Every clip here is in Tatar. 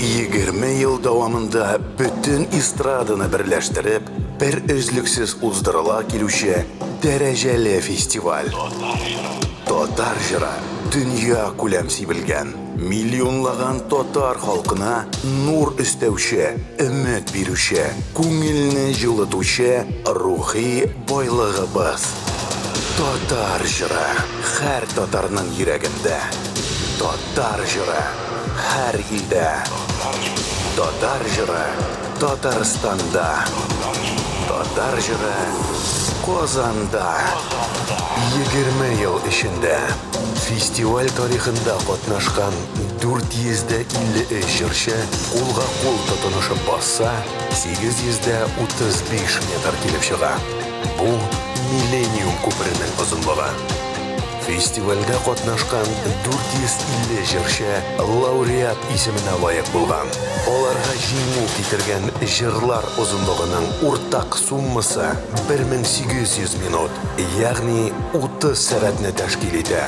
20 ел дәвамында бөтен эстраданы берләштереп, бер өзлексез уздырыла килүче дәрәҗәле фестиваль. Татар җыры дөнья күләм сибелгән, миллионлаган татар халкына нур өстәүче, өмет бирүче, күңелне җылытучы рухи байлыгыбыз. Татар җыры һәр татарның йөрәгендә. Татар җыры һәр илдә. Татар җыры Татарстанда. Татар җыры Казанда. 20 ел эчендә фестиваль тарихында катнашкан 453 җырчы кулга-кул тотынышып басса, 835 метр килеп чыга. Бу Миллениум күперенең озынлыгы. Фестивальдә катнашкан 450 җырчы лауреат исеменә лаек булган. Аларга җиңү китергән җырлар озынлыгының уртак суммасы 1800 минут, ягъни 30 сәгатьне тәшкил итә.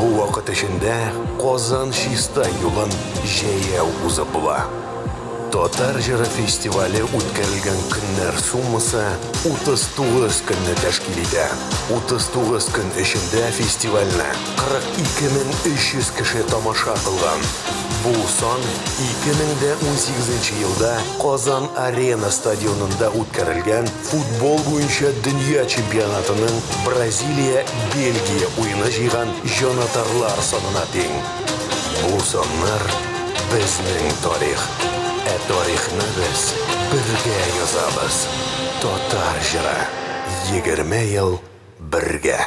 Бу вакыт эчендә Казан-Чистай юлын җәяү узып була. Татар җыры фестивале үткәрелгән көннәр суммасы 39 көнне тәшкил итә. 39 көн эчендә фестивальне 42 300 кеше тамаша кылган. Бу сан 2018 елда Казан Арена стадионында үткәрелгән футбол буенча дөнья чемпионатының Бразилия-Бельгия уены җыйган җанатарлар санына тиң. Бу саннар безнең тарих. Ә тарихны без бергә язабыз. Татар җыры 20 ел бергә.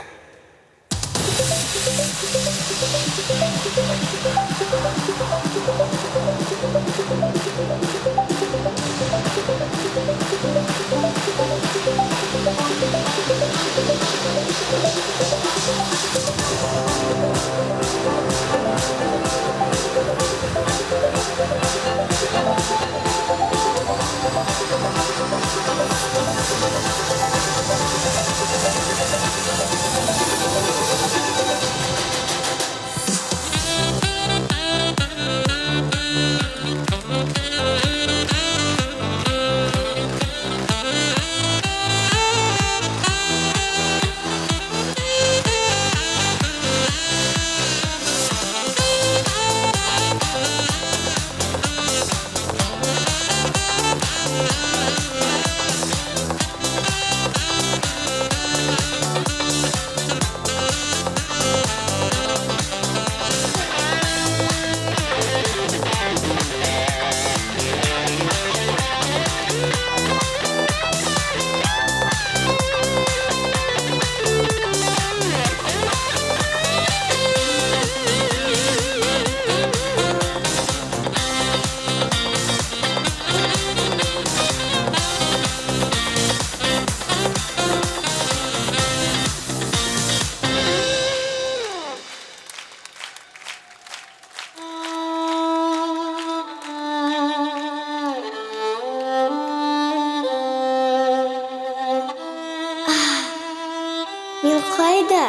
Мин кайда?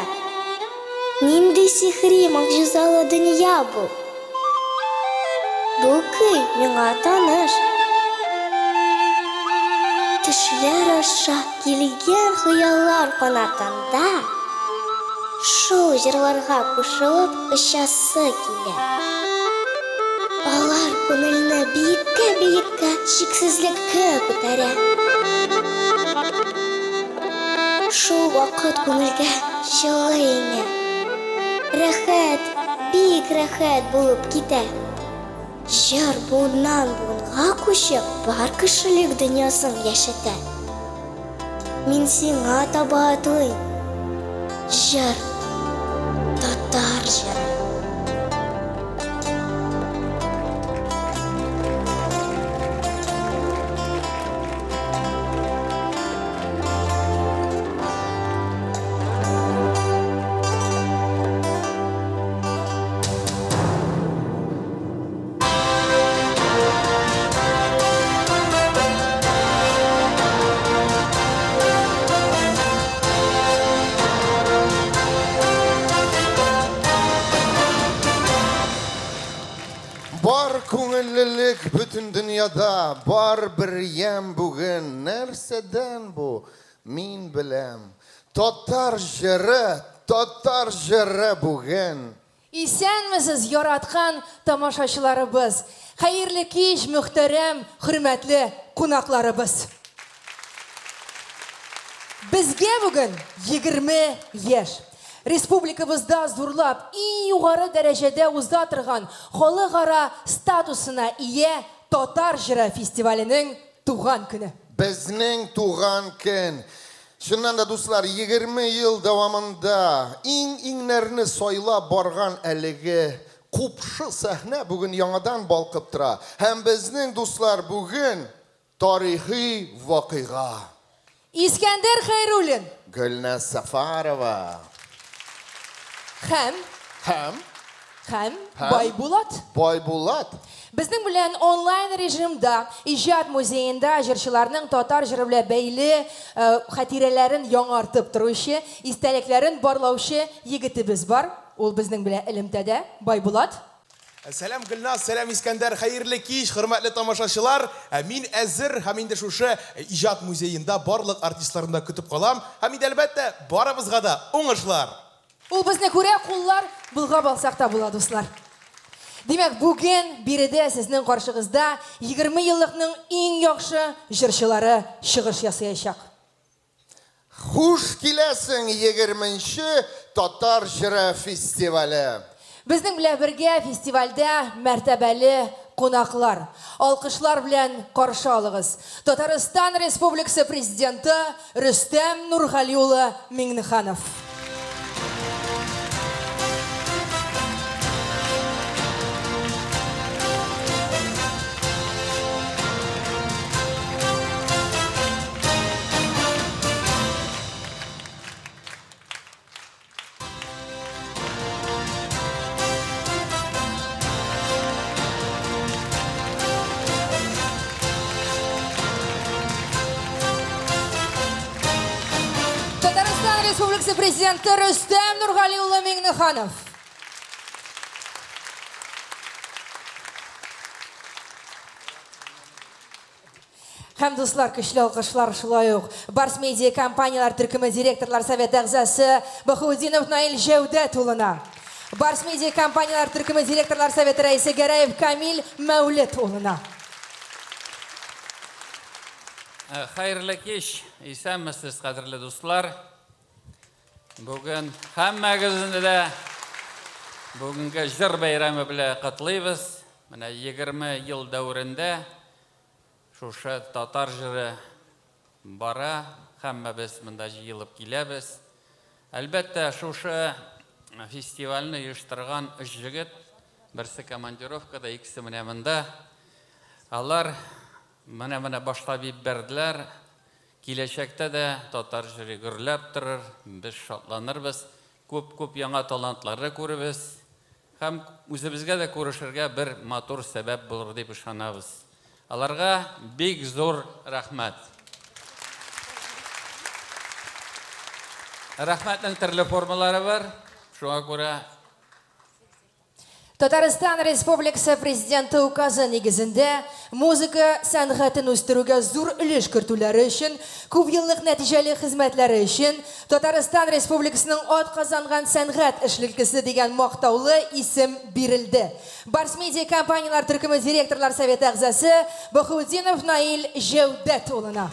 Нинди сихри, могҗизалы дөнья бу? Бу көй миңа таныш. Төшләр аша килгән хыяллар канатында шул җырларга кушылып очасы килә. Алар күңелне биеккә-биеккә, чиксезлеккә күтәрә. Шул вакыт күңелгә җылы иңә. Рәхәт, бик рәхәт булып китә. Җыр буыннан буынга күчеп, бар кешелек дөньясын яшәтә. Мин сиңа таба атлыйм. Җыр, татар җыры. Бар күңеллелек бөтен дөньяда, бар бер ямь бүген. Нәрсәдән бу? Мин беләм. Татар җыры, татар җыры бүген. Исәнмесез, яраткан тамашачыларыбыз! Хәерле кич, мөхтәрәм, хөрмәтле кунакларыбыз! Безгә бүген 20 яшь. Республикабызда зурлап, иң югары дәрәҗәдә уза торган халыкара статусына ия Татар җыры фестиваленең туган көне. Безнең туган көн. Чыннан да, дуслар, 20 ел дәвамында иң-иңнәрне сайлап барган әлеге купшы сәхнә бүген яңадан балкып тора. Һәм безнең, дуслар, бүген тарихи вакыйга. Искәндәр Хәйруллин. Гөлназ Сафарова. Һәм. Һәм. Һәм Байбулат. Байбулат. Безнең белән онлайн режимда Иҗат музеенда җырчыларның татар җыры белән бәйле хатирәләрен яңартып торучы, истәлекләрен барлаучы егетебез бар. Ул безнең белән элемтәдә. Байбулат. Сәлам, Гөлназ, сәлам, Искәндәр, хәерле кич, хөрмәтле тамашачылар. Ә мин әзер һәм инде шушы иҗат музеенда барлык артистларны да көтеп калам. Һәм инде, әлбәттә, барыбызга да уңышлар! Ул безне күрә, куллар болгап алсак та була, дуслар. Димәк, бүген биредә сезнең каршыгызда 20 еллыкның иң яхшы җырчылары чыгыш ясаячак. Хуш киләсең, егерменче Татар җыры фестивале! Безнең белән бергә фестивальдә мәртәбәле кунаклар. Алкышлар белән каршы алыгыз, Татарстан Республикасы Президенты Рөстәм Нургали улы Миңнеханов. Татарстан Республикасы Президенты Рөстәм Нургали улы Миңнеханов. Һәм, дуслар, көчле алкышлар шулай ук Барс Медиа компанияләр төркеме директорлар советы әгъзасы Баһаутдинов Наил Җәүдәт улына. Барс Медиа компанияләр төркеме директорлар советы рәисе Гәрәев Камил Мәүлет улына. Хәерле кич, исәнмесез, кадерле дуслар. Бүген һәммәгезне дә бүгенге җыр бәйрәме белән котлыйбыз. Менә 20 ел дәверендә шушы татар җыры бара, һәммәбез монда җыелып киләбез. Әлбәттә, шушы фестивальне оештырган өч җегет, берсе командировкада, икесе менә монда. Алар менә-менә башлап җибәрделәр. Киләчәктә дә татар җыры гөрләп торыр, без шатланырбыз, күп-күп яңа талантларны күрербез һәм үзебезгә дә күрешергә бер матур сәбәп булыр дип ышанабыз. Аларга бик зур рәхмәт. Рәхмәтнең төрле формалары бар, шуңа күрә. Татарстан Республикасы Президенты Указы нигезендә музыка сәнгатен үстерүгә зур өлеш кертүләре өчен, күпьеллык нәтиҗәле хезмәтләре өчен Татарстан Республикасының атказанган сәнгать эшлеклесе дигән мактаулы исем бирелде. Барс-Медиа компанияләр төркеме директорлар советы әгъзасы Баһаутдинов Наил Җәүдәт улына.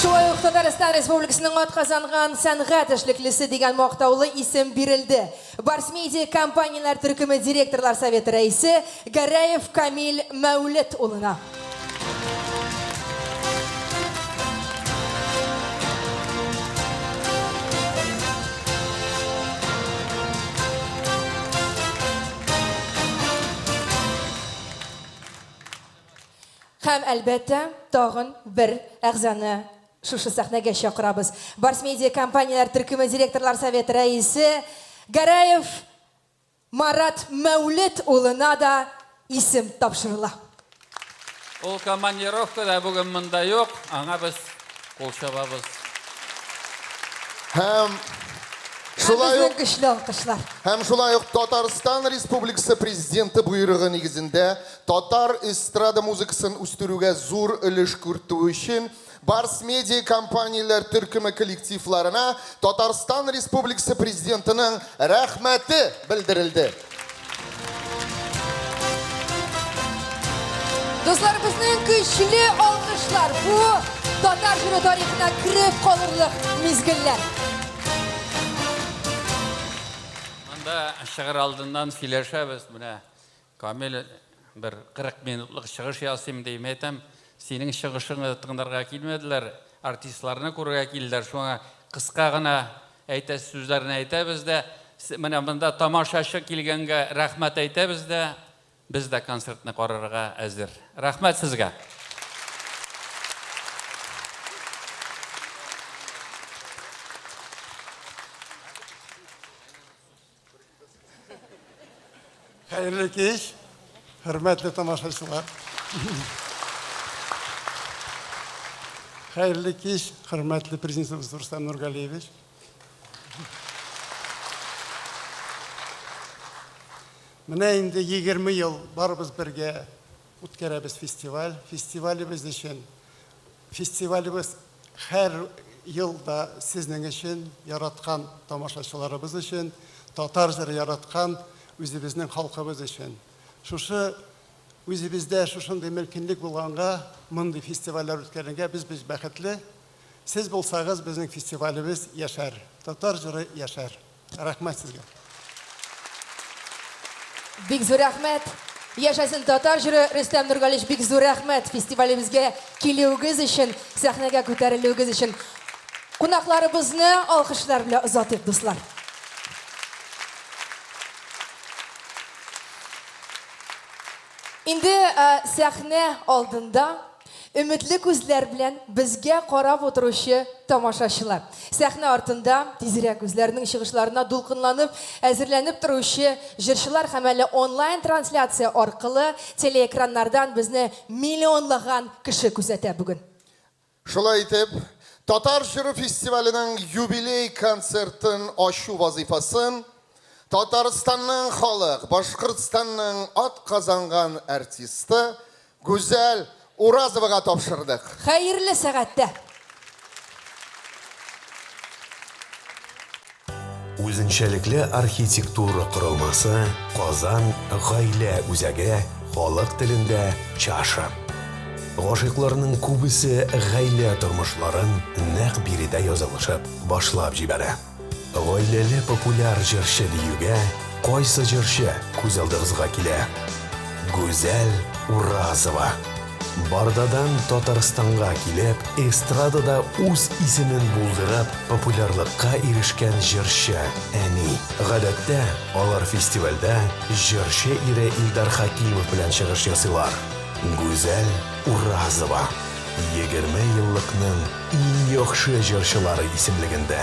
Шулай ук Татарстан Республикасының атказанган сәнгать эшлеклесе дигән мактаулы исем бирелде. Барс Медиа компанияләр төркеме директорлар советы рәисе Гәрәев Камил Мәүлет улына. Һәм, әлбәттә, тагын бер әгъзаны шушы сәхнәгә чакырабыз. Барс Медиа компанияләр төркеме директорлар советы рәисе Гәрәев Марат Мәүлет улына да исем тапшырыла. Ул командировкада бүген монда юк, аңа без кул чабабыз. Һәм шулай Безнең ук көчле алкышлар. Һәм шулай ук Татарстан Республикасы Президенты боерыгы нигезендә татар эстрада музыкасын үстерүгә зур өлеш кертү өчен Барс Медиа компанияләр төркеме коллективларына Татарстан Республикасы Президентының рәхмәте белдерелде. Дуслар, безнең көчле алкышлар. Бу татар җыры тарихына кереп калырлык мизгелләр. Монда чыгыр алдыннан сөйләшәбез. Менә Камил бер 40 минутлык чыгыш ясыйм ди. Мин әйтәм, синең чыгышыңны тыңларга килмәделәр, артистларны күрергә килделәр. Шуңа кыска гына әйтәсе сүзләрне әйтәбез дә, менә монда тамашачы килгәнгә рәхмәт әйтәбез дә, без дә концертны карарга әзер. Рәхмәт сезгә. Хәерле кич, хөрмәтле тамашачылар. Хәерле кич, хөрмәтле президентыбыз Рустам Нургалиевич. Менә инде 20 ел барыбыз бергә үткәрәбез фестиваль. Фестивалебез өчен, фестивалебез һәр елда сезнең өчен, яраткан тамашачыларыбыз өчен, татар җыры яраткан үзебезнең халкыбыз өчен. Шушы үзебездә шушындый мөмкинлек булганга, мондый фестивальләр үткәрергә без без бәхетле. Сез булсагыз, безнең фестивалебез яшәр, татар җыры яшәр. Рәхмәт сезгә. Бик зур рәхмәт. Яшәсен татар җыры, Рөстәм Нургалиевич, бик зур рәхмәт фестивалебезгә килүегез өчен, сәхнәгә күтәрелүегез өчен. Кунакларыбызны алкышлар белән озатыйк, дуслар. Инде сәхнә алдында өметле күзләр белән безгә карап утыручы тамашачылар. Сәхнә артында тизрәк үзләренең чыгышларына дулкынланып, әзерләнеп торучы җырчылар һәм әле онлайн трансляция аркылы телеэкраннардан безне миллионлаган кеше күзәтә бүген. Шулай итеп, Татар җыры фестиваленең юбилей концертын ачу вазыйфасын Татарстанның халык, Башкортстанның атказанган артисты Гүзәл Уразовага тапшырдык. Хәерле сәгатьтә! Үзенчәлекле архитектура корылмасы Казан гаилә үзәге, халык телендә Чаша. Гашыйкларның күбесе гаилә тормышларын нәкъ биредә язылышып башлап җибәрә. Гаиләле популяр җырчы диюгә кайсы җырчы күз алдыгызга килә? Гүзәл Уразова. Бардадан Татарстанга килеп, эстрадада үз исемен булдырып, популярлыкка ирешкән җырчы, әни. Гадәттә, алар фестивальдә җырчы ире Илдар Хәкимов белән чыгыш ясыйлар. Гүзәл Уразова, 20 еллыкның иң яхшы җырчылары исемлегендә.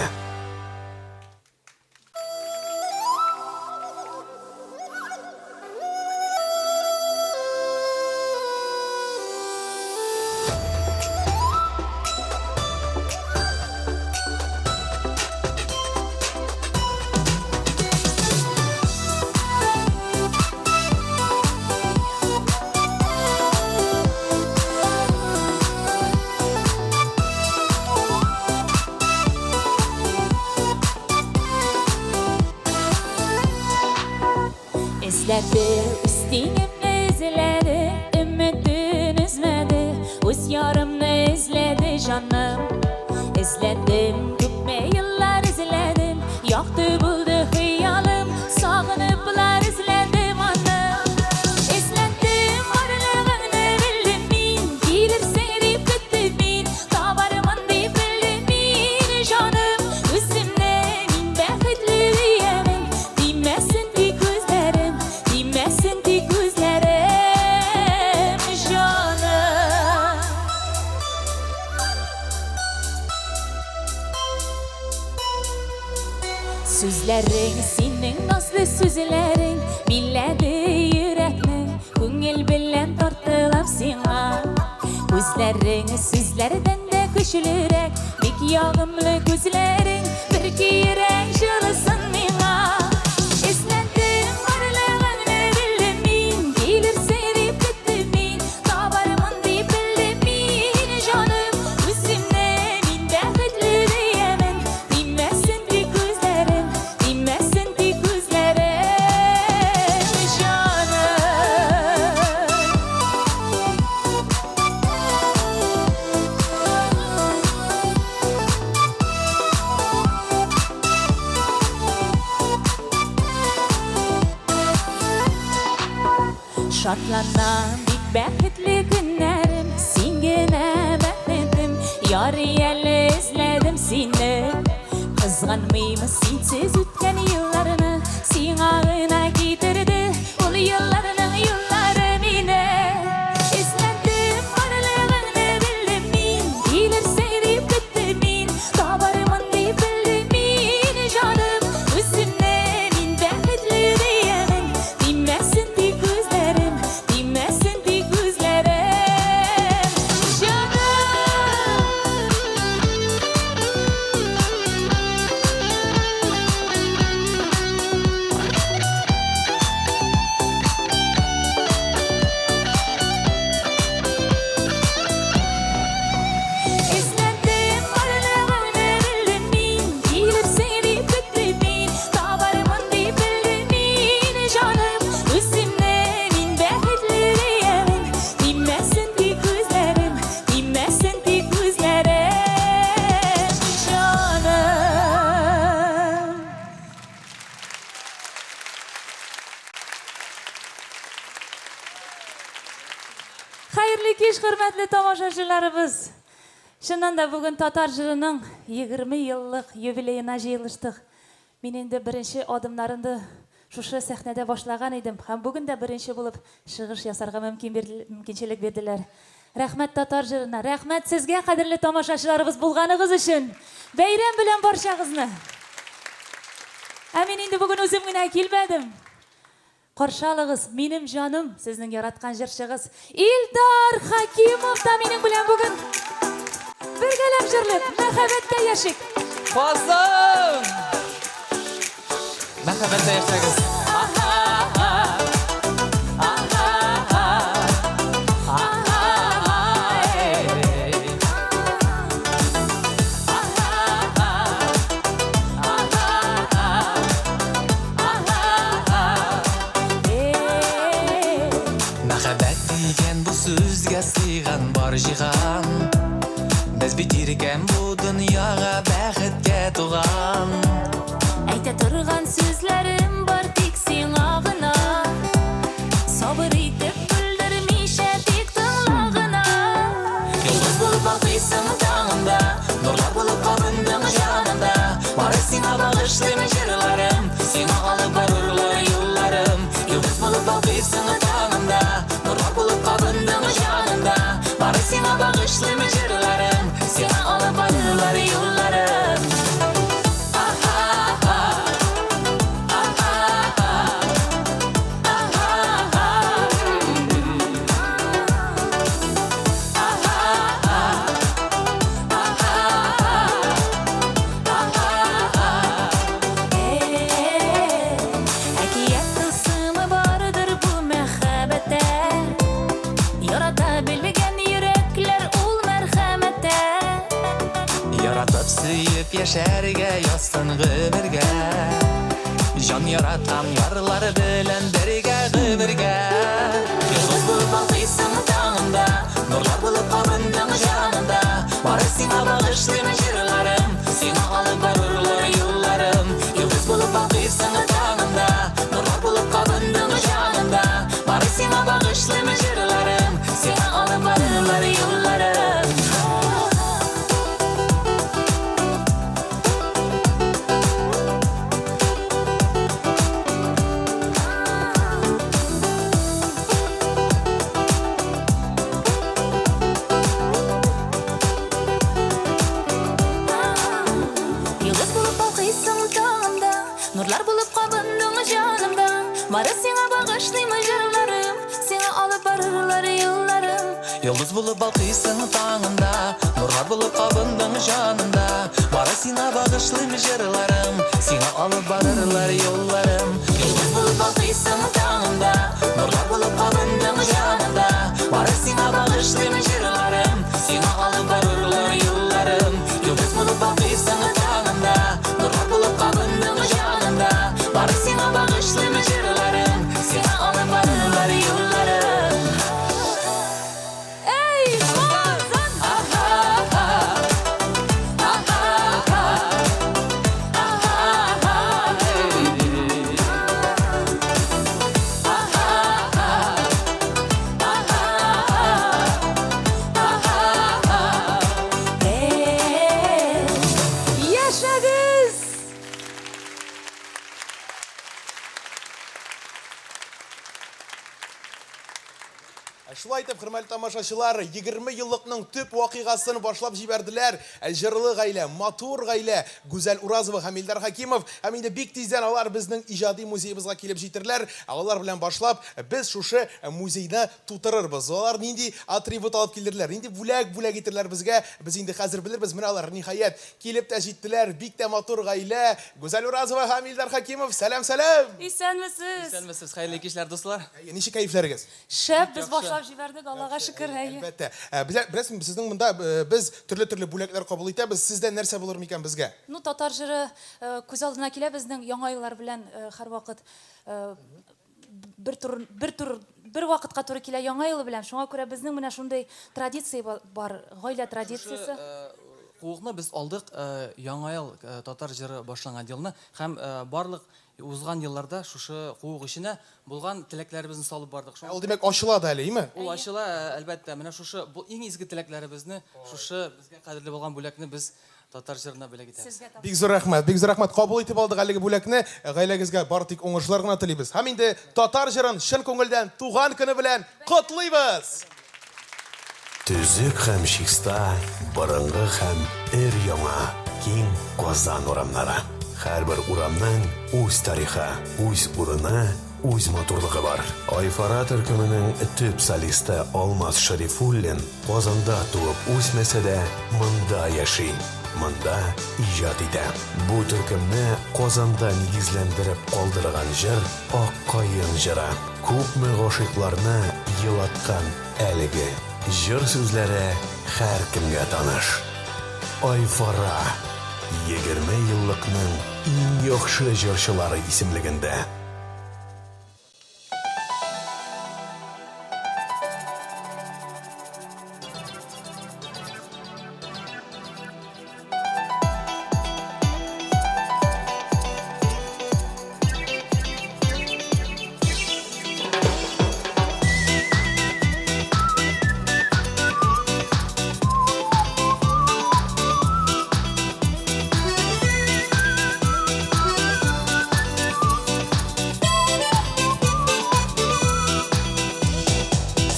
Эзләде, үз тиңемне эзләде, Өметен өзмәде, Үз ярымны эзләде җаным. Эзләдем, күпме еллар эзләдем, Якты булды хыялым, Сагыныплар эзләдем аны. Эзләдем, барлыгыңны белдем мин, Килерсең дип көттем мин, Табармын дип белдем мин, җаным. Үземне мин бәхетле диямен, Тимәсен тик күзләрем, Тимәсен тик күзләрем, җаным. Сүзләрең синең назлы сүзләрең Биләде йөрәкне, Күңел белән тартылам сиңа. Сүзләрең сүзләрдән дә көчлерәк, бик ягымлы күзләрең, бер йөрәк җылысын миңа. Эзләдем барлыгыңны белдем мин, килерсең дип көттем мин, табармын дип белдем мин, җаным, үземне мин бәхетле диямен. Тимәсен тик күзләрем, тимәсен тик күзләрем, җаным. Шатланам бик бәхетле көннәрем, син генә бәхетем, ярый әле эзләдем сине. Кызганмыйм синсез үткән елларны, сиңа гына китерде ул елларның юллары мине. Эзләдем барлыгыңны белдем мин, килерсең дип көттем мин, табармын дип белдем мин, җаным, үземне мин бәхетле диямен. Тимәсен тик күзләрем, тимәсен тик күзләрем, җаным. Эзләдем барлыгыңны белдем мин, килерсең дип көттем мин, табармын дип белдем мин, җаным, үземне мин бәхетле диямен. Тимәсен тик күзләрем, тимәсен тик күзләрем, җаным. Хәерле кич, хөрмәтле тамашачыларыбыз. Чыннан да бүген татар җырының 20 еллык юбилеена җыелыштык. Мин инде беренче адымнарымны шушы сәхнәдә башлаган идем һәм бүген дә беренче булып чыгыш ясарга мөмкин мөмкинчелек бирделәр. Рәхмәт татар җырына, рәхмәт сезгә, кадерле тамашачыларыбыз, булганыгыз өчен. Бәйрәм белән барчагызны. Ә мин инде бүген үзем генә килмәдем. Каршы алыгыз, минем җаным, сезнең яраткан җырчыгыз Илдар Хакимов та минем белән бүген. Бергәләп җырлыйк, мәхәббәттә яшик. Казан! Мәхәббәттә яшәгез. Мәхәббәт дигән бу сүзгә сыйган бар җиһан. Без бит иркән бу дөньяга бәхеткә туган. Әйтә торган сүзләрем бар тик сиңа гына. Сабыр итеп бүлдермичә тик тыңла гына. Йолдыз булып балкыйсың таңымда, нурлар булып кабындың җанымда. Бары сиңа багышлыйм җырларым, сиңа алып барырлар юлларым. Йолдыз булып балкыйсың таңымда, нурлар булып кабындың җанымда. Бары сиңа багышлыйм җырларым, сиңа алып барырлар юлларым. Әкият тылсымы бардыр бу мәхәббәттә. Ярата белгән йөрәкләр ул мәрхәмәттә. Яратып сөеп яшәргә язсын гомергә. Җан яраткан ярлар белән бергә гомергә. Йолдыз булып балкыйсың таңымда, нурлар булып кабындың җанымда. Бары сиңа багышлыйм җырларым, сиңа алып барырлар юлларым. Йолдыз булып балкыйсың таңымда, нурлар булып кабындың җанымда. Бары сиңа багышлыйм җырларым, сиңа алып барырлар юлларым. Йолдыз булып балкыйсың таңымда, нурлар булып кабындың җанымда. Бары сиңа багышлыйм җырларым, сиңа алып барырлар юлларым. Йолдыз булып балкыйсың таңында, Нурлар булып кабындың җанымда. Бары сиңа багышлыйм җырларым, Сиңа алып барырлар юлларым. Йолдыз булып балкыйсың таңында, Нурлар булып кабындың җанымда. Бары сиңа багышлыйм җырларым, Сиңа алып барырлар юлларым. Йолдыз булып балкыйсың таңында, Нурлар булып кабындың җанымда. Бары сиңа багышлыйм җырларым, Сиңа алып барырлар юлларым. Эй, Казан! Яшәгез! Шулай итеп, хөрмәтле тамашачылар, 20 еллыкның төп вакыйгасын башлап җибәрделәр. Җырлы гаилә, матур гаилә, Гүзәл Уразова һәм Илдар Хакимов. Һәм инде бик тиздән алар безнең иҗади музеебызга килеп җитерләр. Алар белән башлап, без шушы музейны тутырырбыз. Алар нинди атрибут алып килерләр, нинди бүләк бүләк итерләр безгә, без инде хәзер белербез. Менә алар, ниһаять, килеп тә җиттеләр. Бик тә матур гаилә. Гүзәл Уразова һәм Илдар Хакимов. Сәлам, сәлам! Исәнмесез! Исәнмесез, хәерле кичләр, дуслар. Ничек кәефләрегез? Шәп, без башлап җибәрдек, Аллага шөкер, әйе. Әлбәттә. Беләсезме, сезнең монда без төрле-төрле бүләкләр кабул итәбез. Сездән нәрсә булыр микән безгә? Ну, татар җыры күз алдына килә безнең яңа еллар белән һәрвакыт бер тур, бер тур, бер вакытка туры килә яңа елы белән. Шуңа күрә безнең менә шундый традиция бар, гаилә традициясе. Куыкны без алдык яңа ел татар җыры башланган елны һәм барлык узган елларда шушы куык эченә булган теләкләребезне салып бардык. Ул димәк ачыла да әле, име? Ул ачыла, әлбәттә. Менә шушы бу иң изге теләкләребезне, шушы безгә кадерле булган бүләкне без татар җырына бүләк итәбез. Бик зур рәхмәт, бик зур рәхмәт. Кабул итеп алдык әлеге бүләкне. Гаиләгезгә бары тик уңышлар гына телибез. Һәм инде татар җырын чын күңелдән туган көне белән котлыйбыз! Төзек һәм чиста, борынгы һәм өр-яңа киң Казан урамнары. Һәрбер урамның үз тарихы, үз урыны, үз матурлыгы бар. Айфара төркеменең төп солисты Алмаз Шәрифуллин Казанда туып үсмәсә дә, монда яши, монда иҗат итә. Бу төркемне Казанда нигезләндереп калдырган җыр Ак каен җыры. Күпме гашыйкларны елаткан әлеге җыр сүзләре һәркемгә таныш. Айфара, 20 еллыкның иң яхшы җырчылары исемлегендә.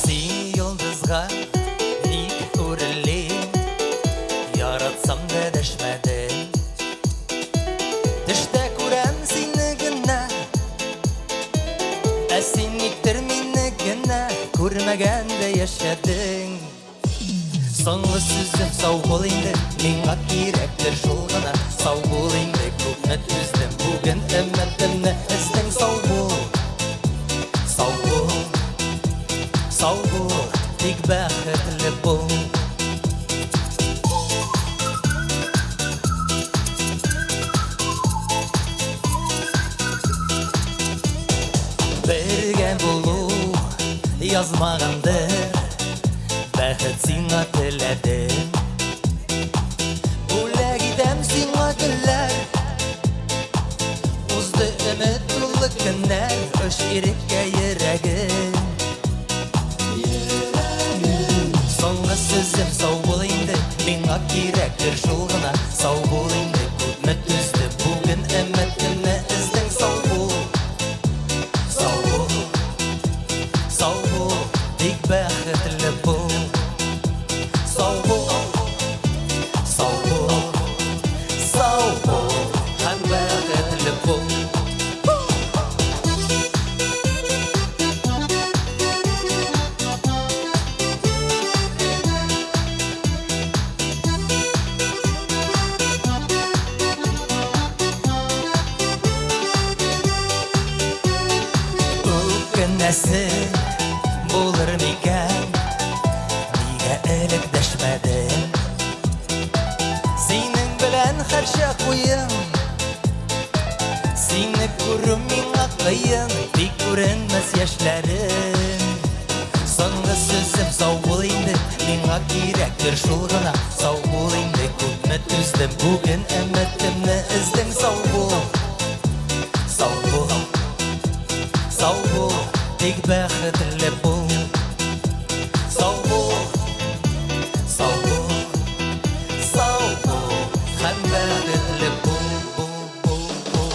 Син йолдызга ник үрелим, Яратсам да дәшмәдем. Төштә күрәм сине генә, Ә син никтер мине генә Күрмәгәндә яшәдең. Соңгы сүзем сау бул инде, Миңа кирәктер шул гына. Сау бул инде, күпме түздем, Бүген өметемне өздең. Сау бул, сау бул. Сау бул, тик бәхетле бул. Бергә булу язмагандыр, Бәхет сиңа теләдем. Бүләк итәм сиңа гөлләр, Узды өмет тулы көннәр, Оч иреккә йөрәгем. Соңгы сүзем сау бул инде, Миңа кирәктер шул гына. Сау бул инде, күпме түзде, Бүген өметемне өздең. Сау бул, сау бул, сау бул, тик бәхетле бул. Сау бул, сау бул, сау бул, һәм бәхетле бул. Дәшмәсе булыр микән? Нигә элек дәшмәдең? Синең белән һәрчак уем. Сине күрү миңа кыен, тик күренмәс яшьләрем. Соңгы сүзем сау бул инде, миңа кирәктер шул гына. Сау бул инде, күпме түздем, бүген өметемне өздең. Сау бул, сау бул, сау бул, тик бәхетле бул. Сау бул, сау бул, сау бул, һәм бәхетле бул, бул, бул, бул.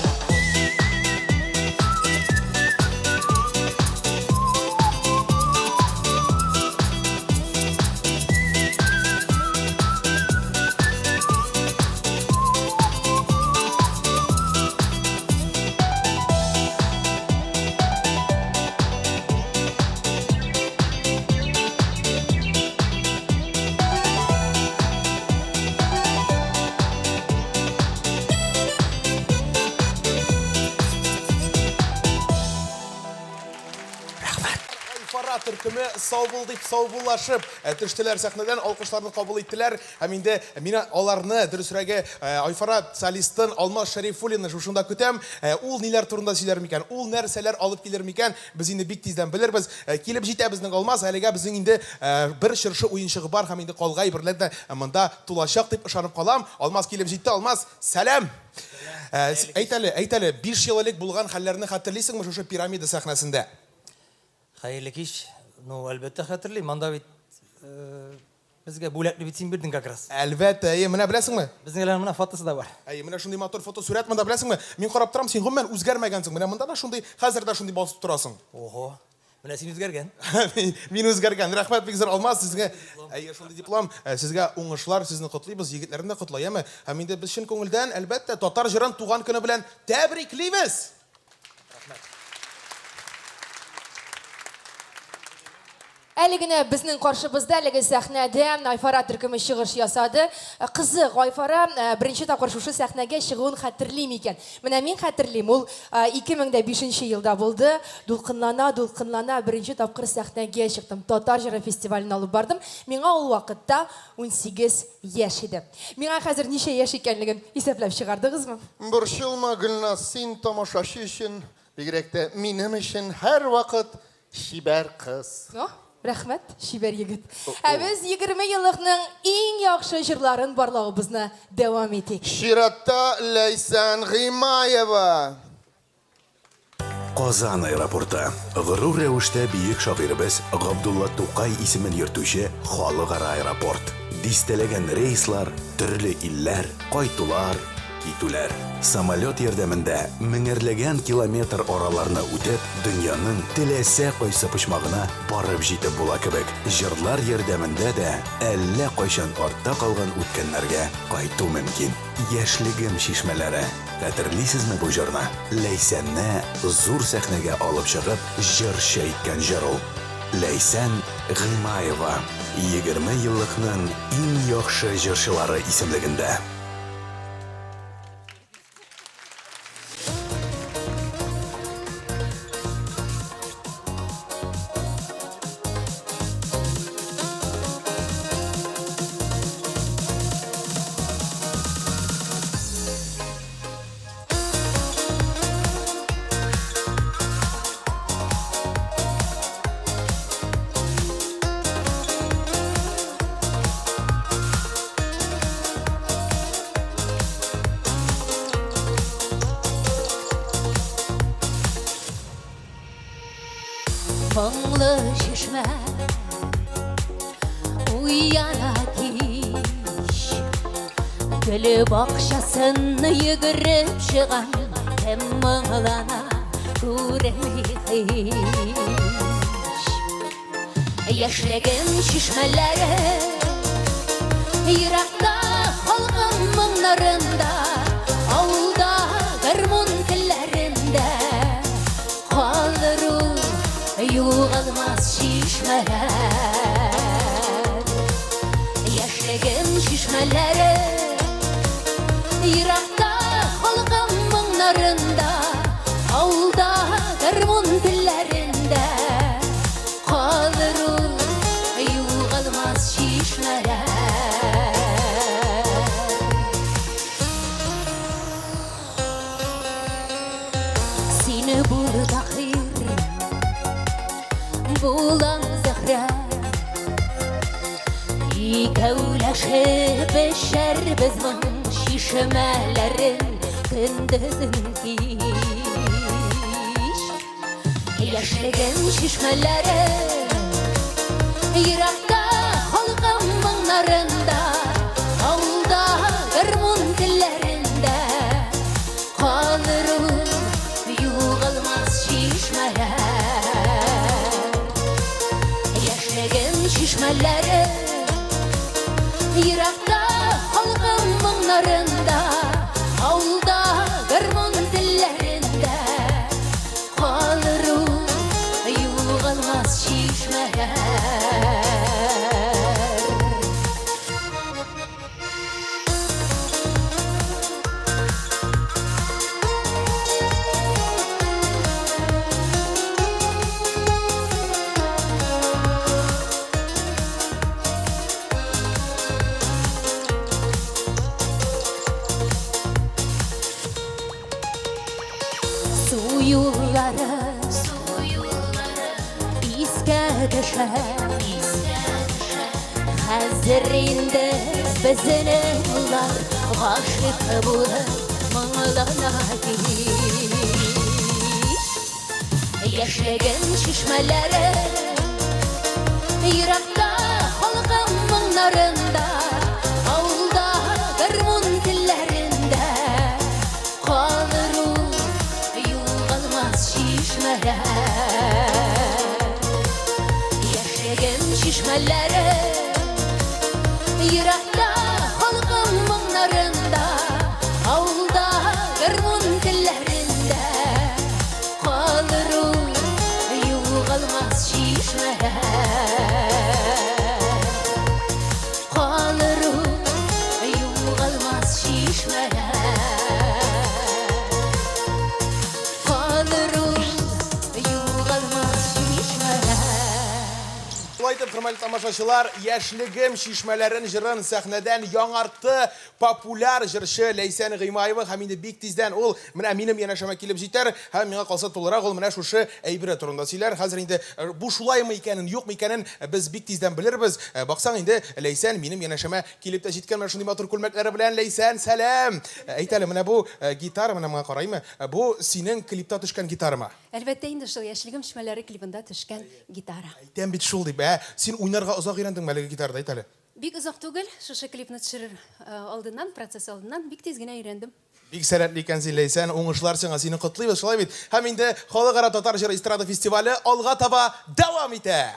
Айфара төркеме сау бул дип саубуллашып төштеләр сәхнәдән, алкышларны кабул иттеләр. Һәм инде мин аларны, дөресрәге, Айфара солистын Алмаз Шәрифуллинны шушында көтәм. Ул ниләр турында сөйләр микән? Ул нәрсәләр алып килер микән? Без инде бик тиздән белербез. Килеп җитә безнең Алмаз. Әлегә безнең инде бер чыршы уенчыгы бар һәм инде калган әйберләр дә монда тулачак дип ышанып калам. Алмаз килеп җитте. Алмаз, сәлам! Әйт әле, әйт әле, 5 ел элек булган хәлләрне хәтерлисеңме шушы пирамида сәхнәсендә? Хәерле кич. Ну, әлбәттә хәтерлим. Анда бит безгә бүләкне бит син бирдең как раз. Әлбәттә, әйе, менә беләсеңме? Безнең әле менә фотосы да бар. Әйе, менә шундый матур фотосурәт монда беләсеңме? Мин карап торам, син гомумән үзгәрмәгәнсең. Менә монда да шундый, хәзер дә шундый басып торасың. Ого. Менә син үзгәргән. Мин үзгәргән. Рәхмәт бик зур, Алмаз, сезгә. Әйе, шундый диплом. Сезгә уңышлар, сезне котлыйбыз, егетләрне дә котлый, әйеме? Һәм инде без чын күңелдән, әлбәттә, татар җырын туган көне белән тәбриклибез! Әле генә безнең каршыбызда әлеге сәхнәдә Айфара төркеме чыгыш ясады. Кызык, Айфара беренче тапкыр шушы сәхнәгә чыгуын хәтерли микән? Менә мин хәтерлим, ул 2005 елда булды. Дулкынлана, дулкынлана беренче тапкыр сәхнәгә чыктым. Татар җыры фестивален алып бардым. Миңа ул вакытта 18 яшь иде. Миңа хәзер ничә яшь икәнлеген исәпләп чыгардыгызмы? Борчылма, Гөлназ, син тамашачы өчен, бигрәк тә минем өчен һәрвакыт чибәр кыз. О, рәхмәт, чибәр егет. Ә без 20 еллыкның иң яхшы җырларын барлавыбызны дәвам итик. Чиратта Ләйсән Гыймаева. Казан аэропорты. Горур рәвештә бөек шагыйребез Габдулла Тукай исемен йөртүче халыкара аэропорт. Дистәләгән рейслар, төрле илләр, кайтулар, китүләр. Самолет ярдәмендә меңәрләгән километр араларны үтеп, дөньяның теләсә кайсы почмагына барып җитеп була кебек, җырлар ярдәмендә дә әллә кайчан артта калган үткәннәргә кайту мөмкин. Яшьлегем чишмәләре. Хәтерлисезме бу җырны? Ләйсәнне зур сәхнәгә алып чыгып, җырчы иткән җыр ул. Ләйсән Гыймаева, 20 еллыкның иң яхшы җырчылары исемлегендә. Моңлы чишмә уяна кич, Гөл бакчасын йөгереп чыгам, Кем моңлана күренми һич. Яшьлегем чишмәләре Еракта халкым моңнарында, Авылда гармун телләрендә Калыр ул югалмас чишмәләр. Яшьлегем чишмәләре Еракта халкым моңнарында, Авылда гармун телләрендә чишмәләр. Син бул Таһир, булам Зөһрә. Икәүләшеп эчәрбез моң чишмәләрен көндезен кич. Яшьлегем чишмәләре еракта халкым моңнарында, авылда гармун телләрендә калыр ул югалмас чишмәләр. Яшьлегем чишмәләре еракта халкым моңнарында, авылда гармун телләрендә калыр ул югалмас чишмәләр. Су юллары, искә төшә. Хәзер инде безнең улар гашыйк булып моңлана кич. Яшьлегем чишмәләре еракта халкым моңнарында, авылда гармун телләрендә калыр ул югалмас чишмәләр. Яшьлегем чишмәләре еракта халкым моңнарында, авылда гармун телләрендә калыр ул югалмас чишмәләр. Калыр ул югалмас чишмәләр. Калыр ул югалмас чишмәләр. Шулай итеп, хөрмәтле тамашачылар, Яшьлегем чишмәләрен җырын сәхнәдән яңартты популяр җырчы Ләйсән Гыймаева һәм инде бик тиздән ул менә минем янәшәмә килеп җитәр һәм миңа калса тулырак ул менә шушы әйбере турында сөйләр. Хәзер инде бу шулаймы икәнен, юкмы икәнен без бик тиздән белербез. Баксаң инде Ләйсән минем янәшәмә килеп тә җиткән менә шундый матур күлмәкләре белән. Ләйсән, сәлам! Әйт әле, менә бу гитара, менә моңа караймы? Бу синең клипта төшкән гитарамы? Әлбәттә инде шул Яшьлегем чишмәләре клибында төшкән гитара. Әйтәм бит шул дип, ә? Син уйнарга озак өйрәндеңме әлеге гитарада, әйт әле? Бик озак түгел, шушы клипны төшерер алдыннан, процесс алдыннан бик тиз генә өйрәндем. Бик сәләтле икәнсең, Ләйсән, уңышлар сиңа, сине котлыйбыз, шулай бит? Һәм инде Халыкара татар җыры эстрада фестивале алга таба дәвам итә.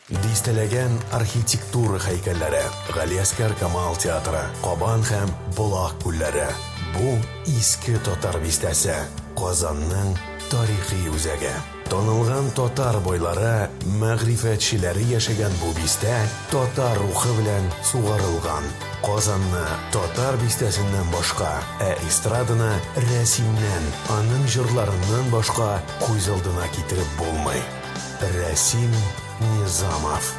Дистәләгән архитектура һәйкәлләре, Галиәсгар Камал театры, Кабан һәм Болак күлләре. Бу Иске Татар бистәсе, Казанның тарихи үзәге. Танылган татар байлары, мәгърифәтчеләре яшәгән бу бистә татар рухы белән сугарылган. Казанны татар бистәсеннән башка, ә эстраданы Рәсимнән, аның җырларыннан башка күз алдына китереп булмый. Рәсим Низамов,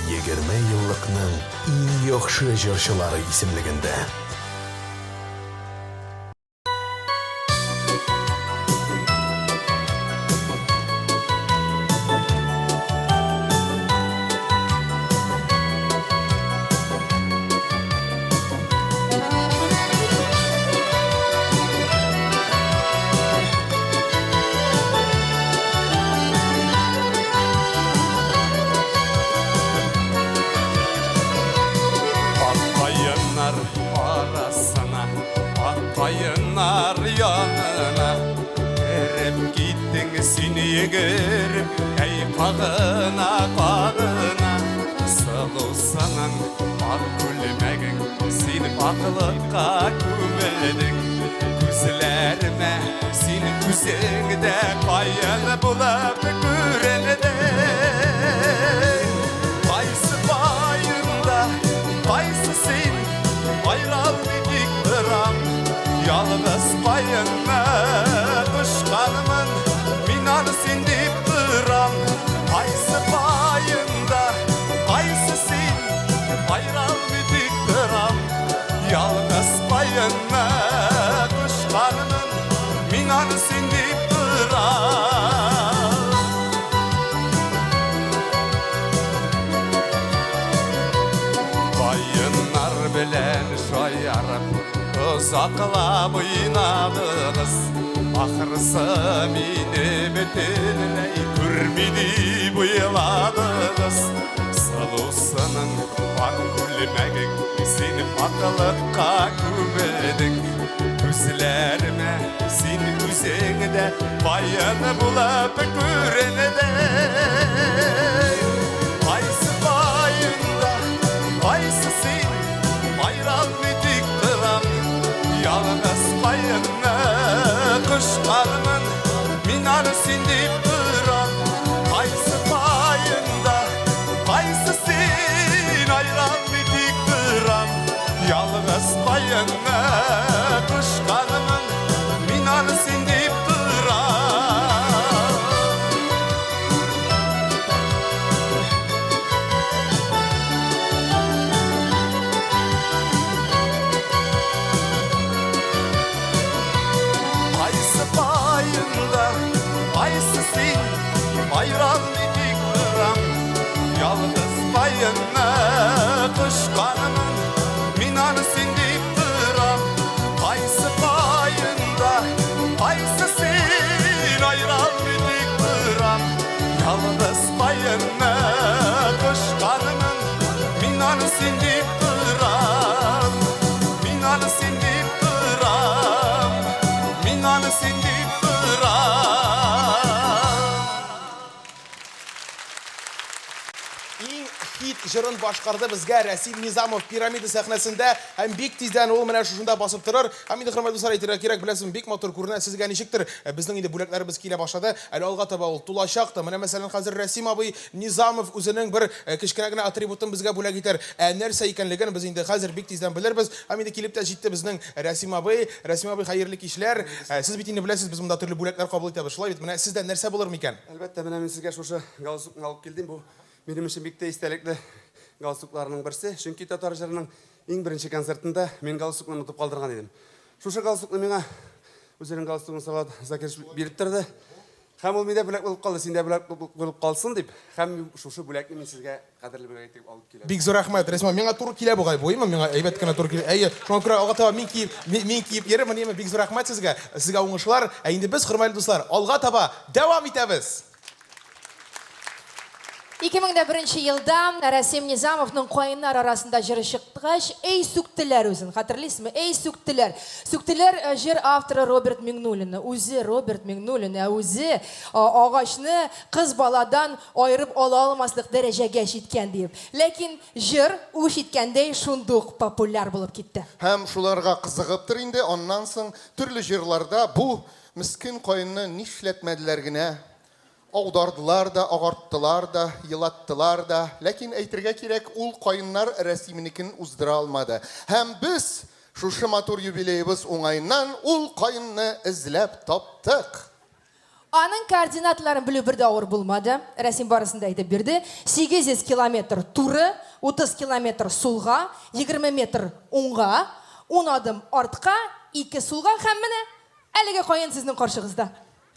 20 еллыкның иң яхшы җырчылары исемлегендә. Ак каеннар арасына, ак каеннар янына кереп киттең син йөгереп, әй кагына, кагына. Сылусының ак күлмәгең, син аклыкка күмелдең. Күзләремә син үзең дә каен булып күрендең. Кайсы каенда, кайсы син, айралмый тик торам. Ялгыз каенны кочканмын, мин аны син дип торам. Кайсы каенда, кайсы син, каенны кочканмын, мин аны син дип торам. Каеннар белән шаярып, озаклап уйнадыгыз. Ахрысы мине бөтенләй күрми дип уйладыгыз. Сылусының ак күлмәгең син пакълыкка күмдең. Күзләремә син үзең дә каен булып күренде. Кайсы каенда, кайсы син, аералмый тик торам. Ялгыз каенны кочканмын, мин аны син дип торам. Кайсы каенда, кайсы син, аералмый тик торам. Ялгыз каенны кочканмын, мин аны син дип торам. Кайсы каенда, кайсы син, аералмый тик торам. Ялгыз каенны кочканмын, мин аны син дип торам. Кайсы каенда, кайсы син, аералмый тик торам. Ялгыз каенны кочканмын, мин аны син дип торам. Мин аны син дип торам. Мин аны син дип торам. Иң хит җырын башкарды безгә Рәсим Низамов Пирамида сәхнәсендә һәм бик тиздән ул менә шушында басып торыр. Һәм инде, хөрмәтле дуслар, әйтергә кирәк, беләсезме, бик матур күренә. Сезгә ничектер, безнең инде бүләкләребез килә башлады. Әле алга таба ул тулачак та. Менә мәсәлән, хәзер Рәсим абый Низамов үзенең бер кечкенә генә атрибутын безгә бүләк итәр. Ә нәрсә икәнлеген без инде хәзер бик тиздән белербез. Һәм инде килеп тә җитте безнең Рәсим абый. Рәсим абый, хәерле кичләр. Сез бит инде беләсез, без монда төрле бүләкләр кабул итәбез. Шулай бит? Менә сездә нәрсә булыр микән? Әлбәттә, менә мин сезгә шушы галстукны алып килдем. Бу минем өчен бик тә истәлекле галстукларның берсе. Чөнки татар җырының иң беренче концертында мин галстукны онытып калдырган идем. Шушы галстукны миңа үзенең галстугын Салават Закирович биреп торды. Һәм ул миндә бүләк булып калды, синдә бүләк булып калсын дип. Һәм шушы бүләкне мин сезгә кадерле бүләк итеп алып киләм. Бик зур рәхмәт, Рәсим абый. Миңа туры килә бугай бу, әйеме? Миңа әйбәт кенә туры килә. Әйе, шуңа күрә алга таба мин киеп, мин киеп йөрермен, әйеме? Бик зур рәхмәт сезгә. Сезгә уңышлар. Ә инде без, хөрмәтле дуслар, алга таба дәвам итәбез. 2001 елда Рәсим Низамовның Каеннар арасында җыры чыккач, эй сүктеләр үзен, хәтерлисезме? Эй сүктеләр. Сүктеләр җыр авторы Роберт Миңнуллинны. Үзе Роберт Миңнуллин, ә үзе агачны кыз баладан аерып ала алмаслык дәрәҗәгә җиткән диеп. Ләкин җыр үч иткәндәй шундук популяр булып китте. Һәм шуларга кызыгыптыр инде, аннан соң төрле җырларда бу мескен каенны нишләтмәделәр генә. Аудардылар да, агарттылар да, елаттылар да. Ләкин әйтергә кирәк, ул каеннар Рәсимнекен уздыра алмады. Һәм без шушы матур юбилеебыз уңаеннан ул каенны эзләп таптык. Аның координаталарын белү бер дә авыр булмады. Рәсим барысын да әйтеп бирде. 800 километр туры, 30 километр сулга, 20 метр уңга, 10 адым артка, 2 сулга һәм менә әлеге каен сезнең каршыгызда.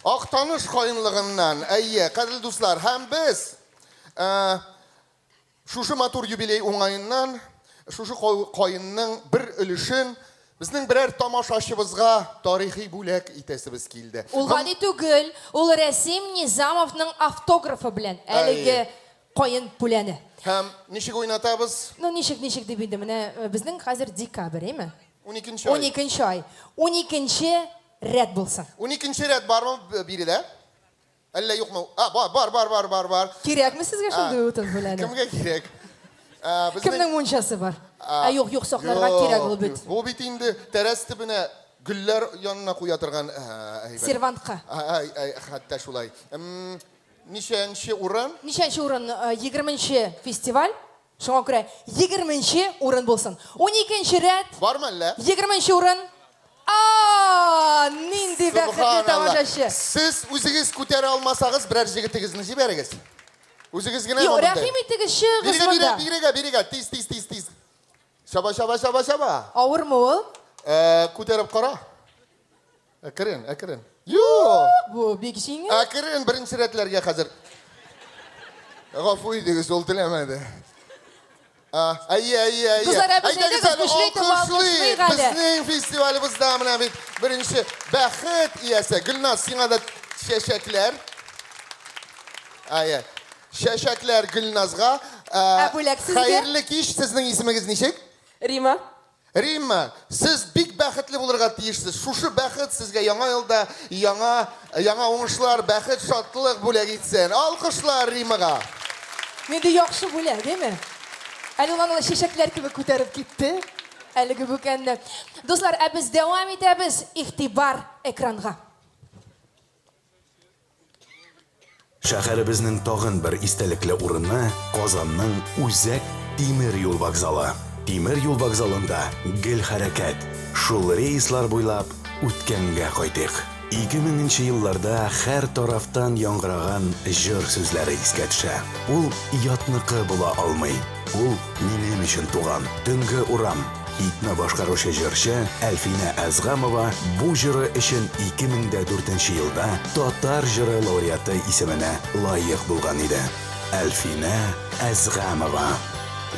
Актаныш каенлыгыннан, әйе, кадерле дуслар, һәм без шушы матур юбилей уңаеннан шушы каенның бер өлешен безнең берәр тамашачыбызга тарихи бүләк итәсебез килде. Ул гади түгел, ул Рәсим Низамовның автографы белән әлеге каен пүләне. Һәм ничек уйнатабыз? Ну, ничек, ничек дип инде, менә безнең хәзер декабрь, әйме? 12 ай. 12 ай. 12 рәт булсын. 12 рәт бармы биредә? Әллә юкмы? А, бар, бар, бар, бар, бар, бар. Кирәкме сезгә шундый утын пүләне? Кемгә кирәк? Кемнең мунчасы бар? Ә, юк, юк, сакларга кирәк ул бит. Бу бит инде тәрәз төбенә гөлләр янына куя торган әйбер. Сервантка. Хәтта шулай. Ничәнче урын? Ничәнче урын? 20-нче фестиваль. Шуңа күрә 20-нче урын булсын. 12-нче рәт. Бармы әллә? 20-нче урын. А, нинди бәхетле тамашачы. Сез үзегез күтәрә алмасагыз, берәр җегетегезне җибәрегез. Үзегез генә Юк, рәхим итегез, чыгыгыз монда. Бирегә, бирегә, бирегә, тиз, тиз, тиз, тиз. Чаба, чаба, чаба, чаба. Авырмы ул? Күтәреп кара. Әкрен, әкрен. Юк! Бу бик җиңел. Әкрен, беренче рәтләргә хәзер. Гафу итегез, ул теләмәде. Әйе, әйе, әйе. Дуслар, ә без Әйдәгез әйдәгез, әле, көчле итеп алкышлыйк. алкышлыйк әле. Безнең фестивалебездә менә бит беренче бәхет иясе. Гөлназ, сиңа да чәчәкләр. Әйе. Чәчәкләр Гөлназга. Ә бүләк сезгә? Хәерле кич, сезнең исемегез ничек? Рима. Римма, сез бик бәхетле булырга тиешсез. Шушы бәхет сезгә яңа елда яңа яңа уңышлар, бәхет, шатлык бүләк итсен. Алкышлар Риммага. Нинди яхшы бүләк, әйме? Әле ул аны чәчәкләр кебек күтәреп китте. Әлеге бүкәнне. Дуслар, ә без дәвам итәбез. Игътибар экранга. Шәһәребезнең тагын бер истәлекле урыны, Казанның үзәк тимер юл вокзалы. Тимер юл вокзалында гел хәрәкәт. Шул рейслар буйлап үткәнгә кайтыйк. 2000 нче елларда һәр тарафтан яңгыраган җыр сүзләре искә төшә. Ул ятныкы була алмый. Ул минем өчен туган. Төнге урам. Хитны башкаручы җырчы Әлфинә Әзгамова бу җыры өчен 2004 елда Татар җыры лауреаты исеменә лаек булган иде. Әлфинә Әзгамова,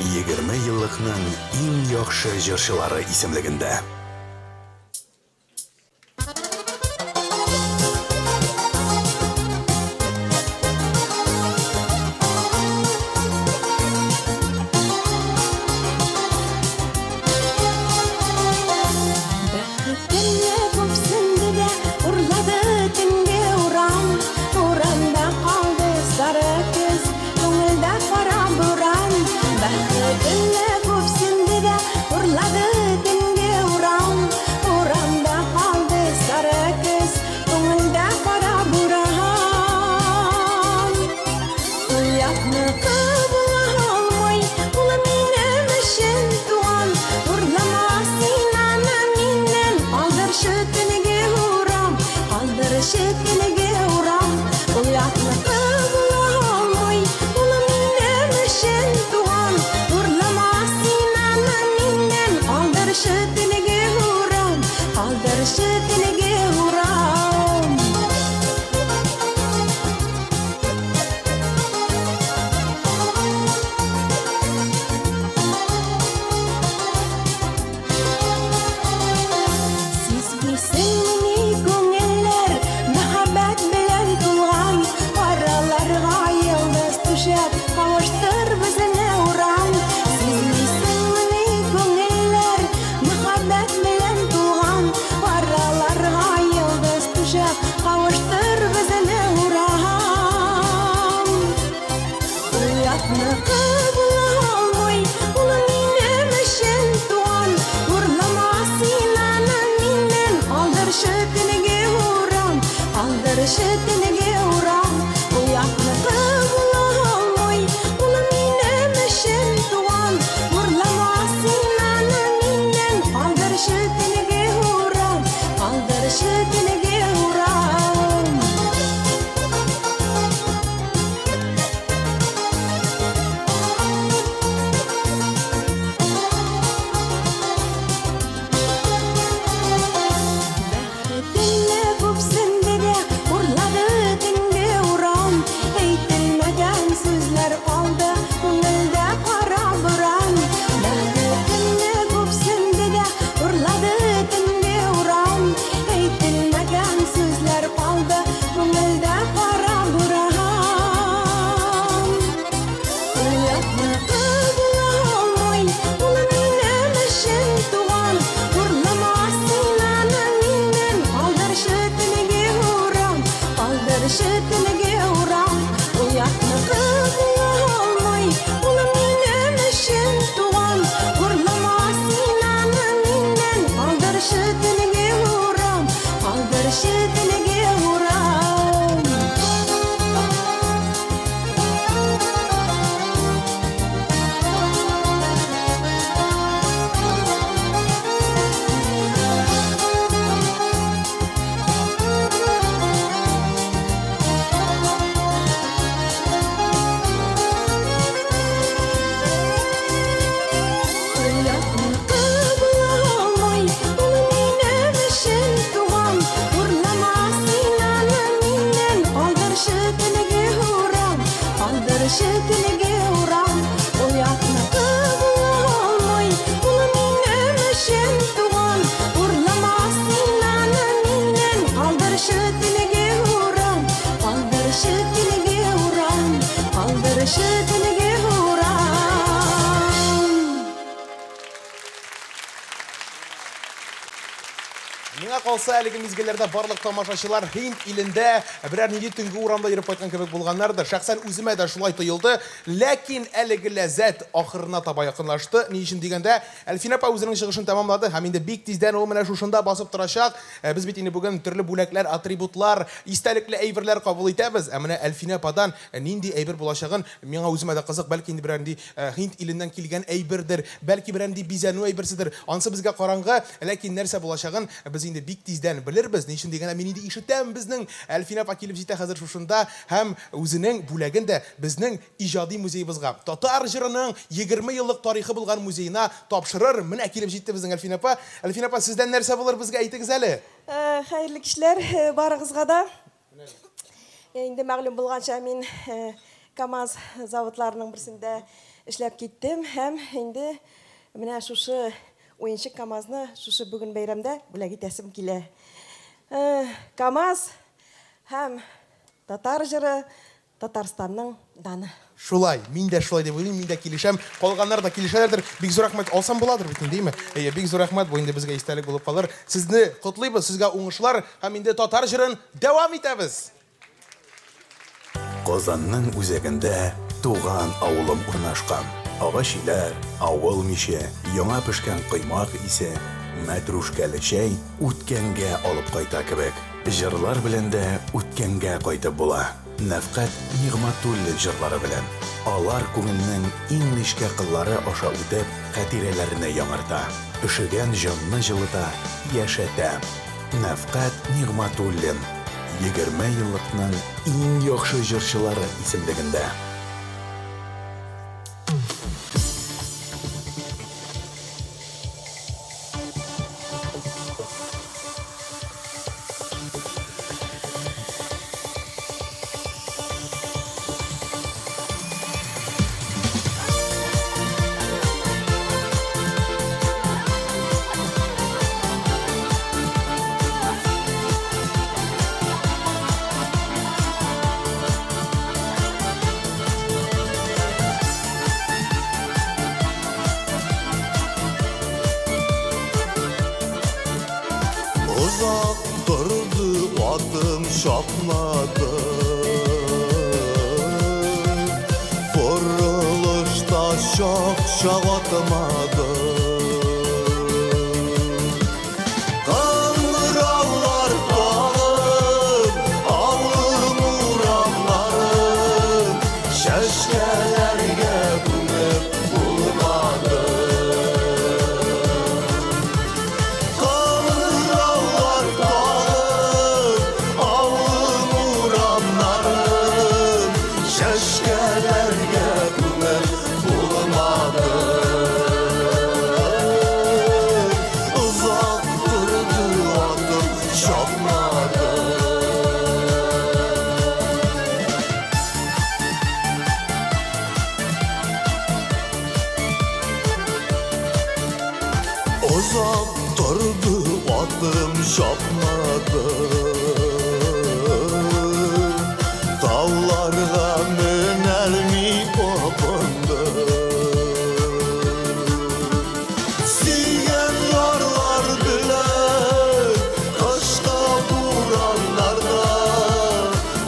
20 еллыкның иң яхшы җырчылары исемлегендә. Бәхетемне күпсенде дә урлады төнге урам. Урамда калды сары көз, күңелдә кара буран. Бәхетемне күпсенде дә урлады төнге урам. Миңа калса, әлеге мизгелләрдә барлык тамашачылар Һинд илендә берәр нинди төнге урамда йөреп кайткан кебек булганнардыр. Шәхсән үземә дә шулай тоелды. Ләкин әлеге ләззәт ахырына таба якынлашты. Ни өчен дигәндә, Әлфинә апа үзенең чыгышын тәмамлады һәм инде бик тиздән ул менә шушында басып торачак. Без бит инде бүген төрле бүләкләр, атрибутлар, истәлекле әйберләр кабул итәбез. Ә менә Әлфинә ападан нинди әйбер булачагын миңа үземә дә кызык. Бәлки инде берәр нинди Һинд иленнән килгән әйбердер, бәлки берәр нинди бизәнү әйберседер. Ансы безгә караңгы, ләкин нәрсә булачагын без инде бик тиздән белербез. Ни өчен дигәндә, мин инде ишетәм, безнең Әлфинә апа килеп җитә хәзер шушында һәм үзенең бүләген дә безнең иҗади музеебызга, татар җырының 20 еллык тарихы булган музеена тапшырыр. Менә килеп җитте безнең Әлфинә апа. Әлфинә апа, сездән нәрсә булыр, безгә әйтегез әле? Хәерле кичләр барыгызга да. Инде мәгълүм булганча, мин КАМАЗ заводларының берсендә эшләп киттем һәм инде менә шушы уенчык КАМАЗны шушы бүген бәйрәмдә бүләк итәсем килә. КАМАЗ һәм татар җыры Татарстанның даны. Шулай, мин дә шулай дип уйлыйм, мин дә килешәм. Калганнар да килешәләрдер. Бик зур рәхмәт. Алсам буладыр бит инде, әйеме? Әйе, бик зур рәхмәт. Бу инде безгә истәлек булып калыр. Сезне котлыйбыз, сезгә уңышлар һәм инде татар җырын дәвам итәбез! Казанның үзәгендә туган авылым урнашкан. Агач өйләр, авыл миче, яңа пешкән коймак исе, мәтрүшкәле чәй үткәнгә алып кайта кебек. Җырлар белән дә үткәнгә кайтып була. Нәфкать Нигъмәтуллин җырлары белән. Алар күңелнең иң нечкә кыллары аша үтеп, хатирәләрне яңарта, өшегән җанны җылыта, яшәтә. Нәфкать Нигъмәтуллин, 20 еллыкның иң яхшы җырчылары исемлегендә. Озак торды атым чапмады Борылышта чак-чак атмады Кыңгыраулар тагын авылым урамнарын Чәчкәләргә күмеп булмады. Кыңгыраулар тагын авылым урамнарын Чәчкәләргә күмеп булмады. Озак торды атым чапмады. Озак торды атым чапмады. Тауларга менәлми абынды. Сөйгән ярлар белән кышкы бураннарда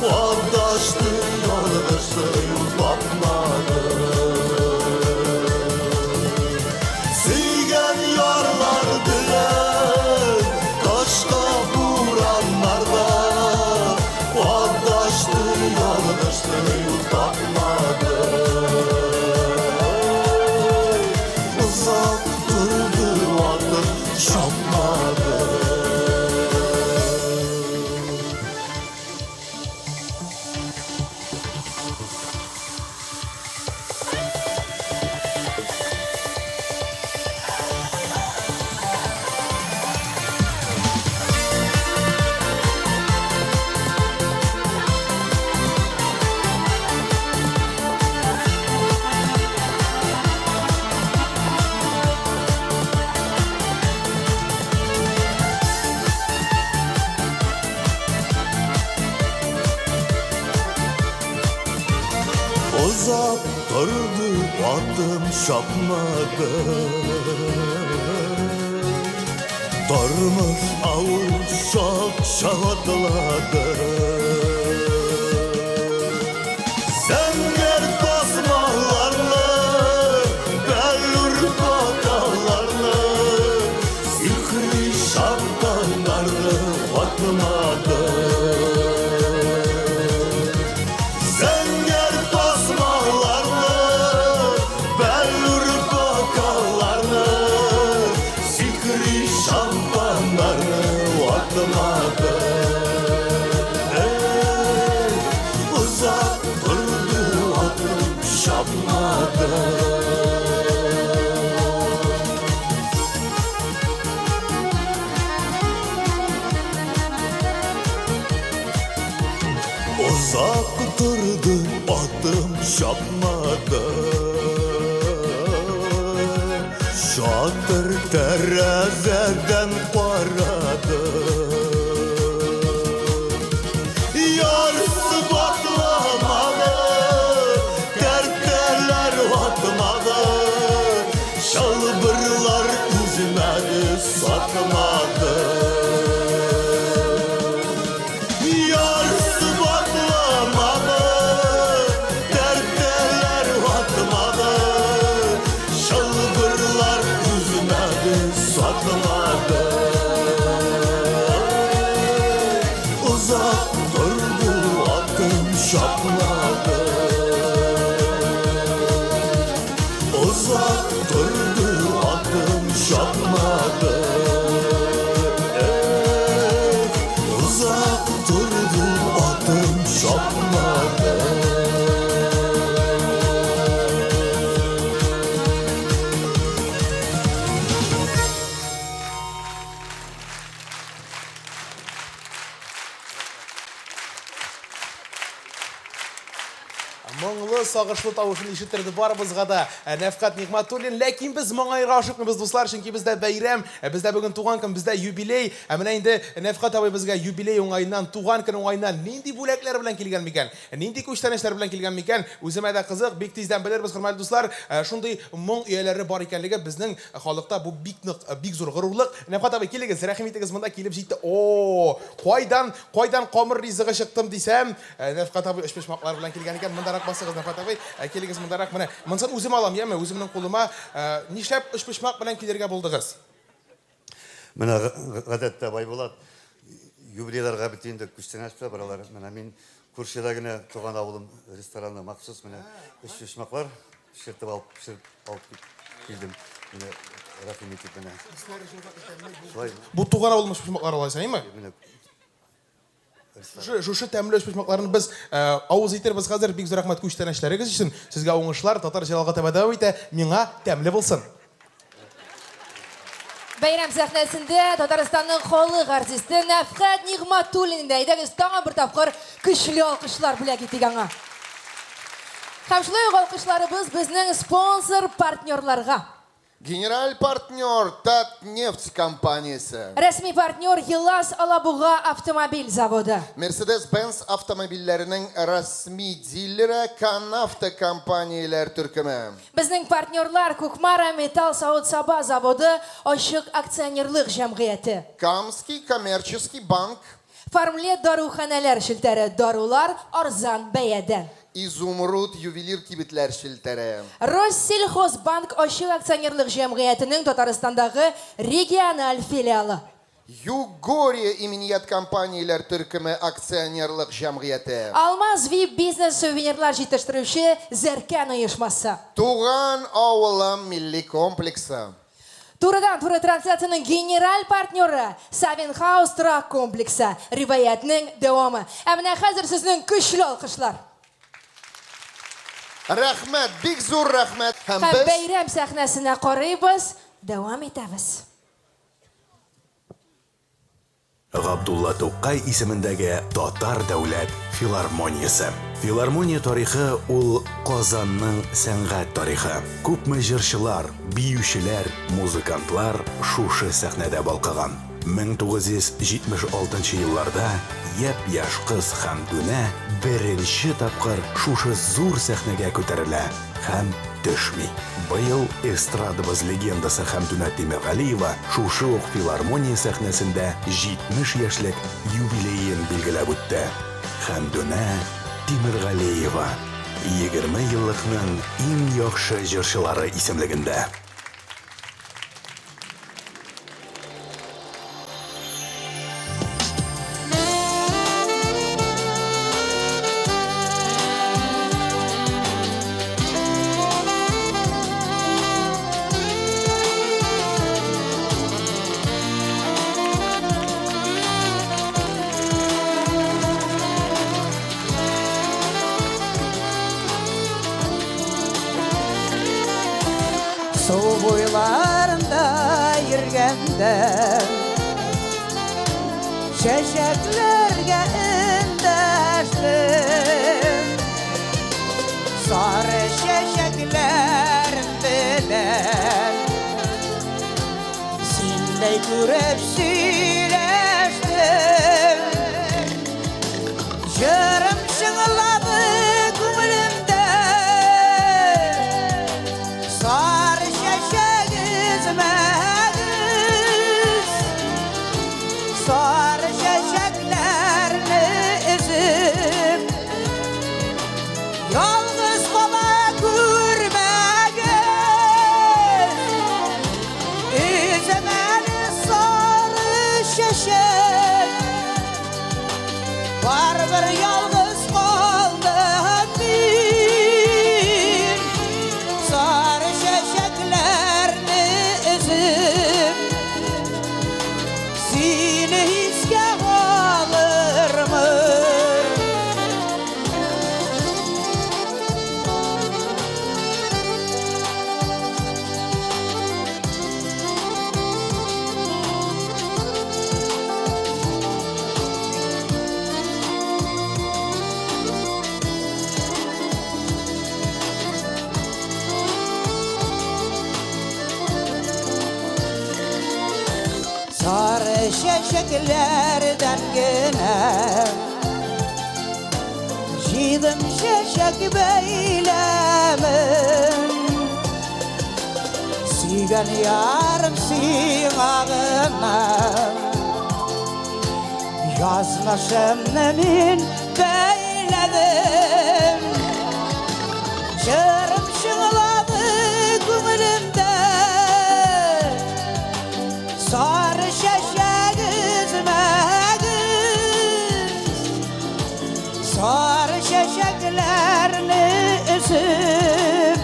Адашты, ялгышты, юл тапмады. Сөйгән ярлар белән кышкы бураннарда Адашты, ялгышты, юл тапмады. Озак торды атым чапмады. Озак торды атым чапмады. Тормыш авыр чак-чак атлады. Зәңгәр тасмаларны, бәллүр бокалларны, сихри шампаннарны ватмады. Зәңгәр тасмаларны, бәллүр бокалларны, сихри шампаннарны ватмады. Эй, озак торды атым чапмады. Озак торды атым чапмады. Чатыр тәрәзәдән карады. Ярсып атламады, тәртәләр ватмады, чылбырлар өзмәде, сатмады. Ярсып атламады, тәртәләр ватмады, чылбырлар өзмәде, сатмады. Озак торды атым чапмады. Озак торды атым чапмады. Эх, озак торды атым чапмады. Моңлы, сагышлы тавышын ишеттерде барыбызга да Нәфкать Нигъмәтуллин. Ләкин без моңаерга ашыкмыйбыз, дуслар, чөнки бездә бәйрәм, бездә бүген туган көн, бездә юбилей. Ә менә инде Нәфкать абый безгә юбилей уңаеннан, туган көн уңаеннан нинди бүләкләр белән килгән микән? Нинди күчтәнәчләр белән килгән микән? Үземә дә кызык, бик тиздән белербез, хөрмәтле дуслар. Шундый моң ияләре бар икәнлеге безнең халыкта бу бик нык, бик зур горурлык. Нәфкать абый, килегез, рәхим итегез, монда килеп җитте. О, кайдан, кайдан камыр ризыгы чыктым дисәм, Нәфкать абый өчпочмаклар белән килгән икән. Мондарак басыгыз, Нәфкать абый. Килегез мондарак. Менә монысын үзем алам, яме, үземнең кулыма. Нишләп өчпочмак белән килергә булдыгыз? Менә гадәттә Байбулат юбилейларга бит инде күчтәнәч белән баралар. Менә мин күршедә генә туган авылым рестораны махсус менә өчпочмаклар пешертеп алып, пешереп алып килдем. Менә рәхим итеп менә. Шулай. Бу туган авылым өчпочмаклары алайса, әйме? Менә Шушы, шушы тәмле өчпочмакларны без авыз итербез хәзер. Бик зур рәхмәт күчтәнәчләрегез өчен. Сезгә уңышлар, татар җыры алга таба дәвам итә. Миңа тәмле булсын. Бәйрәм сәхнәсендә Татарстанның халык артисты Нәфкать Нигъмәтуллин инде. Әйдәгез, тагын бер тапкыр көчле алкышлар бүләк итик аңа. Һәм шулай ук алкышларыбыз безнең спонсор партнерларга. Генераль партнер Татнефть компаниясе. Рәсми партнер ЕЛАЗ Алабуга автомобиль заводы. Mercedes-Benz автомобильләренең рәсми дилеры Канавто компанияләр төркеме. Безнең партнерлар Кукмара металл савыт-саба заводы ачык акционерлык җәмгыяте. Камский коммерческий банк. Фармлет даруханәләр челтәре, дарулар арзан бәядән. Изумруд ювелир кибетләр челтәре. Россельхозбанк ачык акционерлык җәмгыятенең Татарстандагы региональ филиалы. Югория иминият компанияләр төркеме акционерлык җәмгыяте. Алмаз вип бизнес сувенирлар җитештерүче Зәркән оешмасы. Туган авылым милли комплексы. Турыдан-туры трансляциянең генераль партнеры Савин Хаус торак комплексы. Риваятьнең дәвамы. Ә менә хәзер сезнең көчле алкышлар. Рәхмәт, бик зур рәхмәт. Һәм Һәм без бәйрәм сәхнәсенә карыйбыз, дәвам итәбез. Габдулла Тукай исемендәге Татар дәүләт филармониясе. Филармония тарихы ул Казанның сәнгать тарихы. Күпме җырчылар, биючеләр, музыкантлар шушы сәхнәдә балкыган. 1976 елларда япь-яшь кыз Хәмдүнә беренче тапкыр шушы зур сәхнәгә күтәрелә һәм. төшми. Быел эстрадабыз легендасы Хәмдүнә Тимергалиева шушы ук филармония сәхнәсендә 70 яшьлек юбилеен билгеләп үтте. Хәмдүнә Тимергалиева, 20 еллыкның иң яхшы җырчылары исемлегендә. Су буйларында йөргәндә Чәчәкләргә эндәштем Сары чәчәкләр белән Синдәй күреп сөйләштем Җырым чыңлады күңелемдә Сары чәчәк өзмәгез Сары чәчәкләрне өзеп Ялгыз кала күрмәгез Өзем әле сары чәчәк Барыбер ялгыз калдым мин Сары чәчәкләрне өзеп Сине искә алырмын. Сары чәчәкләрдән генә Җыйдым чәчәк бәйләмен. Сөйгән ярым сиңа гына Язмышымны мин бәйләдем. Җырым чыңлады күңелемдә Сары чәчәк өзмәгез Сары чәчәкләрне өзеп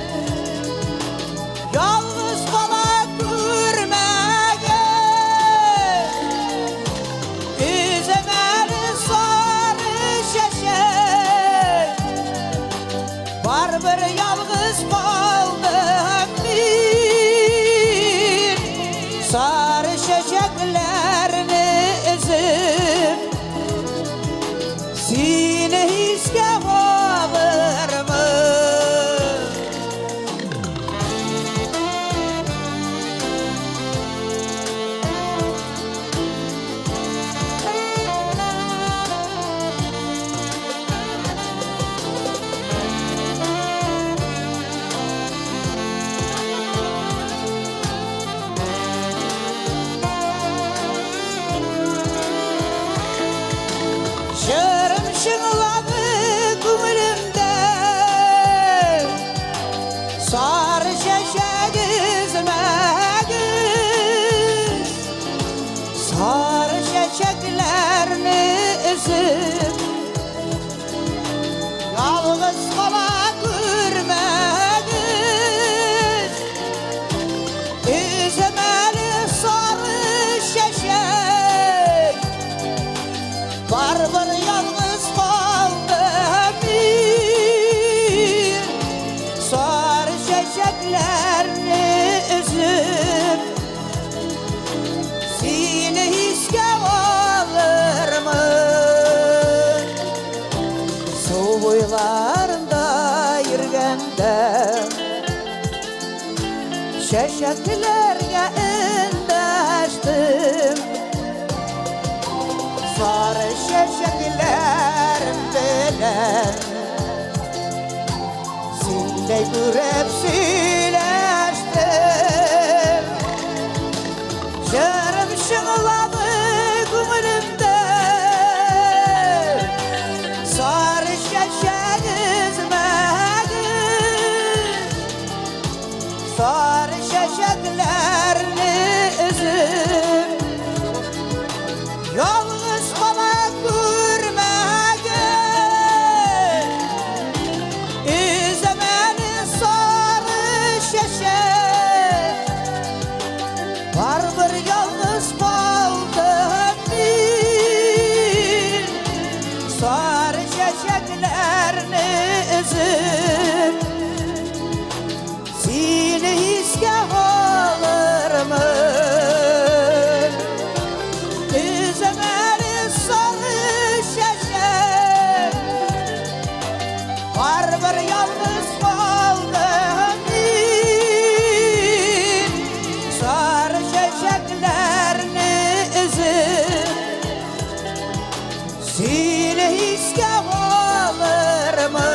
Ялгыз кала күрмәгез Өзем әле сары чәчәк Барыбер ялгыз калдым мин Сары чәчәкләрне өзеп Сине искә алырмын. Җырым чыңлады күңелемдә Сары чәчәк өзмәгез Сары чәчәкләрне өзеп Ялгыз кала күрмәгез Өзем әле сары чәчәк Барыбер ялгыз калдым мин Сары чәчәкләрне өзеп Сине искә алырмын. Су буйларында йөргәндә Чәчәкләргә эндәштем Сары чәчәкләрем белән Синдәй Бөтенләй күреп сөйләштем. Җырым чыңлады күңелемдә. Сары чәчәк өзмәгез. Сары чәчәкләрне өзеп. Ялгыз кала күрмәгез. Өзем әле сары чәчәк. Барыбер ялгыз калдым мин. Сары чәчәкләрне өзеп. Сине искә алырмын. Өзем әле сары чәчәк. Барыбер ялгыз калдым мин. Сары чәчәкләрне өзеп. Сине искә алырмын.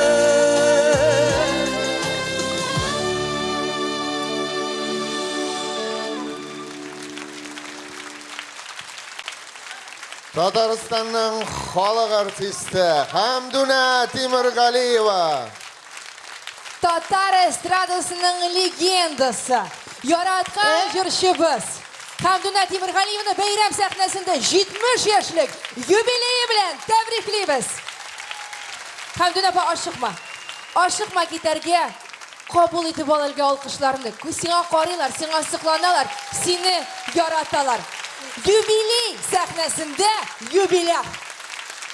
Татарстанның халык артисты Хәмдүнә Тимергалиева. Татар эстрадасының легендасы, яраткан җырчыбыз Хәмдүнә Тимергалиеваны бәйрәм сәхнәсендә 70 яшьлек юбилее белән тәбриклибез. Хәмдүнә апа, ашыкма. Ашыкма китәргә. Кабул итеп ал әлге алкышларны. Күз сиңа карыйлар, сиңа сокланалар, сине яраталар. Юбилей сәхнәсендә юбиляр.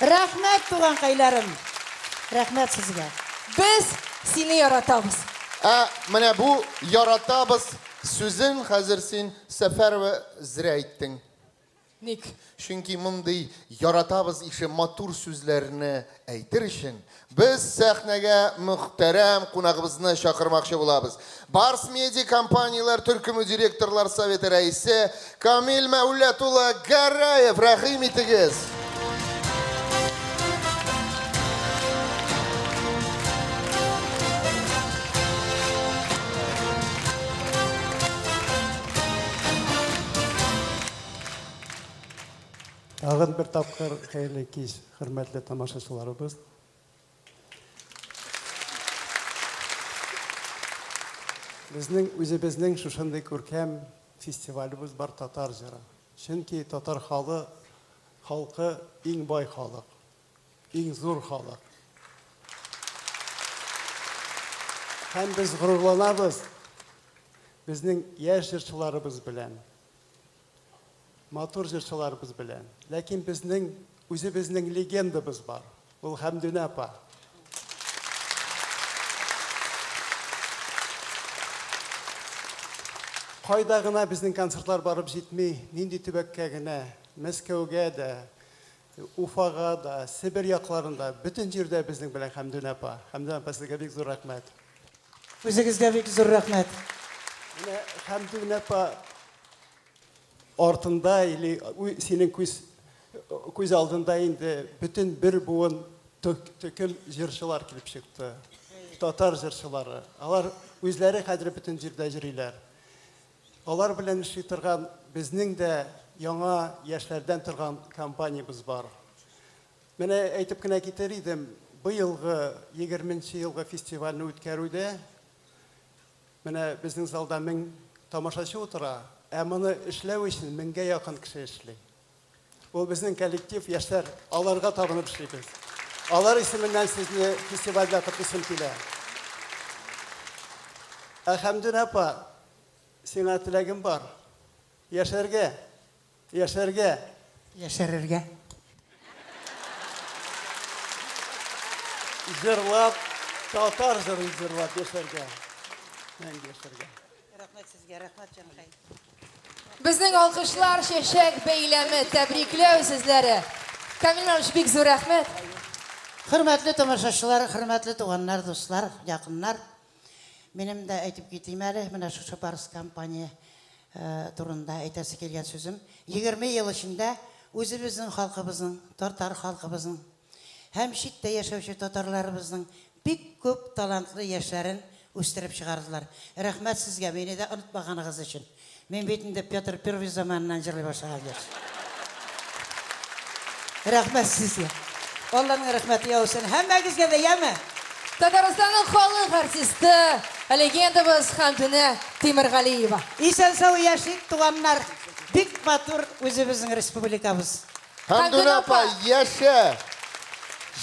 Рәхмәт, туганкайларым. Рәхмәт сезгә. Без сине яратабыз. Ә менә бу яратабыз сүзен хәзер син, Сәфәрова, зря әйттең. Ник? Чөнки мондый яратабыз ише матур сүзләрне әйтер өчен, без сәхнәгә мөхтәрәм кунагыбызны чакырмакчы булабыз. Барс Медиа компанияләр төркеме директорлар советы рәисе Камил Мәүләт улы Гәрәев, рәхим итегез! Тагын бер тапкыр хәерле кич, хөрмәтле тамашачыларыбыз. Безнең үзебезнең шушындый күркәм фестивалебез бар Татар җыры. Чөнки татар халы, халкы иң бай халык, иң зур халык. Һәм без горурланабыз безнең яшь җырчыларыбыз белән. Матур җырчыларыбыз белән. Ләкин безнең үзебезнең легендабыз бар. Ул Хәмдүнә апа. Кайда гына безнең концертлар барып җитми, нинди төбәккә генә, Мәскәүгә дә, Уфага да, Себер якларында, бөтен җирдә безнең белән Хәмдүнә апа. Хәмдүнә апа, сезгә бик зур рәхмәт. Үзегезгә бик зур рәхмәт. Менә Хәмдүнә апа артында или синең күз күз алдында инде бөтен бер буын төкем җырчылар килеп чыкты. Татар җырчылары. Алар үзләре хәзер бөтен җирдә йөриләр. Алар белән эшли торган безнең дә яңа яшьләрдән торган компаниябез бар. Менә әйтеп кенә китер идем, быелгы 20 елгы фестивальне үткәрүдә Менә безнең залда 1000 тамашачы утыра, ә моны эшләү өчен меңгә якын кеше эшли. Ул безнең коллектив, яшьләр, аларга табынып эшлибез. Алар исеменнән сезне фестивальдә котлыйсым килә. Ә Хәмдүнә апа, сиңа теләгем бар. Яшәргә! Яшәргә! Яшәрергә. Җырлап, татар җырын җырлап яшәргә. Мәңге яшәргә. Рәхмәт сезгә, рәхмәт, җанкай. Безнең алкышлар, чәчәк бәйләме, тәбрикләү сүзләре. Камил Иванович, бик зур рәхмәт. Хөрмәтле тамашачылар, хөрмәтле туганнар, дуслар, якыннар. Минем дә әйтеп китим әле, менә шушы Барс компания турында әйтәсе килгән сүзем. 20 ел эчендә үзебезнең халкыбызның, татар халкыбызның һәм читтә яшәүче татарларыбызның бик күп талантлы яшьләрен үстереп чыгардылар. Рәхмәт сезгә, мине дә онытмаганыгыз өчен. Мин бит инде Петр Первый заманыннан җырлый башлаган җырчы. Рәхмәт сезгә. Алланың рәхмәте яусын һәммәгезгә дә, яме? Татарстанның халык артисты, легендабыз Хәмдүнә Тимергалиева. Исән-сау яшик, туганнар! Бик матур үзебезнең республикабыз. Хәмдүнә апа, яшә,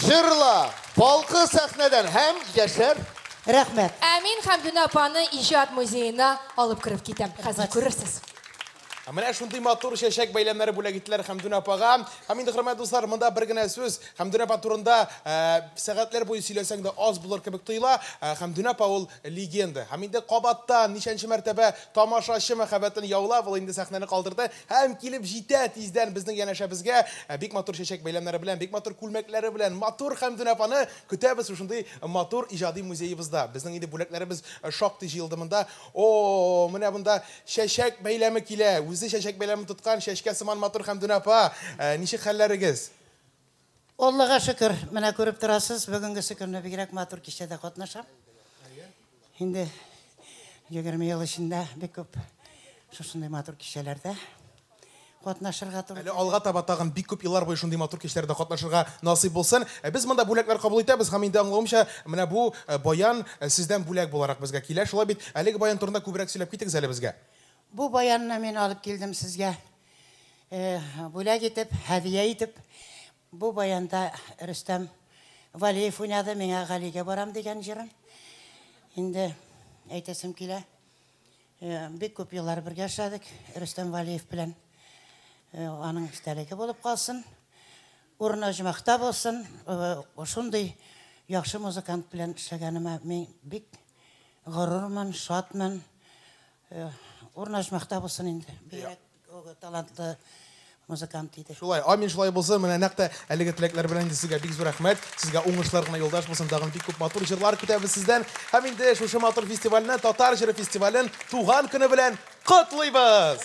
җырла, балкы сәхнәдән һәм яшәр! Рәхмәт. Ә мин Хәмдүнә апаны иҗат музеена алып кереп китәм. Хәзер күрерсез. Ә менә шундый матур чәчәк бәйләмнәре бүләк иттеләр Хәмдүнә апага. Һәм инде, хөрмәтле дуслар, монда бер генә сүз, Хәмдүнә апа турында сәгатьләр буе сөйләсәң дә аз булыр кебек тоела. Хәмдүнә апа ул легенда. Һәм инде кабаттан ничәнче мәртәбә тамашачы мәхәббәтен яулап, ул инде сәхнәне калдырды һәм килеп җитә тиздән безнең янәшәбезгә бик матур чәчәк бәйләмнәре белән, бик матур күлмәкләре белән матур Хәмдүнә апаны көтәбез шушындый матур иҗади музеебызда. Безнең инде бүләкләребез шактый җыелды монда. О, менә монда чәчәк бәйләме килә. Үзе чәчәк бәйләмен тоткан чәчкә сыман матур Хәмдүнә апа. Ничек хәлләрегез? Аллага шөкер, менә күреп торасыз, бүгенгесе көнне бигрәк матур кичәдә катнашам. Инде 20 ел эчендә бик күп шушындый матур кичәләрдә катнашырга туры Әле алга таба тагын бик күп еллар буе шундый матур кичләрдә катнашырга насыйп булсын. Ә без монда бүләкләр кабул итәбез һәм инде аңлавымча, менә бу баян сездән бүләк буларак безгә килә. Шулай бит? Әлеге баян турында күбрәк сөйләп китегез әле безгә. Бу баянны мин алып килдем сезгә бүләк итеп, һәдия итеп. Бу баянда Рөстәм Валеев уйнады, Миңа Галигә барам дигән җырын. Инде әйтәсем килә. Бик күп еллар бергә эшләдек Рөстәм Валиев белән. Аның истәлеге булып калсын. Урыны оҗмахта булсын. Шундый яхшы музыкант белән эшләгәнемә мин бик горурмын, шатмын. Урыны оҗмахта булсын инде. Бигрәк Талантлы музыкант иде. Шулай, амин, шулай булсын. Менә нәкъ тә әлеге теләкләр белән инде сезгә бик зур рәхмәт. Сезгә уңышлар гына юлдаш булсын. Тагын бик күп матур җырлар көтәбез сездән. Һәм инде шушы матур фестивальне, Татар җыры фестивален туган көне белән котлыйбыз!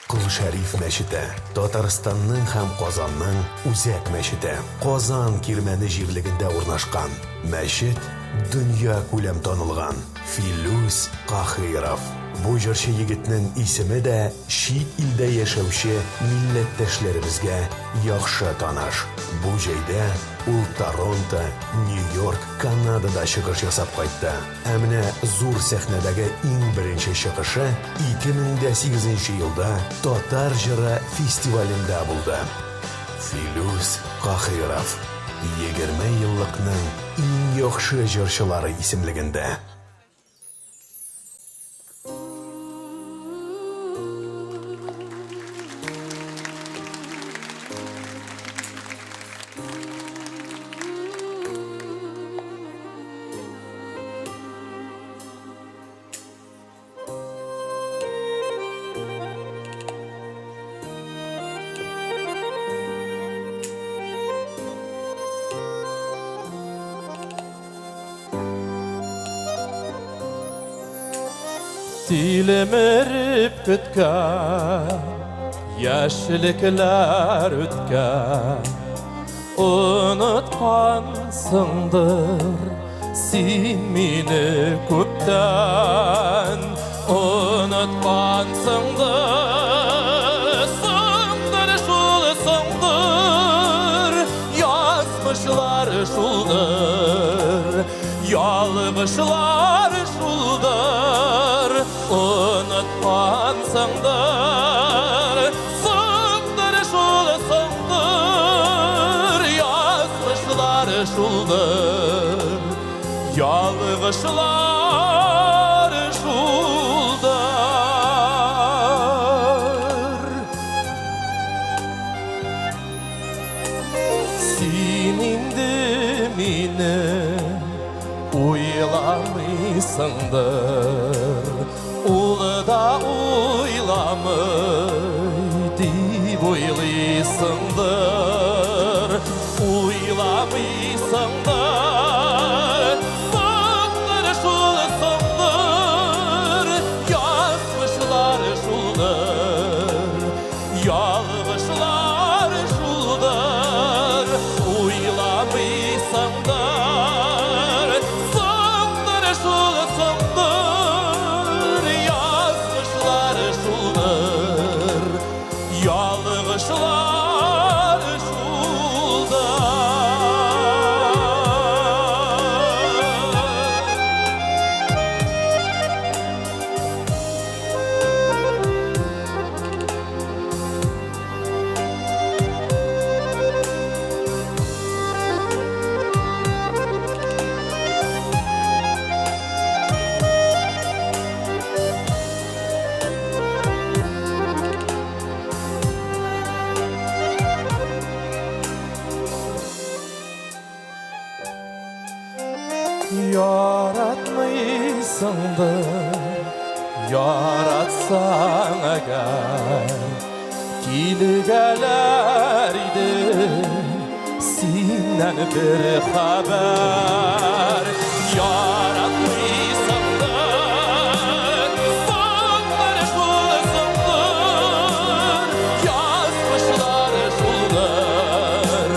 Кол Шәриф мәчете, Татарстанның һәм Казанның үзәк мәчете. Казан Кирмәне җирлегендә урнашкан. Мәчет дөнья күләм танылган Филүс Каһиров. Бу җырчы егетнең исеме дә чит илдә яшәүче милләттәшләребезгә яхшы таныш. Бу җәйдә ул Торонто, Нью-Йорк, Канадада чыгыш ясап кайтты. Ә менә зур сәхнәдәге иң беренче чыгышы 2008 нче елда Татар җыры фестивалендә булды. Филүс Каһиров, 20 еллыкның иң яхшы җырчылары исемлегендә. Тилмереп көткән яшьлекләр үткән Оныткансыңдыр син мине күптән Оныткансыңдыр Соңдыр шул соңдыр Язмышлар шулдыр Ялгышлар шулдыр Оныткансыңдыр Соңдыр шул соңдыр Язмышлар шулдыр Ялгышлар шулдыр Син инде мине уйламыйсыңдыр, Ул да уйламый дип уйлыйсыңдыр, Уйламыйсыңдыр, соңдыр шул соңдыр, Язмышлар шулдыр, Ялгышлар шулдыр, Уйламыйсыңдыр, соңдыр Яратсаң әгәр, килгәләр иде синнән бер хәбәр. Яратмыйсыңдыр, соңдыр шул соңдыр, язмышлар шулдыр,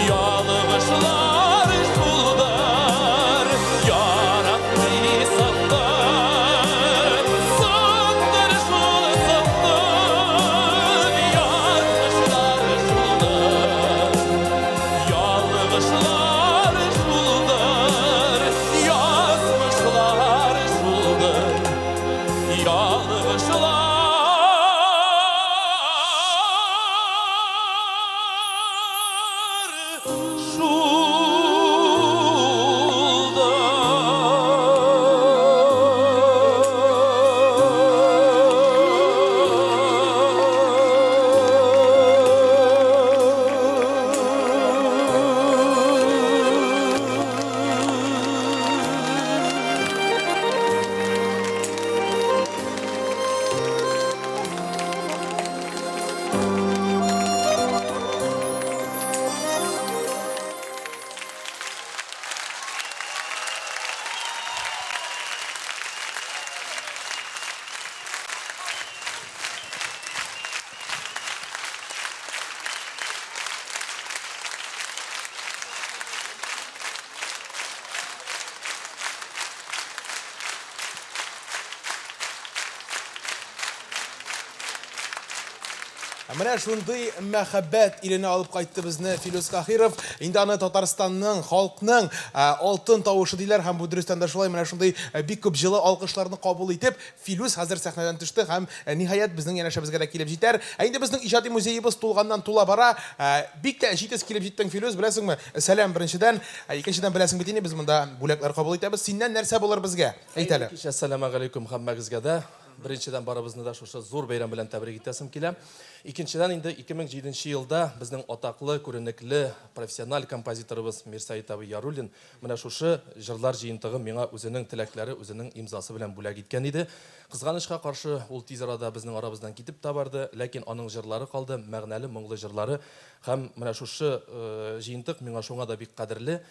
ялгышлар шулдыр. Яратмыйсыңдыр, соңдыр шул соңдыр, язмышлар шулдыр, ялгышлар шулдыр, язмышлар шулдыр, ялгышлар. Менә шундый мәхәббәт иленә алып кайтты безне Филүс Каһиров. Инде аны Татарстанның, халкның алтын тавышы диләр һәм бу дөрестән дә шулай. Менә шундый бик күп җылы алкышларны кабул итеп, Филүс хәзер сәхнәдән төште һәм ниһаять безнең янәшәбезгә дә килеп җитәр. Ә инде безнең иҗади музеебыз тулганнан тула бара. Бик тә җитез килеп җиттең, Филүс, беләсеңме? Сәлам беренчедән, икенчедән беләсең бит инде без монда бүләкләр кабул итәбез. Синнән нәрсә булыр безгә? Әйт әле. Кичә әссәламәгаләйкүм һәммәгезгә дә. Беренчедән барыбызны да шушы зур бәйрәм белән тәбрик итәсем килә. Икенчедән инде 2007 нче елда безнең атаклы, күренекле, профессиональ композиторыбыз Мирсәет абый Яруллин менә шушы җырлар җыентыгын миңа үзенең теләкләре, үзенең имзасы белән бүләк иткән иде. Кызганычка каршы, ул тиз арада безнең арабыздан китеп тә барды, ләкин аның җырлары калды, мәгънәле, моңлы җырлары. Һәм менә шушы җыентык миңа шуңа да бик кадерле.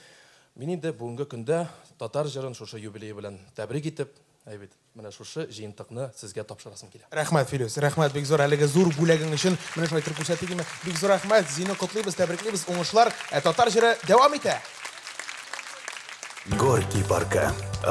Мин инде бүгенге көндә татар җырын шушы юбилее белән тәбрик итеп, әй бит, Менә шушы җыентыкны сезгә тапшырасым килә. Рәхмәт, Филүс, рәхмәт бик зур әлеге зур бүләгең өчен. Менә шулай итеп күрсәтик име. Бик зур рәхмәт, Зине котлыйбыз, тәбриклибез, уңышлар. Ә татар җыры дәвам итә! Горький паркы,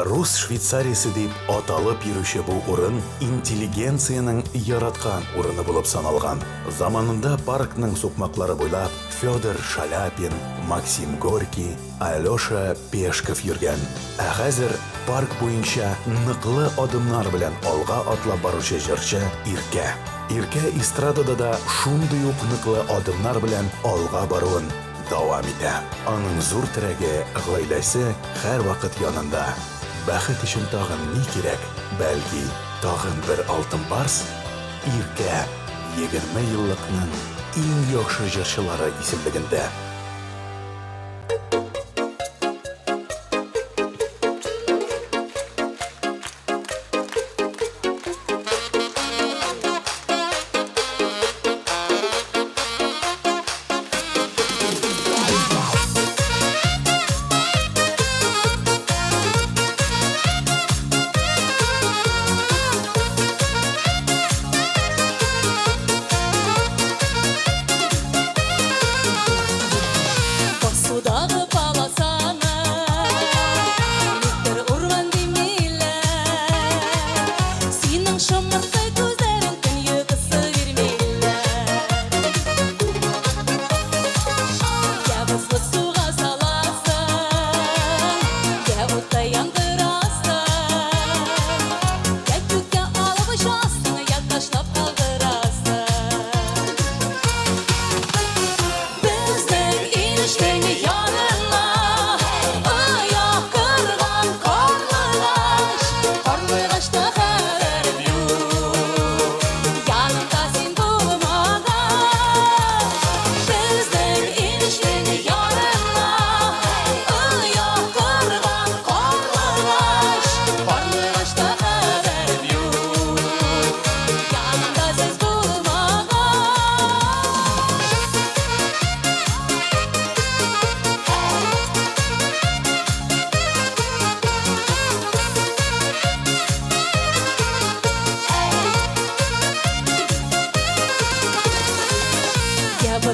рус Швейцариясе дип аталып йөрүче бу урын интеллигенциянең яраткан урыны булып саналган. Заманында паркның сукмаклары буйлап Федор Шаляпин, Максим Горький, Алеша Пешков йөргән. Ә хәзер парк буенча ныклы адымнар белән алга атлап баручы җырчы Иркә. Иркә эстрадада да шундый ук ныклы адымнар белән алга баруын дәвам итә. Аның зур терәге, гаиләсе һәрвакыт янында. Бәхет өчен тагын ни кирәк? Бәлки, тагын бер Алтын Барс? Иркә, 20 еллыкның иң яхшы җырчылары исемлегендә.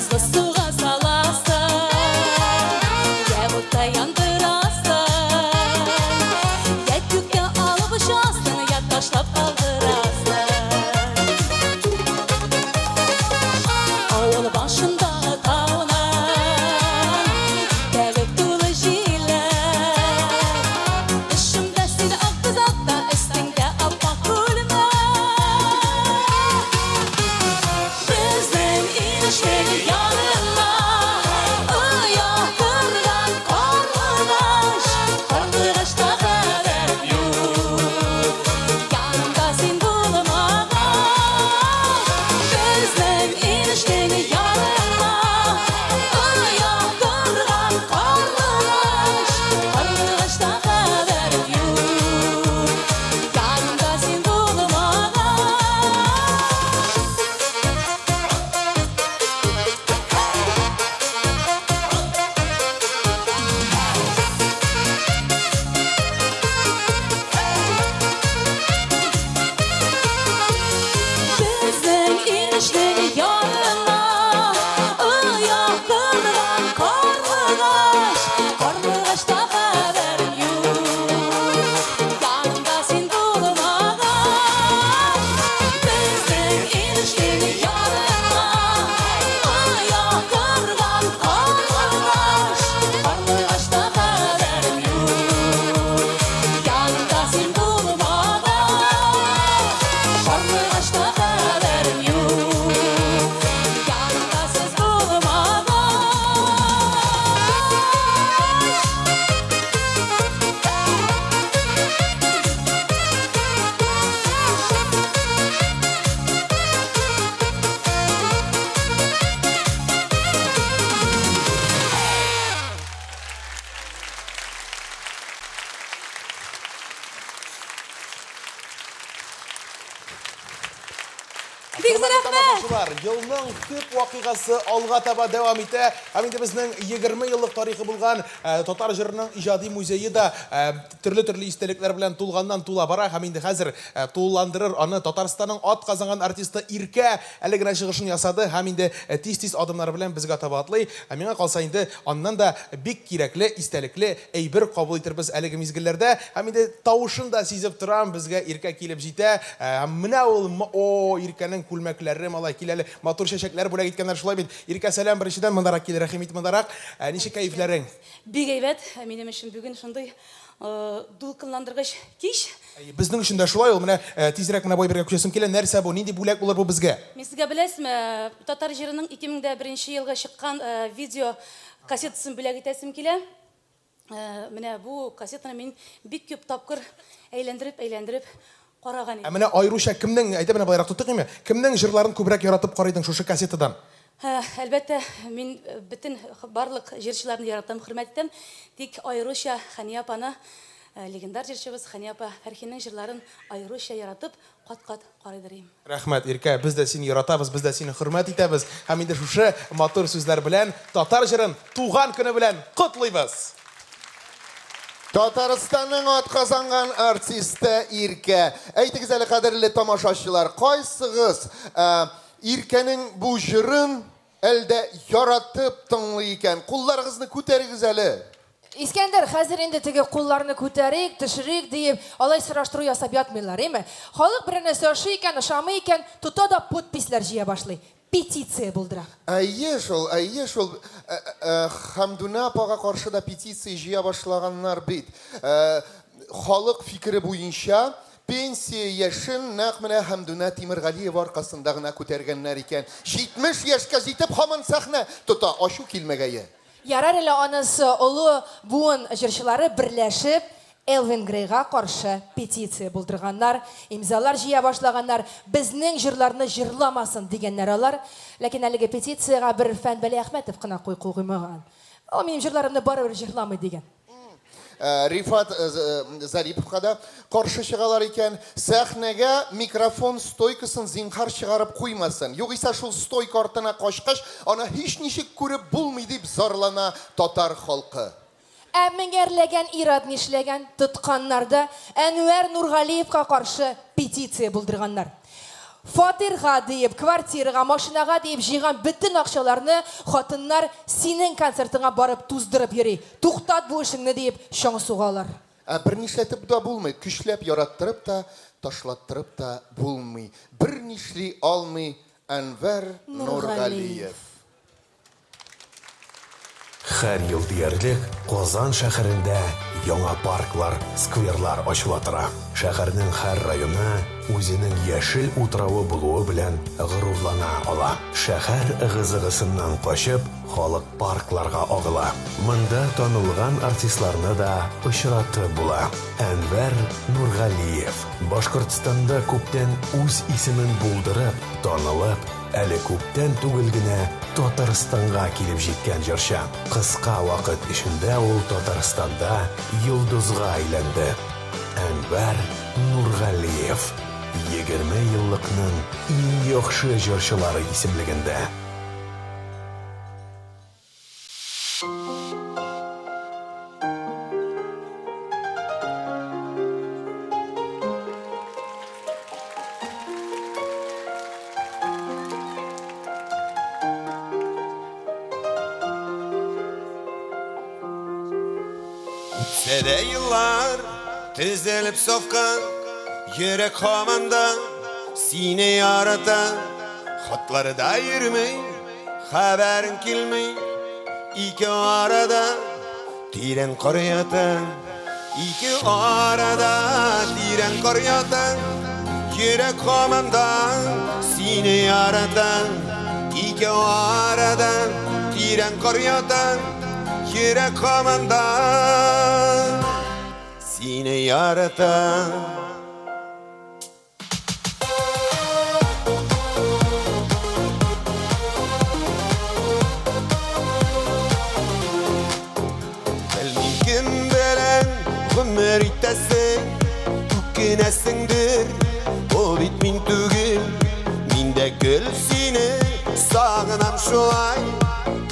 Бозлы суга саласың, я утта яндырасың, я күккә алып очасың, я ташлап калдырасың. Авыл башындагы тауның итәге тулы җиләк. Эшемдә син ак бозакта, өстеңдә ап-ак күлмәк. Безнең инешнең янына оя корган карлыгач, карлыгачта хәбәрем юк. Янымда син булмагач, безнең инешнең янына оя корган карлыгач, карлыгачта хәбәрем юк. Янымда син булмагач. Безнең инешнең янына оя корган карлыгач, карлыгачта хәбәрем юк. Янымда син булмагач, безнең инешнең янына оя корган карлыгач, карлыгачта хәбәрем юк. Янымда син булмагач, карлыгачта хәбәрем юк. Янымда сез булмагач. Бик зур Хөрмәтле рәхмәт! тамашачылар, елның төп вакыйгасы алга таба дәвам итә. Һәм инде безнең 20 еллык тарихы булган э, татар җырының иҗади музее да э, төрле-төрле истәлекләр белән тулганнан тула бара. Һәм инде хәзер э, тулыландырыр аны Татарстанның ат казанган артисты Иркә әле генә чыгышын ясады һәм инде э, тиз-тиз адымнары белән безгә таба атлый. Ә миңа калса инде аннан да бик кирәкле, истәлекле әйбер кабул итербез әлеге мизгелләрдә. Һәм инде тавышын да сизеп торам, безгә Иркә килеп җитә. Э, Һәм менә ул, м- о, Иркәнең күлмәкләре, малай, кил әле, матур чәчәкләр бүләк иткәннәр шулай бит. Иркә, сәлам, беренчедән мондарак кил, рәхим ит мондарак. Э, Ничек кәефләрең? Бик әйбәт, минем өчен бүген шундый э, дулкынландыргыч кич. Әйе, Безнең өчен дә шулай ул. Менә э, тизрәк менә бу әйбергә күчәсем килә. Нәрсә бу? Нинди бүләк булыр бу безгә? Мин сезгә беләсезме, татар җырының 2001 елгы чыккан э, видео кассетасын бүләк итәсем килә. Э, Менә бу кассетаны мин бик күп тапкыр әйләндереп-әйләндереп караган Ә идем. менә аеруча кемнең, әйдә менә былайрак тотыйк инде, кемнең җырларын күбрәк яратып карыйдың шушы кассетадан? Э, Әлбәттә, мин э, бөтен барлык җырчыларны яратам, хөрмәт итәм. Тик аеруча Хәния апаны, э, легендар җырчыбыз Хәния апа Фәрхинең җырларын аеруча яратып, кат-кат карыйдыр идем. Рәхмәт, Иркә, без дә сине яратабыз, без дә сине хөрмәт итәбез. Һәм инде шушы матур сүзләр белән татар җырын туган көне белән котлыйбыз. Татарстанның атказанган артисты Иркә. Әйтегез әле, кадерле тамашачылар, кайсыгыз э, Иркәнең бу җырын әлдә яратып тыңлый икән? Кулларыгызны күтәрегез әле. Искәндәр, хәзер инде теге кулларны күтәрик, төшерик диеп, алай сораштыру ясап ятмыйлар, әйме? Халык бер нәрсә ошый икән, ошамый икән, тота да подписьләр җыя башлый. Петиция булдыра. Әйе шул, әйе шул. Э, э, Хәмдүнә апага каршы да петиция җыя башлаганнар бит. Э, Халык фикере буенча пенсия яшен нәкъ менә Хәмдүнә Тимергалиева аркасында гына күтәргәннәр икән. 70 яшькә җитеп һаман сәхнә тота, ачу килмәгәе. Ярар әле анысы олы буын җырчылары берләшеп Элвин Грейга каршы петиция булдырганнар, имзалар җыя башлаганнар, безнең җырларны җырламасын дигәннәр алар. Ләкин әлеге петициягә бер Фән Вәлиәхмәтов кына кул куймаган. Ул минем җырларымны барыбер җырламый дигән. Э, Рифат э, э, Зариповка да каршы чыгалар икән. Сәхнәгә микрофон стойкасын зинһар чыгарып куймасын. Югыйсә шул стойка артына качкач, аны һич ничек күреп булмый дип зарлана татар халкы. Ә меңәрләгән ир-ат нишләгән? Тотканнар да Әнвәр Нургалиевка каршы петиция булдырганнар. Фатирга диеп, квартирага, машинага диеп җыйган бөтен акчаларны хатыннар синең концертыңа барып туздырып йөри. Туктат бу эшеңне диеп чаң сугалар. Ә бернишләтеп дә булмый, көчләп яраттырып та, ташлаттырып та булмый. Бернишли алмый Әнвәр Нургалиев. Һәр ел диярлек Казан шәһәрендә яңа парклар, скверлар ачыла тора. Шәһәрнең һәр районы үзенең яшел утравы булуы белән горурлана ала. Шәһәр ыгы-зыгысыннан качып, халык паркларга агыла. Монда танылган артистларны да очратып була. Әнвәр Нургалиев, Башкортстанда күптән үз исемен булдырып, танылып, Әле күптән түгел генә Татарстанга килеп җиткән җырчы. Кыска вакыт эчендә ул Татарстанда йолдызга әйләнде. Әнвәр Нургалиев, 20 еллыкның иң яхшы җырчылары исемлегендә. Үтсә дә еллар, тезелеп сафка, Йөрәк һаман да сине ярата. Хатларда йөрми, Хәбәрең килми, ике арада тирән кар ята. Ике арада тирән кар ята. Йөрәк һаман да сине ярата. Ике арада тирән кар ята. Йөрәк һаман да сине ярата. Белмим кем белән гомер итәсең, үкенәсеңдер, ул бит мин түгел. Мин дә гел сине сагынам шулай,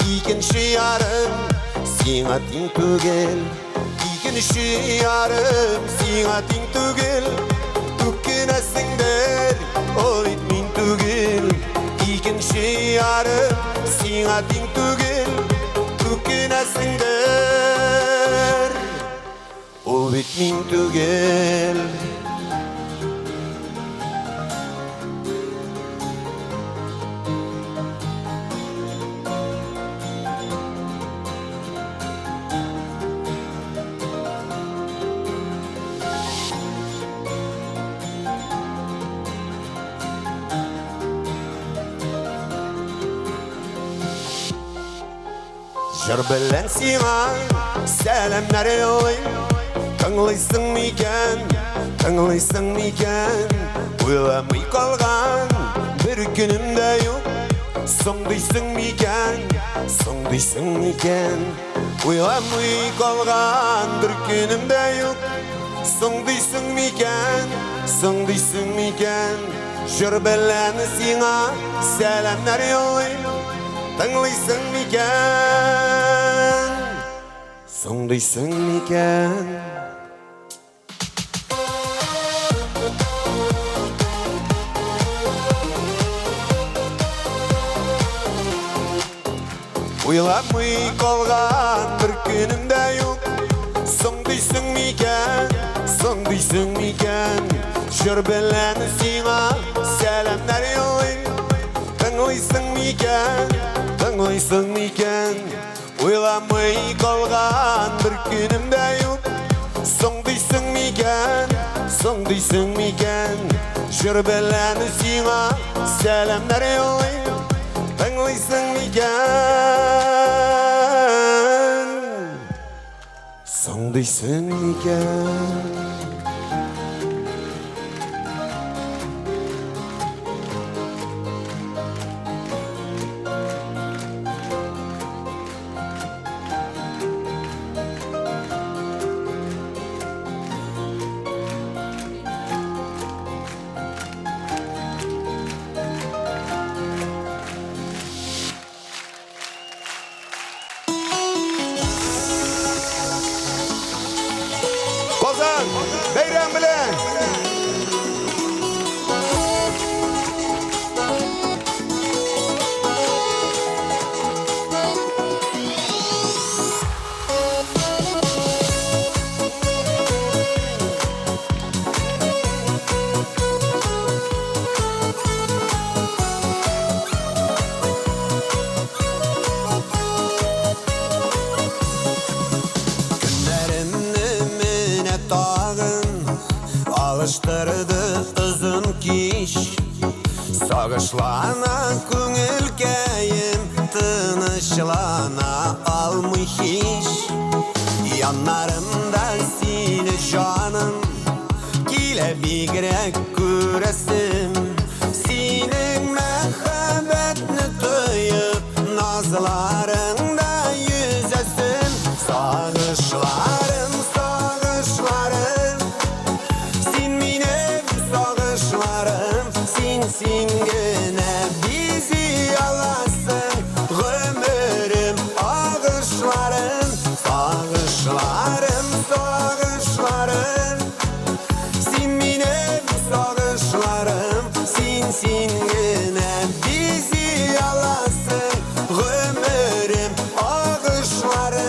икенче ярым сиңа тиң түгел. Икенче ярым сиңа тиң түгел, үкенәсеңдер, ул бит мин түгел. Икенче ярым сиңа тиң түгел, үкенәсеңдер, ул бит мин түгел. Җыр белән сиңа сәламнәр юллыйм. Тыңлыйсың микән, тыңлыйсың микән? Уйламый калган бер көнем дә юк. Соң дисең микән, соң дисең микән? Уйламый калган бер көнем дә юк. Соң дисең микән, соң дисең микән? Җыр белән сиңа сәламнәр юллыйм. Тыңлыйсың микән? Соң дисең микән? Уйламый калган бер көнем дә юк. Соң дисең микән, соң дисең микән? Җыр белән сиңа сәламнәр юллыйм. Тыңлыйсың микән, тыңлыйсың микән? Уйламый калган бер көнем дә юк. Соң дисең микән, соң дисең микән? Җыр белән сиңа сәламнәр юллыйм. Тыңлыйсың микән? Соң дисең микән? Казан! Яздырды озын кич. Сагышлана күңелкәем, тынычлана алмый һич. Яннарымда сине җаным, килә бигрәк күрәсем. Синең мәхәббәтне тоеп, назларыңда йөзәсем. Сагышларым, сагышларым, син минем сагышларым, син син генә бизи аласың гомерем агышларын. Сагышларым, сагышларым, син минем сагышларым, син син генә бизи аласың гомерем агышларын.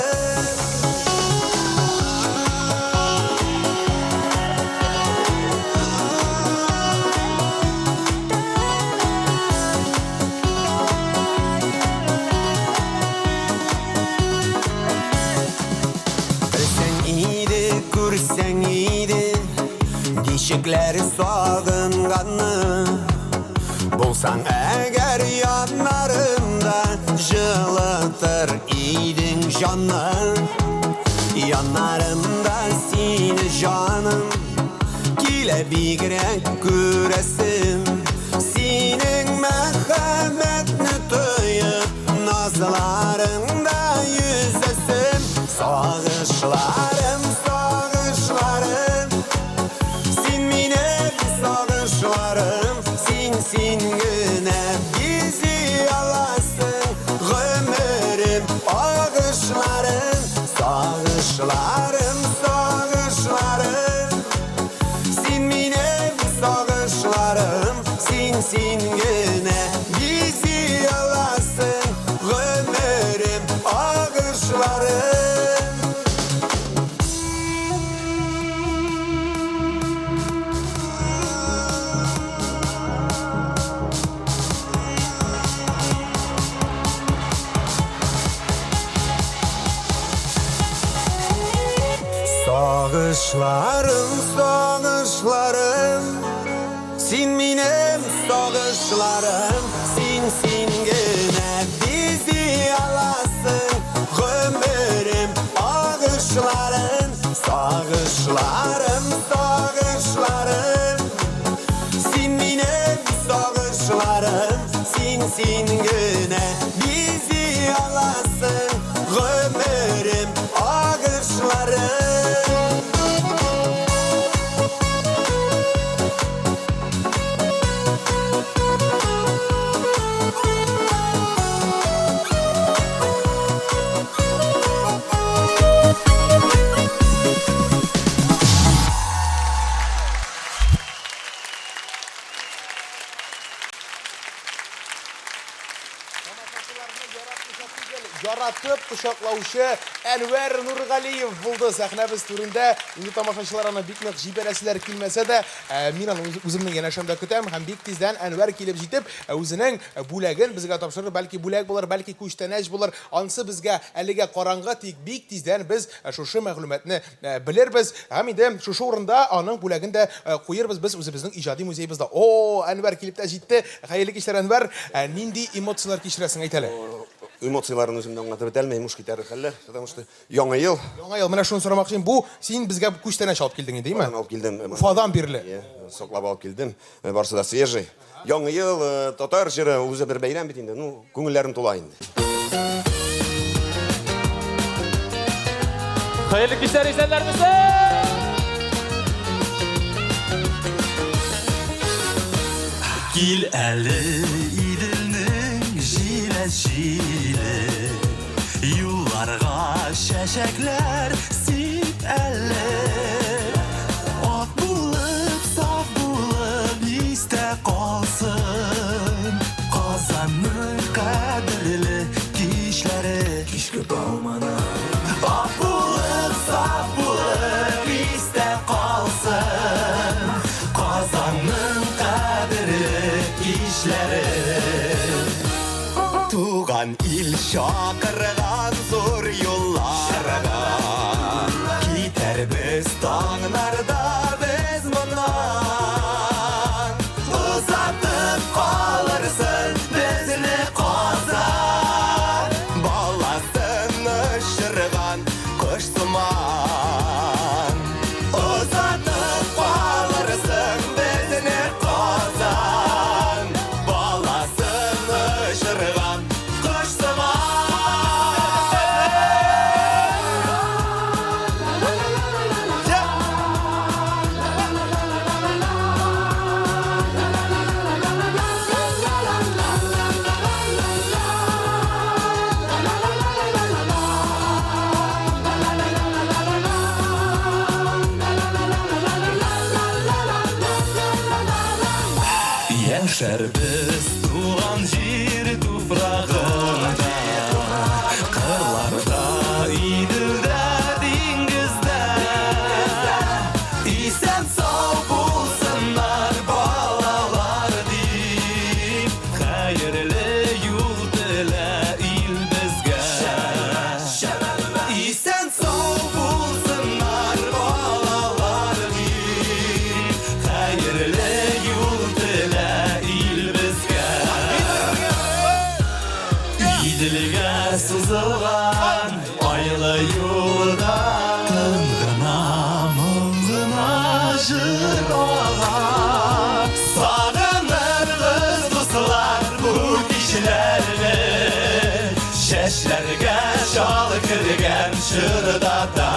Белсәң иде, күрсәң иде, ничекләр сагынганны. Булсаң әгәр яннарымда, җылытыр идең җанны. Яннарымда сине җаным, килә бигрәк күрәсем. Синең мәхәббәтне тоеп, назларыңда йөзәсем. Сагышларым, сагышларым, син минем сагышларым, син син генә бизи аласың гомерем агышларын. Сагышларым, сагышларым, син минем сагышларым, син син генә бизи аласың гомерем агышларын. Сагышларым, сагышларым, син минем сагышларым, син син генә бизи аласың гомерем агышларын. Сагышларым, сагышларым, син минем сагышларым, син син генә бизи аласың гомерем агышларын. Яратып кочаклаучы Әнвәр Нургалиев булды сәхнәбез түрендә. Инде тамашачылар аны бик нык җибәрәселәр килмәсә дә, мин аны үземнең янәшәмдә көтәм һәм бик тиздән Әнвәр килеп җитеп, үзенең бүләген безгә тапшырыр. Бәлки бүләк булыр, бәлки күчтәнәч булыр. Ансы безгә әлегә караңгы, тик бик тиздән без шушы мәгълүматны белербез. Һәм инде шушы урында аның бүләген дә куербыз без үзебезнең иҗади музеебызда. О, Әнвәр килеп тә җитте. Хәерле кичләр, Әнвәр. Нинди эмоцияләр кичерәсең, әйт әле? Эмоцияләрен үземдә аңлатып бетә алмыйм, уш китәрлек хәлләр, потому что Яңа ел. Яңа ел, менә шуны сорамакчы идем. Бу син безгә күчтәнәч алып килдең инде, димме? Уфадан алып килдем. Уфадан бирле. Саклап алып килдем. Барысы да свежий. Яңа ел, татар җыры, үзе бер бәйрәм бит инде. Ну, күңелләрем тула инде. Хәерле кичләр, исәннәрмесез! Кил әле Иделнең җиләс җиле, юлларга чәчәкләр сип әле. Ак булып, саф булып истә калсын Казанның кадерле кичләре. Кичке Баумана. Ак булып, саф булып истә калсын Казанның кадерле кичләре. Туган ил чакырган зур юлларга, китәрбез таңнарда без моннан. Без туган җир туфрагында, кырларда, Иделдә, диңгездә. Исән сау булсыннар балалар дип, хәерле юл телә ил безгә. Исән сау булсыннар балалар дип, хәерле юл телә ил безгә. Иделгә сузылган айлы юлда тын гына, моң гына җыр ага. Сагынырбыз, дуслар, бу кичләрне, чәчләргә чал кергән чорда да.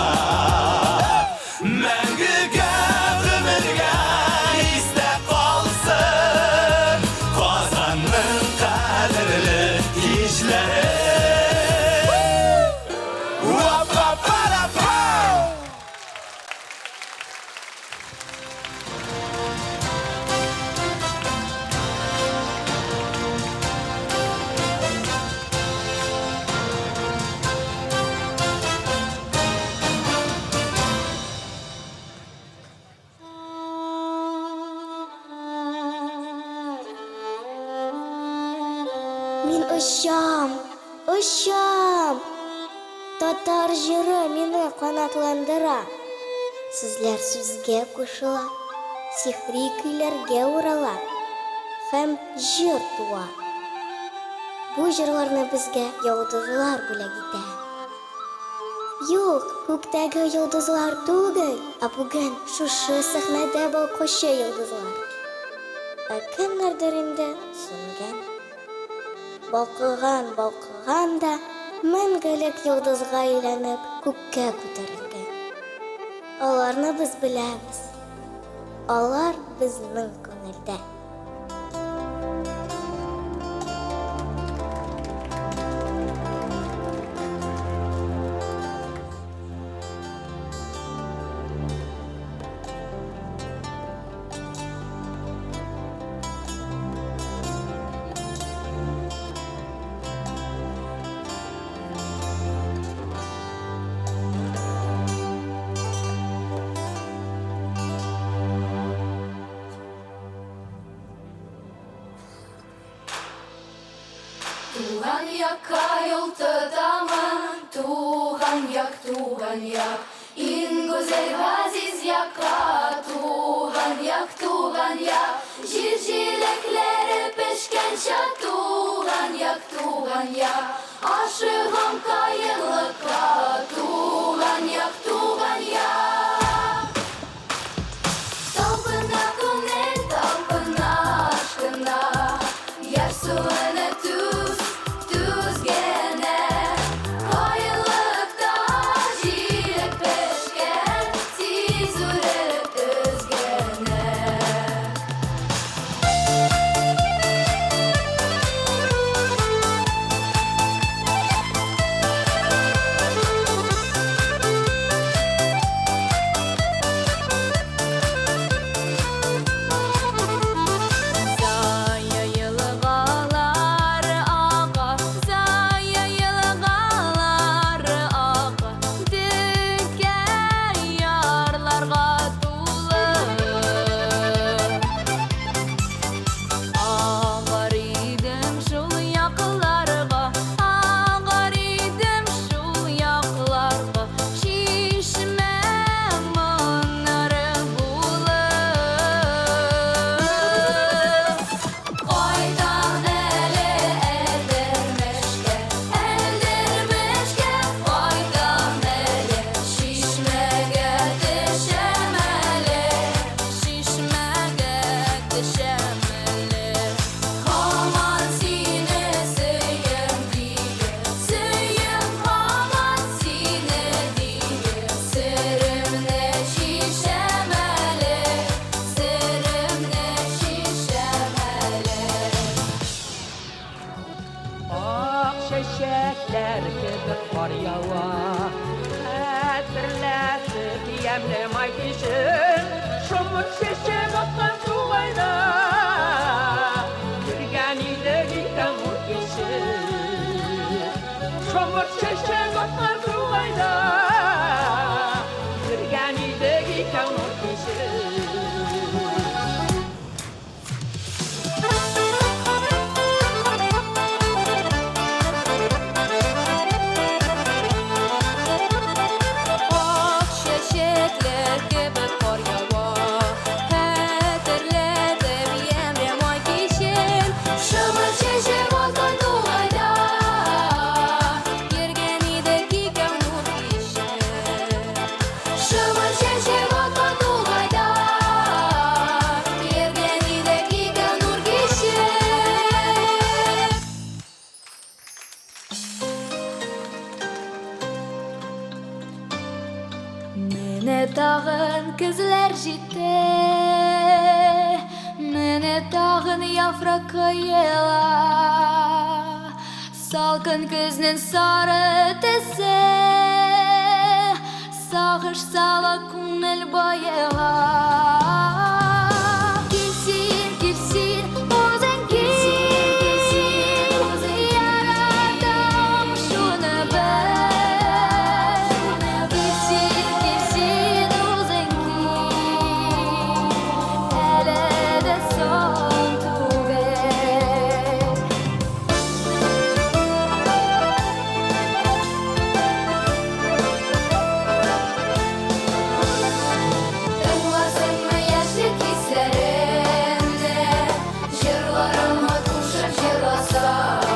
Мәңгегә гомергә истә калсын Казанның кадерле кичләре. Уа-па-па-ра-пау! Мин очам, очам. Татар җыры мине канатландыра. Сүзләр сүзгә кушыла, сихри көйләргә урала һәм җыр туа. Бу җырларны безгә йолдызлар бүләк итә. Юк, күктәге йолдызлар түгел, ә бүген шушы сәхнәдә балкучы йолдызлар. Ә кемнәрдер инде сүнгән. Балкыган, балкыган да, мәңгелек йолдызга әйләнеп, күккә күтәрелгән. Аларны без беләбез. Алар безнең күңелдә. Туган якка юл тотамын, туган як, туган як, иң гүзәл газиз якка, туган як, туган як, җир җиләкләре пешкәнчә, туган як, туган як, ашыгам каенлыкка, туган як, туган як. Талпына күңел, талпына ашкына, ярсуына түз, түз генә. Каенлыкта җиләк пешкән, тиз үреп өзгәнә. Зая елгалар ага, зая елгалар ага, текә ярларга тулы. Агар идем шул якларга, агар идем шул якларга, чишмә моңнары булып. Кайтам әле Әлдермешкә, Әлдермешкә кайтам әле, чишмәгә төшәм әле, чишмәгә төшәм әле. Һаман сине сөям диеп, сөям һаман сине диеп, серемне чишәм әле, серемне чишәм әле. Ак чәчәкләр кебек кар ява, Хәтерләтеп ямьле май кичен, Шомырт чәчәк аткан тугайда. Йөргән Шомырт чәчәк аткан тугайда, Йөргән идек икәү нур кичеп. Ак чәчәкләр кебек кар ява, Хәтерләтеп ямьле май кичен. Шомырт чәчәк аткан тугайда, Йөргән идек икәү нур кичеп. Шомырт чәчәк аткан тугайда, Йөргән идек икәү нур кичеп. Менә тагын көзләр җитте, Менә тагын яфрак коела. Салкын көзнең сары төсе, Сагыш сала күңел баега. Кил син, кил син, үзең кил, Яратам шуны бел. Кил син, кил син, үзең кил, Әле дә соң түгел. Тыңласынмы яшьлек хисләремне, Җырларыма кушып җырласам,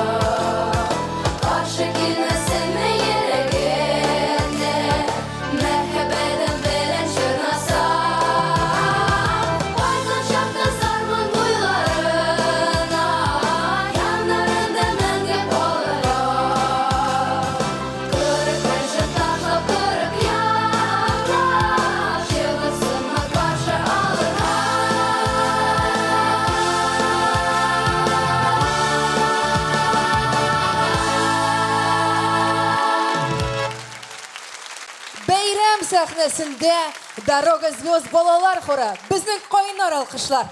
Каршы килмәсенме йөрәгемне, Мәхәббәтем белән чорнасам. Кайткан чакта Сарман буйларына, Яннарында мәңге калырга. Кырык көнче ташлап, кырык яклап, Чыгырсынмы каршы алырга. Бәйрәм сәхнәсендә Дорога звезд балалар хоры. Безнең кайнар алкышлар.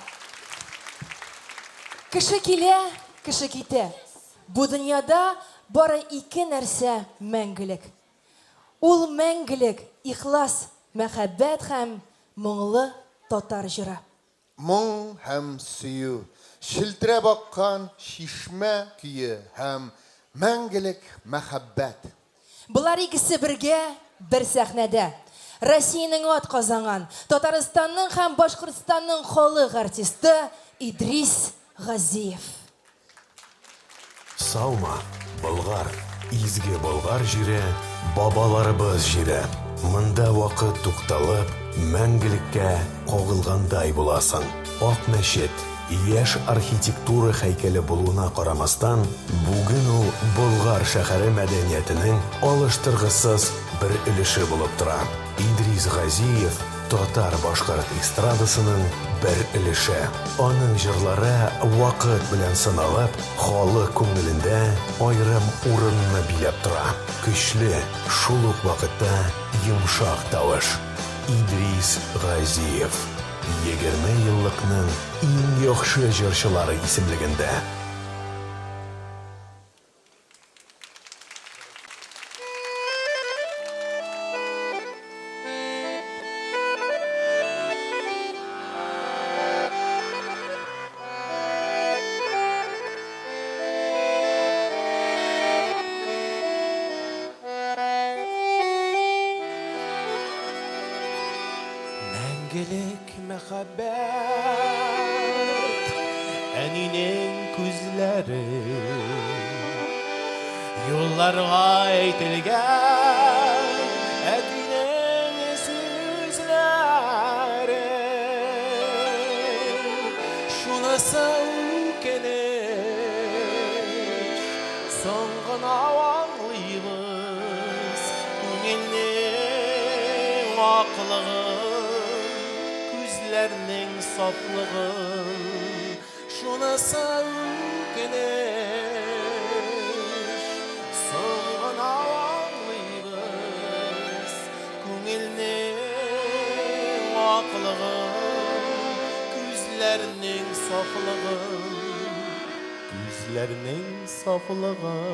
Кеше килә, кеше китә. Бу дөньяда бары ике нәрсә мәңгелек. Ул мәңгелек ихлас мәхәббәт һәм моңлы татар җыры. Моң һәм сөю, челтерәп аккан чишмә көе һәм мәңгелек мәхәббәт. Болар икесе бергә бер сәхнәдә. Россиянең атказанган, Татарстанның һәм Башкортстанның халык артисты Идрис Газиев. Саумы, Болгар, изге Болгар җире, бабаларыбыз җире. Монда вакыт тукталып, мәңгелеккә кагылгандай буласың. Ак мәчет, яшь архитектура һәйкәле булуына карамастан, бүген ул Болгар шәһәре мәдәниятенең алыштыргысыз бер өлеше булып тора. Идрис Газиев татар-башкорт эстрадасының бер өлеше. Аның җырлары вакыт белән сыналып, халык күңелендә аерым урынны биләп тора. Көчле, шул ук вакытта йомшак тавыш. Идрис Газиев 20 еллыкның иң яхшы җырчылары исемлегендә. Мәңгелек мәхәббәт, әнинең күзләре, Юлларга әйтелгән әтинең сүзләре. Шунысы үкенеч, соң гына аңлыйбыз күңелнең аклыгын, күзләрнең сафлыгын. Шунысы үкенеч, соң гына аңлыйбыз күңелнең аклыгын, күзләрнең сафлыгын, күзләрнең сафлыгын.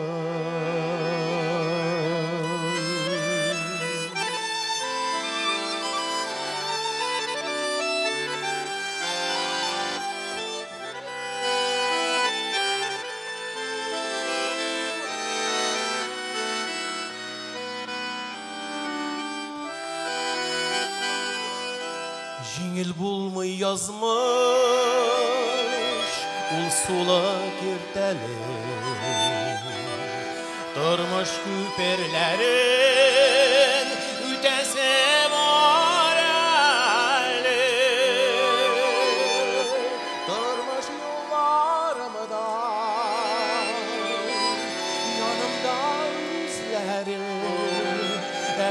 Җиңел булмый язмыш, ул сулы киртәле. Тормыш күперләрен үтәсе бар әле. Тормыш юлларымда янымда үзләре,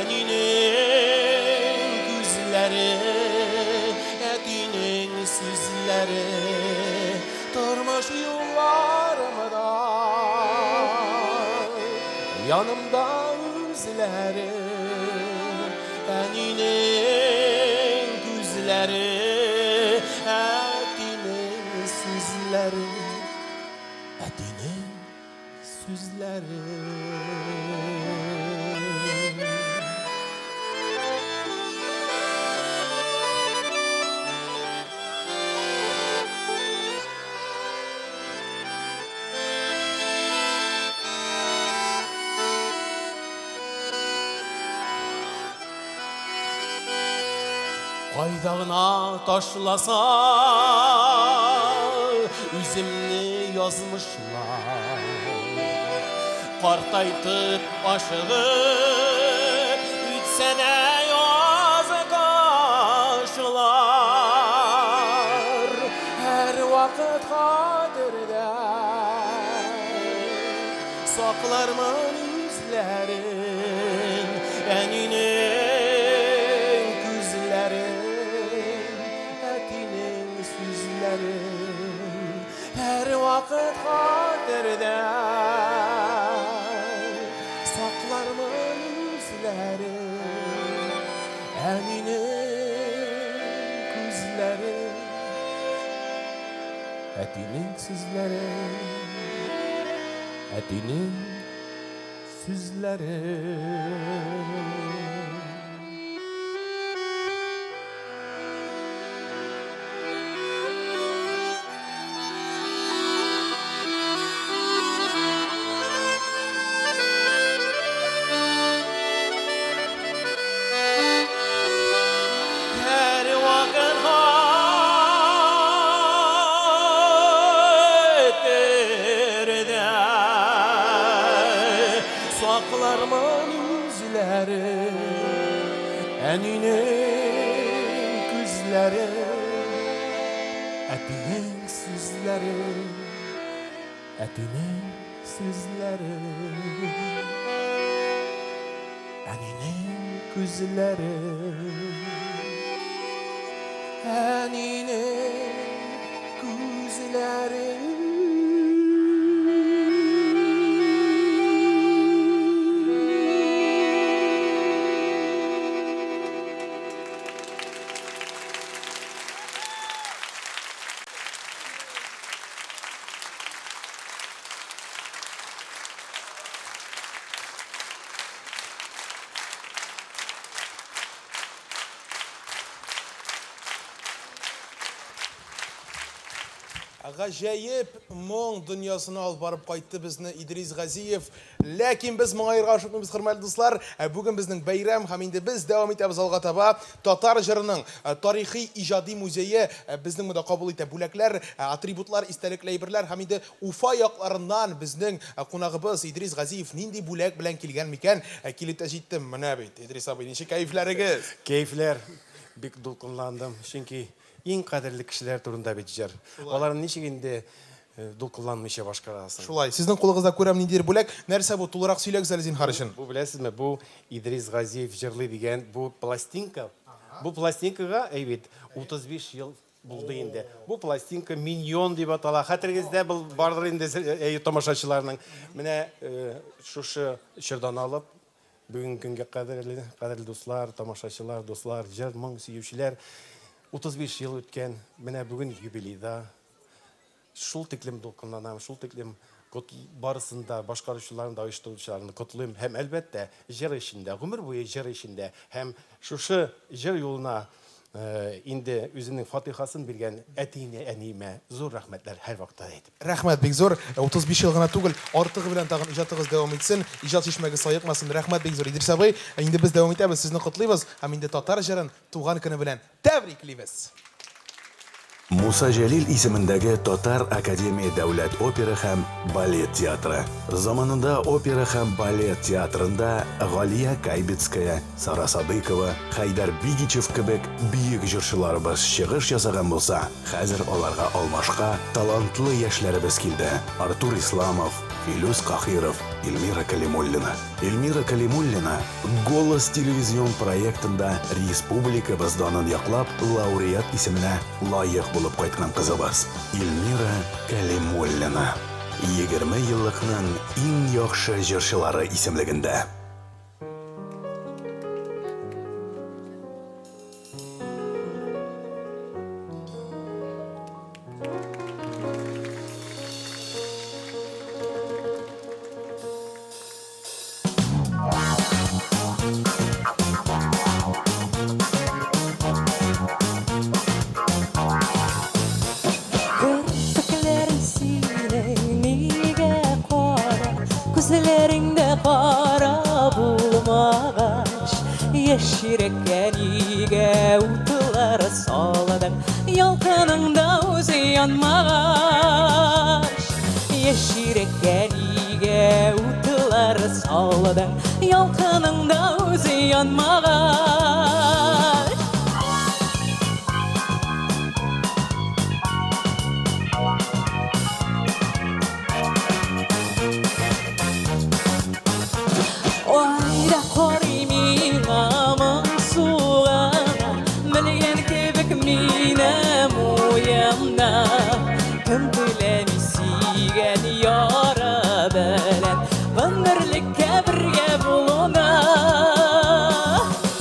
әнинең күзләре, әтинең сүзләре. Тормыш юлларымда янымда үзләре, әнинең күзләре, әтинең сүзләре, әтинең сүзләре. Кайда гына ташласа үземне язмышлар, Картайтып ашыгып үтсә дә язы кышлар, Һәрвакыт хәтердә саклармын үзләрен, Әнинең күзләрен, әтинең сүзләрен. Һәрвакыт хәтердә саклармын үзләрен, Әнинең күзләрен, әтинең сүзләрен, әтинең сүзләрен. Һәрвакыт хәтердә саклармын үзләрен, Әнинең күзләрен, әтинең сүзләрен, әтинең сүзләрен, әнинең күзләрен, әнинең күзләрен. Гаҗәеп моң дөньясына алып барып кайтты безне Идрис Газиев. Ләкин без моңаерга ашыкмыйбыз, хөрмәтле дуслар. Ә бүген безнең бәйрәм һәм инде без дәвам итәбез алга таба. Татар җырының тарихи иҗади музее безнең монда кабул итә бүләкләр, атрибутлар, истәлекле әйберләр һәм инде Уфа якларыннан безнең кунагыбыз Идрис Газиев нинди бүләк белән килгән микән? Килеп тә җиттем. Менә бит, Идрис абый, ничек кәефләрегез? Кәефләр бик дулкынландым, чөнки иң кадерле кешеләр турында бит җыр. Аларны ничек инде дулкынланмыйча башкарасың? Шулай. Сезнең кулыгызда күрәм ниндидер бүләк. Нәрсә бу? Тулырак сөйләгез әле, зинһар өчен. Бу, беләсезме, бу Идрис Газиев җырлый дигән бу пластинка. Бу пластинкага, әй бит, 35 ел булды инде. Бу пластинка Миньон дип атала. Хәтерегездә был бардыр инде әй тамашачыларның. Менә шушы чордан алып Бүгенге көнгә кадерле, кадерле дуслар, тамашачылар, дуслар, җыр, моң сөючеләр, 35 ел үткән, менә бүген юбилейда шул тиклем дулкынланам, шул тиклем барысын да, башкаручыларны да, оештыручыларны котлыйм. Һәм, әлбәттә, җыр эчендә, гомер буе җыр эчендә һәм шушы җыр юлына Инде үзенең фатыйхасын биргән әтиенә, әниемә зур рәхмәтләр һәрвакытта да әйтеп. Рәхмәт бик зур. 35 ел гына түгел, артыгы белән тагын иҗатыгыз дәвам итсен, иҗат чишмәгез саекмасын. Рәхмәт бик зур, Идрис абый. Инде без дәвам итәбез, сезне котлыйбыз һәм инде татар җырын туган көне белән тәбриклибез! Муса Җәлил исемендәге Татар академия дәүләт опера һәм балет театры. Заманында опера һәм балет театрында Галия Кайбицкая, Сара Садыйкова, Хәйдәр Бигичев кебек бөек җырчыларыбыз чыгыш ясаган булса, хәзер аларга алмашка талантлы яшьләребез килде, Артур Исламов, Филүс Каһиров, Эльмира Кәлимуллина. Эльмира Кәлимуллина Голос телевизион проектында республикабыз данын яклап, лауреат исеменә лаек булып кайткан кызыбыз Эльмира Кәлимуллина 20 еллыкның иң яхшы җырчылары исемлегендә. Керфекләрең синең нигә кара, Күзләреңдә кара булмагач, Яшь йөрәккә нигә утлар салдың, Ялкыныңда үзе янмагач. Яшь йөрәккә нигә утлар салдың, Ялкыныңда үзе янмагач. Ай да карый миңа моңсу гына, Белгән кебек минем уемны. Кем теләми сөйгән яры белән Гомерлеккә бергә булуны?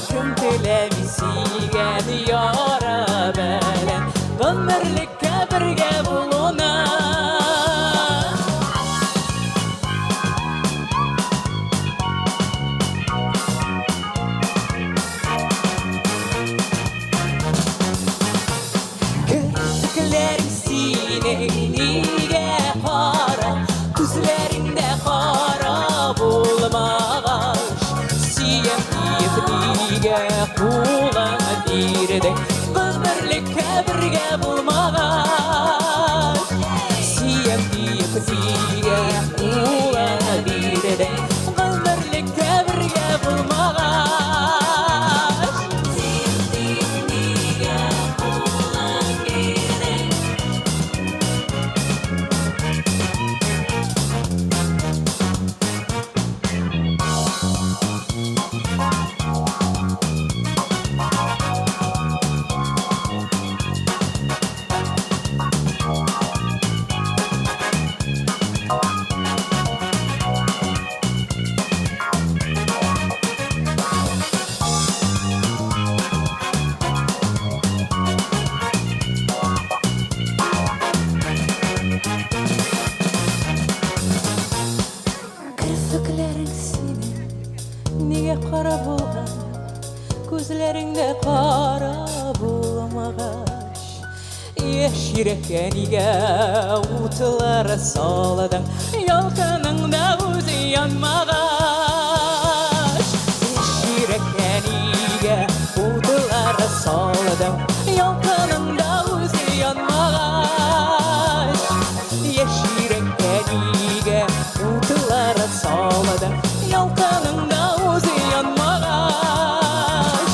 Кем теләми сөйгән яры белән Гомерлеккә бергә булуны? Керфекләрең синең нигә кара, Күзләреңдә кара булмагач, Сөям диеп нигә кулың бирдең, Гомерлеккә бергә булмагач. Сөям диеп нигә кулың бирдең, Гомерлеккә бергә булмагач. Сөям диеп нигә кулың бирдең. Керфекләрең синең нигә кара булган, Күзләреңдә кара булмагач, Яшь йөрәккә нигә утлар салдың, Ялкыныңда үзе янмагач. Яшь йөрәккә нигә утлар салдың, Ялкыныңда үзе янмагач. Яшь йөрәккә нигә утлар салдың, Ялкыныңда үзе янмагач.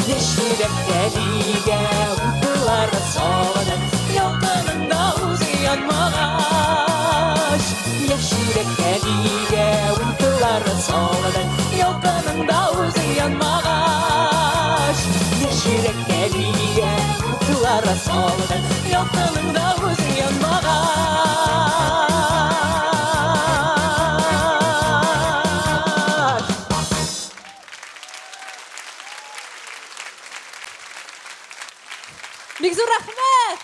Яшь йөрәккә нигә утлар салдың, Ялкыныңда үзе янмагач. Яшь йөрәккә нигә утлар салдың, Ялкыныңда үзе янмагач. Яшь йөрәккә нигә утлар салдың, Ялкыныңда үзе янмагач. Бик зур рәхмәт!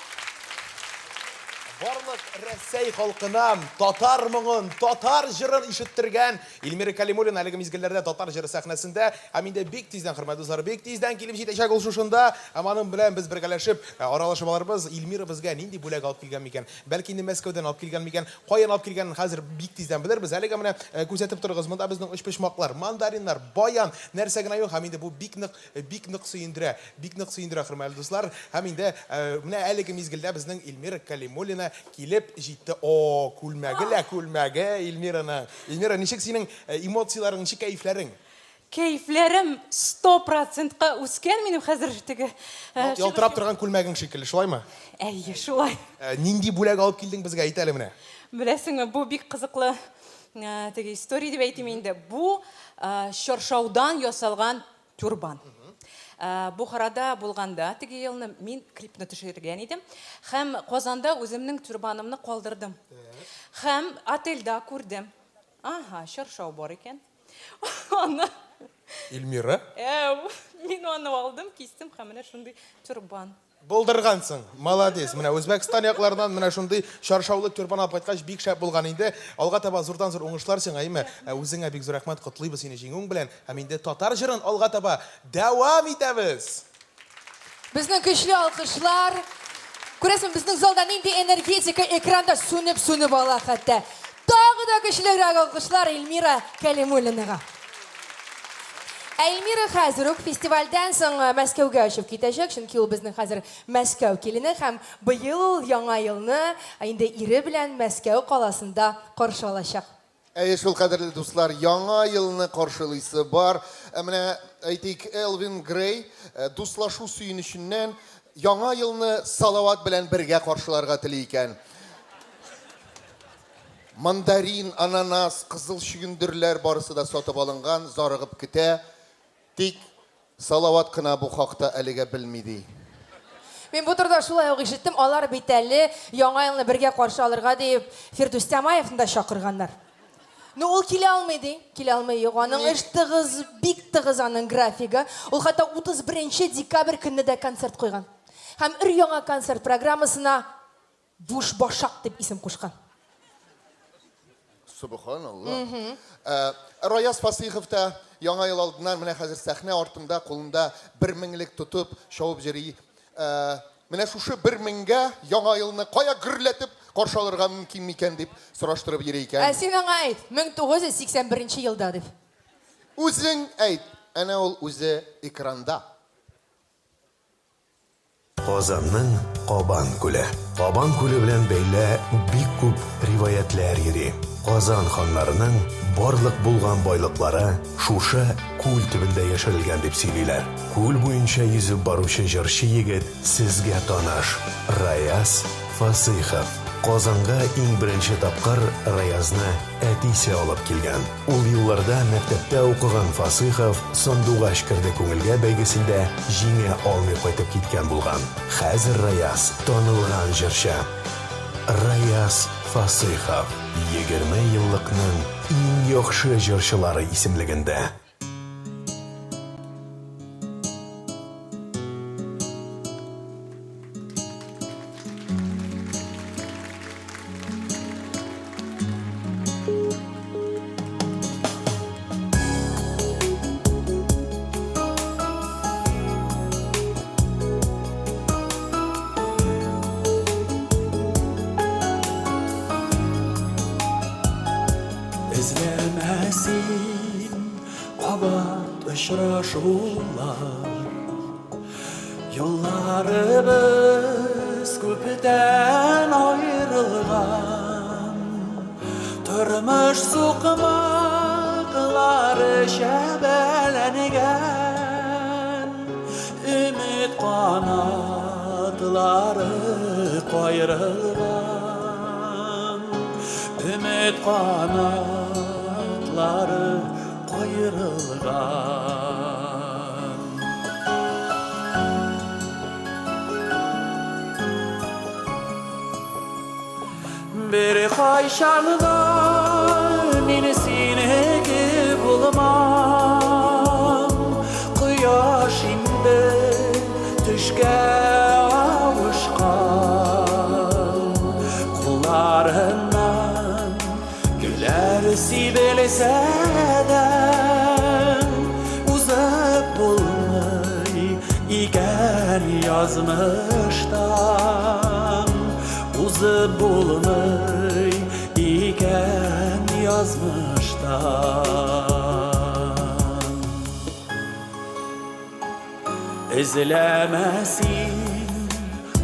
Барлык Рәсәй халкына татар моңын, татар җырын ишеттергән Эльмира Калимуллина әлеге мизгелләрдә татар җыры сәхнәсендә һәм инде бик тиздән, хөрмәтле дуслар, бик тиздән килеп җитәчәк ул шушында. Һәм аның белән без бергәләшеп аралашып алырбыз. Эльмира безгә нинди бүләк алып килгән микән? Бәлки инде Мәскәүдән алып килгән микән? Каян алып килгәнен хәзер бик тиздән белербез. Әлегә менә күзәтеп торыгыз, монда безнең өчпочмаклар, мандариннар, баян, нәрсә генә юк һәм инде бу бик нык Бик нык сөендерә, бик нык сөендерә, хөрмәтле дуслар. Һәм инде менә әлеге мизгелдә безнең Эльмира Кәлимуллина килеп җитте. О, күлмәге лә күлмәге Эльмираның. Эльмира, ничек синең эмоцияләрең, ничек кәефләрең? Кәефләрем 100 процентка үскән минем хәзер теге. Ялтырап торган күлмәгең шикелле, шулаймы? Әйе, шулай. Нинди бүләк алып килдең безгә, әйт әле менә. Беләсеңме, бу бик кызыклы теге история дип әйтим инде. Бу чаршаудан ясалган тюрбан. Бухарада булганда теге елны мин клипны төшергән идем. Һәм Казанда үземнең тюрбанымны калдырдым. Һәм отельдә күрдем. Ага, чаршау бар икән. Аны Эльмира? Әү, мин аны алдым, кистем һәм менә шундый тюрбан. Булдыргансың, молодец. Менә Үзбәкстан якларыннан менә шундый чаршаулы тюрбан алып кайткач, бик шәп булган инде. Алга таба зурдан-зур уңышлар сиңа, әйме? Ә үзеңә бик зур рәхмәт, котлыйбыз сине җиңүең белән. Һәм инде татар җырын алга таба дәвам итәбез! Безнең көчле алкышлар. Күрәсең, безнең залда нинди энергетика, экранда сүнеп-сүнеп ала хәтта. Тагы да көчлерәк алкышлар Эльмира Кәлимуллинага. Ә Эльмира хәзер үк фестивальдән соң Мәскәүгә очып китәчәк, чөнки ул безнең хәзер Мәскәү килене һәм быел ул Яңа елны инде ире белән Мәскәү каласында каршы алачак. Әйе шул, кадерле дуслар, Яңа елны каршылыйсы бар. Ә менә, әйтик, Элвин Грей дуслашу сөенеченнән Яңа елны Салават белән бергә каршыларга тели икән. Мандарин, ананас, кызыл чөгендерләр барысы да сатып алынган, зарыгып көтә. Тик Салават кына бу хакта әлегә белми, ди. Мин бу турыда шулай ук ишеттем, алар бит әле Яңа елны бергә каршы алырга дип Фирдүс Тямаевны да чакырганнар. Ну, ул килә алмый, ди. Килә алмый, юк, аның эш тыгыз, бик тыгыз аның графигы. Ул хәтта 31 декабрь көнне дә концерт куйган. Һәм өр-яңа концерт программасына Буш башак дип исем кушкан. Сөбханалла. Раяз Фасыйхов та Яңа ел алдыннан менә хәзер сәхнә артында кулында бер меңлек тотып чабып йөри. Менә шушы бер меңгә Яңа елны кая гөрләтеп каршы алырга мөмкин микән дип сораштырып йөри икән. Ә син аңа әйт, 1981 елда дип. Үзең әйт, әнә ул үзе экранда. Казанның Кабан күле. Кабан күле белән бәйле бик күп риваятьләр йөри. Казан ханнарының барлык булган байлыклары шушы күл төбендә яшерелгән дип сөйлиләр. Күл буенча йөзеп баручы җырчы егет сезгә таныш, Раяз Фасыйхов. Казанга иң беренче тапкыр Раязны әтисе алып килгән. Ул елларда мәктәптә укыган Фасыйхов Сандугач керде күңелгә бәйгесендә җиңә алмый кайтып киткән булган. Хәзер Раяз, танылган җырчы. Раяз Фасыйхов, 20 еллыкның иң яхшы җырчылары исемлегендә. Эзләмә син кабат очрашулар. Юлларыбыз күптән аерылган. Тормыш сукмаклары чәбәләнгән. Өмет канатлары каерылган. Өмет канатлары каерылган. Бер кайчан да мин синеке булмам. Кояш инде төшкә авышкан. Куллар сибелсә дә, узып булмый икән язмыштан, узып булмый икән язмыштан. Эзләмә син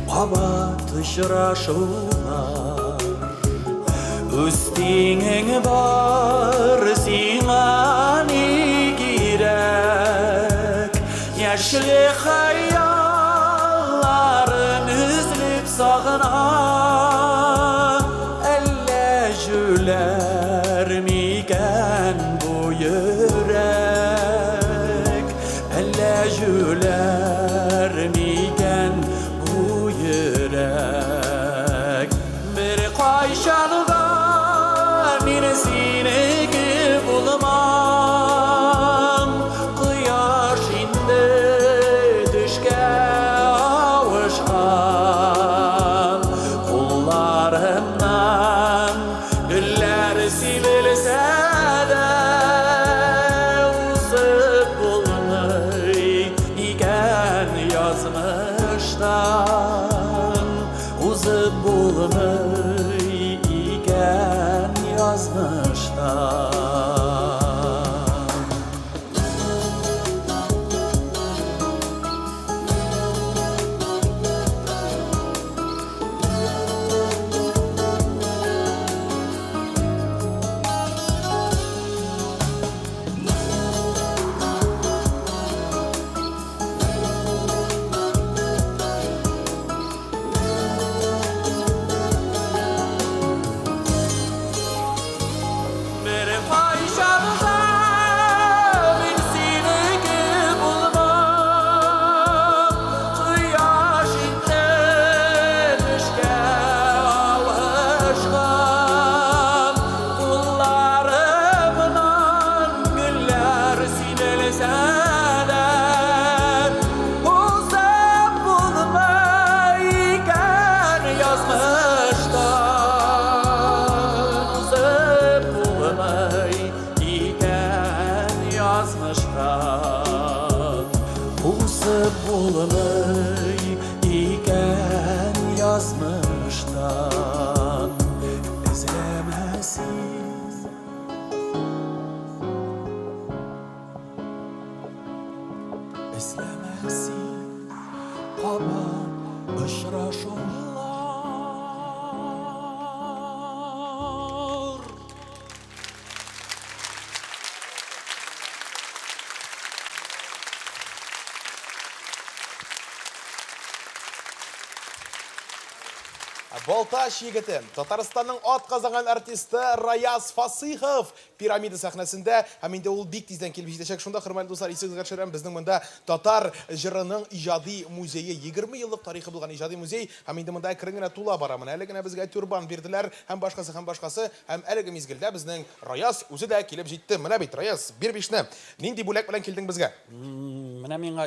кабат очрашулар, Үз тиңең бар, сиңа ни кирәк? Яшьлек хыялларын өзелеп сагына, Әллә җүләр микән бу йөрәк? Әллә җүләр микән бу йөрәк? Бер кайчан да мин синеке булмам, Кояш инде төшкә авышкан, Кулларымнан гөлләр сибелсә дә, Узып булмый икән язмыштан, Узып булмый икән язмыштан. Бер кайчан да мин синеке булмам, Кояш инде төшкә авышкан, Кулларымнан гөлләр сибелсә дә, Узып булмый икән язмыштан, Узып булмый икән язмыштан, Узып булмый икән язмыштан. Эзләмә син, эзләмә син кабат очрашулар. Балтач егете, Татарстанның атказанган артисты Раяз Фасыйхов Пирамида сәхнәсендә, һәм инде ул бик тиздән килеп җитәчәк. Шунда, хөрмәтле дуслар, исегезгә төшерәм, безнең монда татар җырының иҗади музее, 20 еллык тарихы булган иҗади музей, һәм инде монда әкрен генә тула бара. Менә әле генә безгә тюрбан бирделәр, һәм башкасы, һәм башкасы. Һәм әлеге мизгелдә безнең Раяз үзе дә килеп җитте. Менә бит, Раяз, бир бишне. Нинди бүләк белән килдең безгә? Менә миңа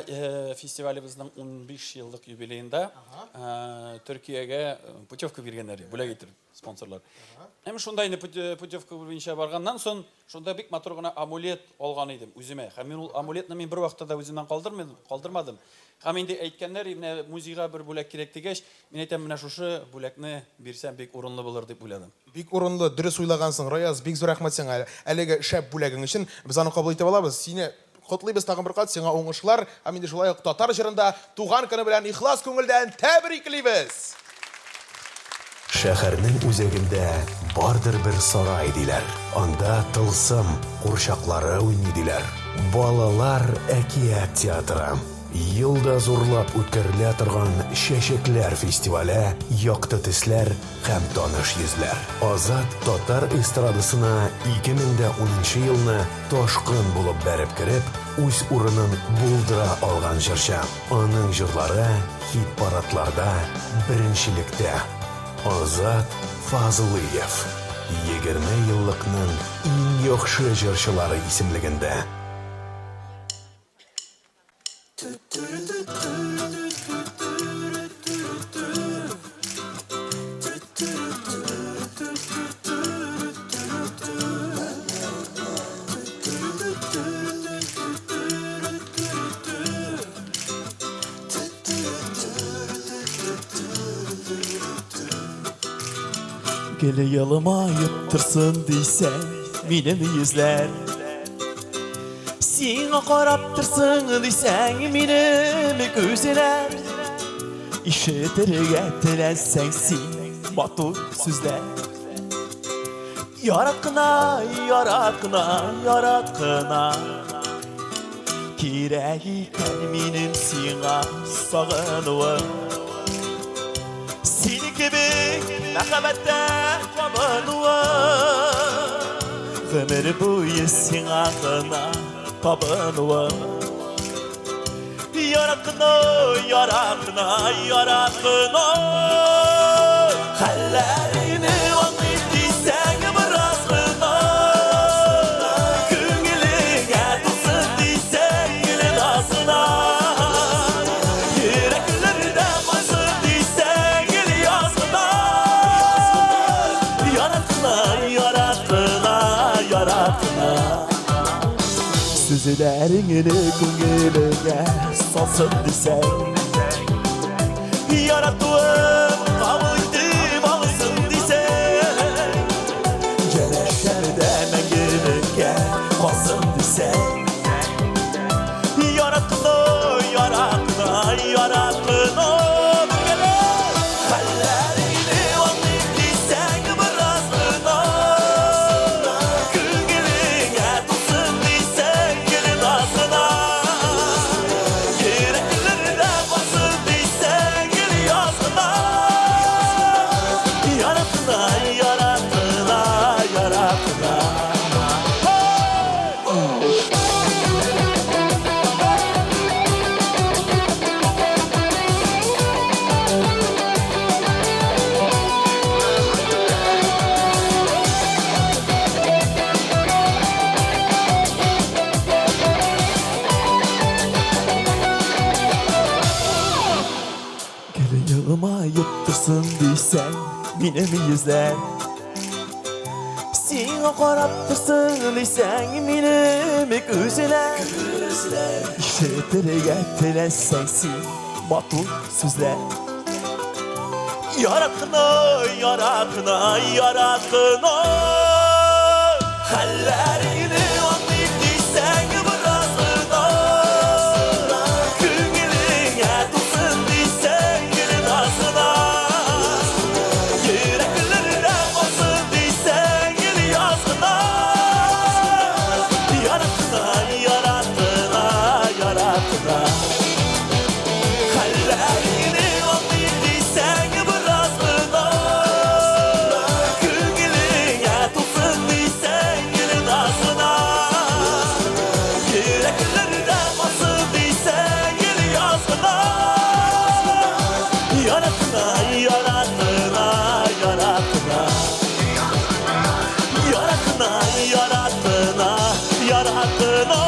фестивалебезнең 15 еллык юбилеенда Төркиягә путевка биргәннәр, бүләк итеп спонсорлар. Һәм шунда инде путевка буенча барганнан соң, шунда бик матур гына амулет алган идем үземә. Һәм мин ул амулетны мин бервакытта да үземнән калдырмадым. Һәм инде әйткәннәр, менә музейга бер бүләк кирәк дигәч, мин әйтәм, менә шушы бүләкне бирсәм бик урынлы булыр дип уйладым. Бик урынлы, дөрес уйлагансың, Раяз, бик зур рәхмәт сиңа әлеге шәп бүләгең өчен. Без аны кабул итеп алабыз. Сине Котлыйбыз тагын бер кат, сиңа уңышлар һәм инде шулай ук татар җырында туган көне белән ихлас күңелдән тәбриклибез! Шәһәрнең үзәгендә бардыр бер сарай, диләр. Анда тылсым курчаклары уйный, диләр. Балалар әкият театры. Ел да зурлап үткәрелә торган Чәчәкләр фестивале, якты төсләр һәм таныш йөзләр. Азат татар эстрадасына 2010 елны Ташкын булып бәреп кереп, үз урынын булдыра алган җырчы. Аның җырлары хит-парадларда беренчелектә. Азат Фазлыев, 20 еллыкның иң яхшы җырчылары исемлегендә. Гел елмаеп торсын дисәң, минем йөзләр. Сиңа карап торсын дисәң, минем күзләр. Ишетергә теләсәң син матур сүзләр. Ярат кына, ярат кына, ярат кына. Кирәк икән минем сиңа сагынуым. Синең кебек мәхәббәттә кабынуым. Гомер буе сиңа гына табынуым. Ярат кына, ярат кына, ярат кына. Хәлләреңне аңлыйм дисәң бераз гына. Күңелеңә тулсын дисәң гел назына. Йөрәкләрдә калсын дисәң гел язгына. Ярат кына, ярат кына, ярат кына. Сүзләреңне күңелеңә салсын дисәң. Яратуым кабул итеп алсын дисәң. Янәшәдә мәңгелеккә калсын дисәң. Ярат кына, ярат кына, ярат кына. Бергәләп хәлләреңне аңлыйм дисәң бераз гына. Күңелеңә тулсын дисәң гел назына. Йөрәкләрдә калсын дисәң гел язгына. Ярат кына, ярат кына, ярат кына. Гел елмаеп торсын дисәң, минем йөзләр. Сиңа карап торсын дисәң, минем күзләр. Ишетергә теләсәң син матур сүзләр. Ярат кына, ярат кына, ярат кына. Хәлләреңне аңлыйм дисәң бераз гына. Күңелеңә тулсын дисәң гел назына. Йөрәкләрдә калсын дисәң гел язгына. Ярат кына, ярат кына, ярат кына. Хәлләреңне аңлыйм дисәң бераз гына. Күңелеңә тулсын дисәң гел назына. Йөрәкләрдә калсын дисәң гел язгына. Ярат кына, ярат кына, ярат кына. Ярат кына, ярат кына, ярат кына.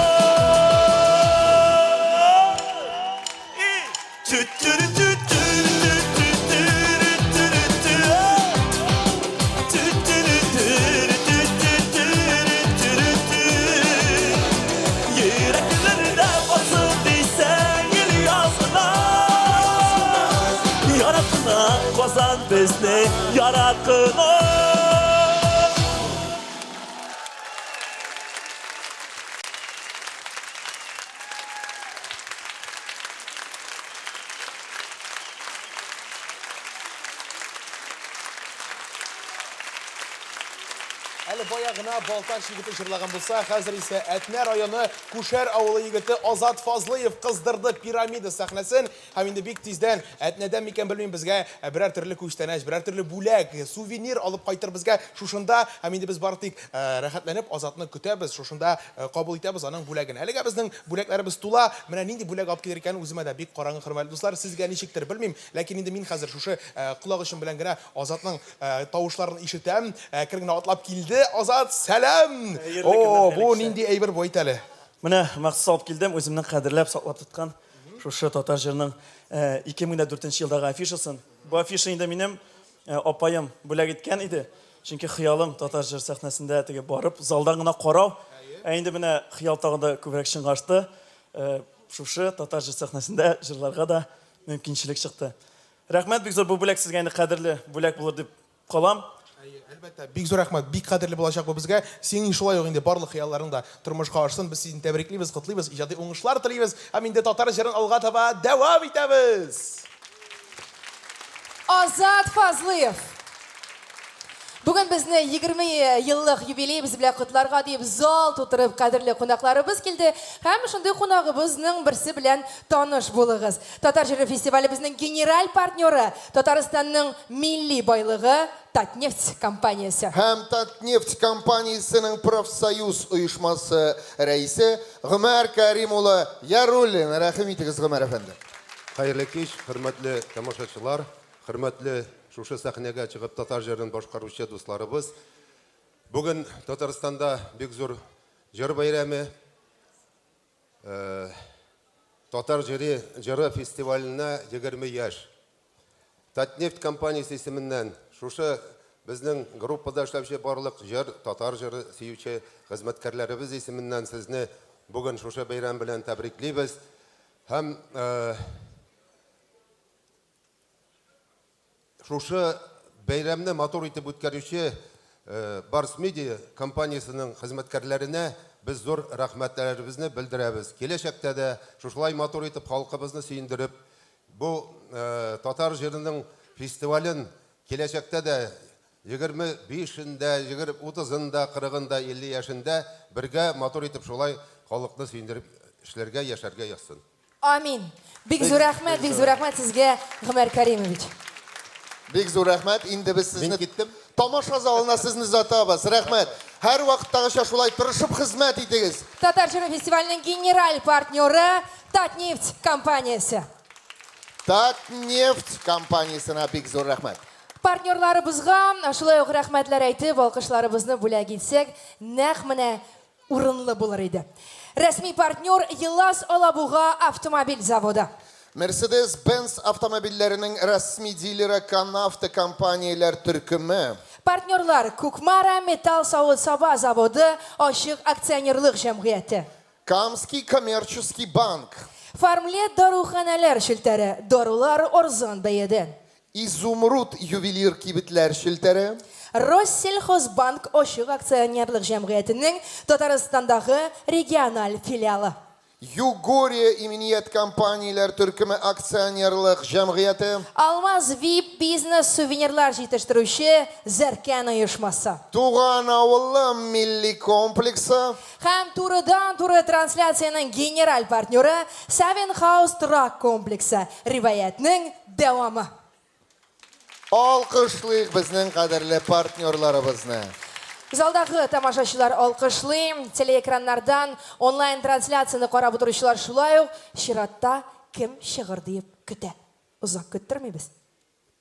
Йөрәкләрдә калсын дисәң гел язгына. Ярат кына, Казан безне ярат кына. Әле бая гына Балтач егете җырлаган булса, хәзер исә Әтнә районы Күшәр авылы егете Азат Фазлыев кыздырды пирамида сәхнәсен. Һәм инде бик тиздән Әтнәдән микән белмим, безгә берәр төрле күчтәнәч, берәр төрле бүләк, сувенир алып кайтыр безгә шушында. Һәм инде без бары тик рәхәтләнеп Азатны көтәбез, шушында кабул итәбез аның бүләген. Әлегә безнең бүләкләребез тула. Менә нинди бүләк алып килер икән, үземә дә бик караңгы, хөрмәтле дуслар. Сезгә ничектер белмим, ләкин инде мин хәзер шушы колак очым белән генә Азатның тавышларын ишетәм. Әкрен генә атлап килде Азат. Сәлам! О, бу нинди әйбер бу, әйт әле. Менә махсус алып килдем, үземнең кадерләп саклап тоткан шушы татар җырының 2004 елдагы афишасын. Бу афиша инде минем апаем бүләк иткән иде. Чөнки хыялым татар җыр сәхнәсендә теге барып, залдан гына карау. Ә инде менә хыял тагын да күбрәк чынга ашты. Шушы татар җыр сәхнәсендә җырларга да мөмкинчелек чыкты. Рәхмәт бик зур, бу бүләк сезгә инде кадерле бүләк булыр дип калам. Әлбәттә, бик зур рәхмәт, бик кадерле булачак бу безгә. Синең шулай ук инде барлык хыялларың да тормышка ашсын. Без сине тәбриклибез, котлыйбыз, иҗади уңышлар телибез. Һәм инде татар җырын алга таба дәвам итәбез. Азат Фазлыев. Бүген безне 20 еллык юбилеебез белән котларга дип зал тутырып кадерле кунакларыбыз килде һәм шундый кунагыбызның берсе белән таныш булыгыз. Татар җыры фестивалебезнең генераль партнеры, Татарстанның милли байлыгы Татнефть компаниясе. Һәм Татнефть компаниясенең профсоюз оешмасы рәисе Гомәр Кәрим улы Яруллин. Рәхим итегез, Гомәр әфәнде. Хәерле кич, хөрмәтле тамашачылар, хөрмәтле шушы сәхнәгә чыгып татар җырын башкаручы дусларыбыз. Бүген Татарстанда бик зур җыр бәйрәме. Э, татар җыры, җыры фестиваленә 20 яшь. Татнефть компаниясе исеменнән шушы безнең группада эшләүче барлык җыр, татар җыры сөюче хезмәткәрләребез исеменнән сезне бүген шушы бәйрәм белән тәбриклибез. Һәм э, шушы бәйрәмне матур итеп үткәрүче э, Барс Медиа компаниясенең хезмәткәрләренә без зур рәхмәтләребезне белдерәбез. Киләчәктә дә шушылай матур итеп халкыбызны сөендереп, бу э, татар җырының фестивален киләчәктә дә 25-ендә, 30-ында, 40-ында, 50 яшендә бергә матур итеп шулай халыкны сөендереп эшләргә, яшәргә язсын. Амин. Бик зур рәхмәт, бик зур рәхмәт сезгә, Гомәр Кәримович. Бик зур рәхмәт. Инде без сезне киттем. Тамаша залына сезне озатабыз. Рәхмәт. Һәр вакыттагыча шулай тырышып хезмәт итегез. Татар җыры фестиваленең генераль партнеры Татнефть компаниясе. Татнефть компаниясенә бик зур рәхмәт. Партнерларыбызга шулай ук рәхмәтләр әйтеп, алкышларыбызны бүләк итсәк, нәкъ менә урынлы булыр иде. Рәсми партнер Елас Алабуга автомобиль заводы. Mercedes-Benz автомобильләренең рәсми дилеры Канавто компанияләр төркеме. Партнерлар Кукмара металл савыт-саба заводы ачык акционерлык җәмгыяте. Камский коммерческий банк. Фармлет даруханәләр челтәре, дарулар арзан бәядән. Изумруд ювелир кибетләр челтәре. Россельхозбанк ачык акционерлык җәмгыятенең Татарстандагы региональ филиалы. Югория иминият компанияләр төркеме акционерлык җәмгыяте. Алмаз вип бизнес сувенирлар җитештерүче Зәркән оешмасы. Туган авылым милли комплексы. Һәм турыдан-туры трансляциянең генераль партнеры Савин Хаус торак комплексы. Риваятьнең дәвамы. Алкышлыйк безнең кадерле партнерларыбызны. Залдагы тамашачылар алкышлый, телеэкраннардан онлайн трансляцияне карап утыручылар шулай ук чиратта кем чыгыр диеп көтә. Озак көттермибез.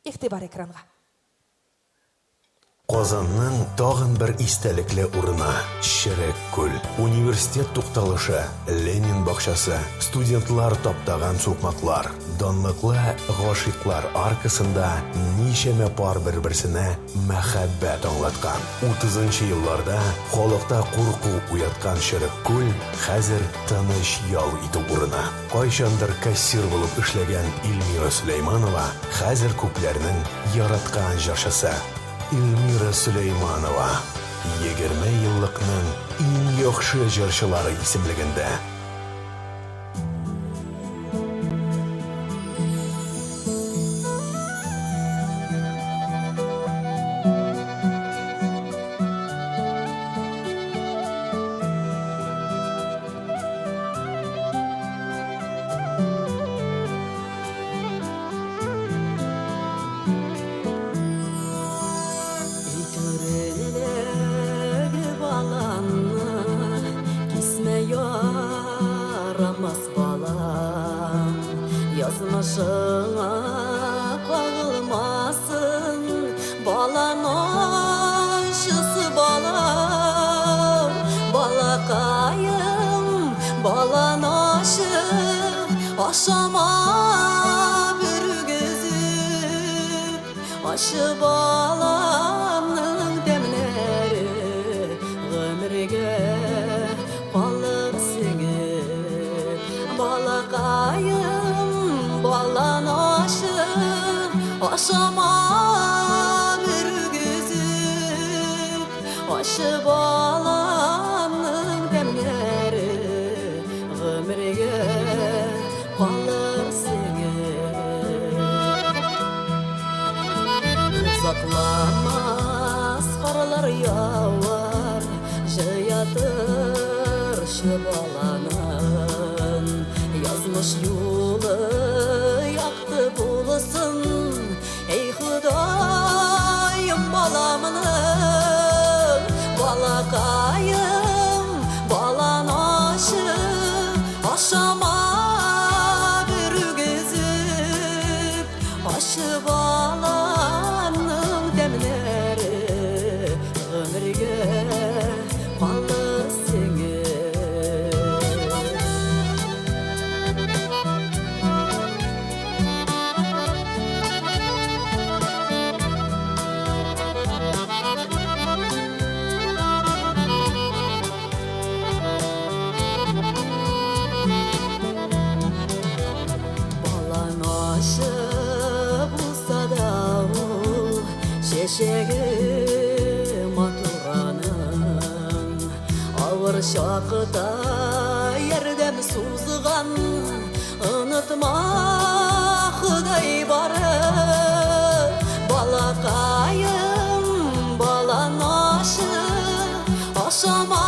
Игътибар экранга. Казанның тагын бер истәлекле урыны, Черек күл. Университет тукталышы, Ленин бакчасы, студентлар таптаган сукмаклар, данлыклы Гашыйклар аркасында ничәмә пар бер-берсенә мәхәббәт аңлаткан. Утызынчы елларда халыкта курку уяткан Черек күл хәзер тыныч ял итү урыны. Кайчандыр кассир булып эшләгән Эльмира Сөләйманова хәзер күпләрнең яраткан җырчысы. Эльмира Сөләйманова, 20 еллыкның иң яхшы җырчылары исемлегендә. Өй баланны кисмә ярамас балам. Язмышыңа кагылмасын балан ачысы балам. Балакаем, балан ашы ашама бергезеп. Ачы баланның тәмнәре гомергә калыр сеңеп. Балакаем, балан ашы ашама бергезеп. Ачы баламның тәмнәре гомергә калыр сеңеп. Озакламас карлар явар, җыятыр баланын. Язмыш юлы якты булсын, эй Ходаем, баламның. Балакаем, балан ашы, ашама бер үгезеп. Ашы баланның тәмнәре гомергә калыр сеңеп. Балан ашы булса да ул, чәчәге матураның. Авыр чакта ярдәм сузган, онытма, Ходай бары. Балакаем, балан ашы, ашама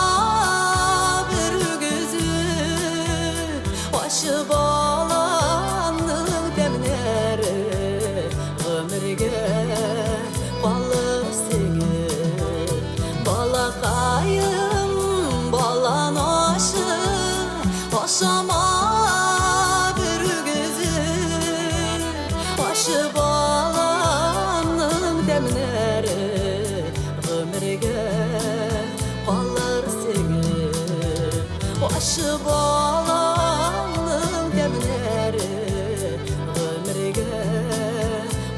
бер үгезеп. Ачы баланның тәмнәре гомергә калыр сеңеп. Балакаем, балан ашы, ашама бер үгезеп. Ачы баланның тәмнәре гомергә калыр сеңеп. Ачы баланның тәмнәре гомергә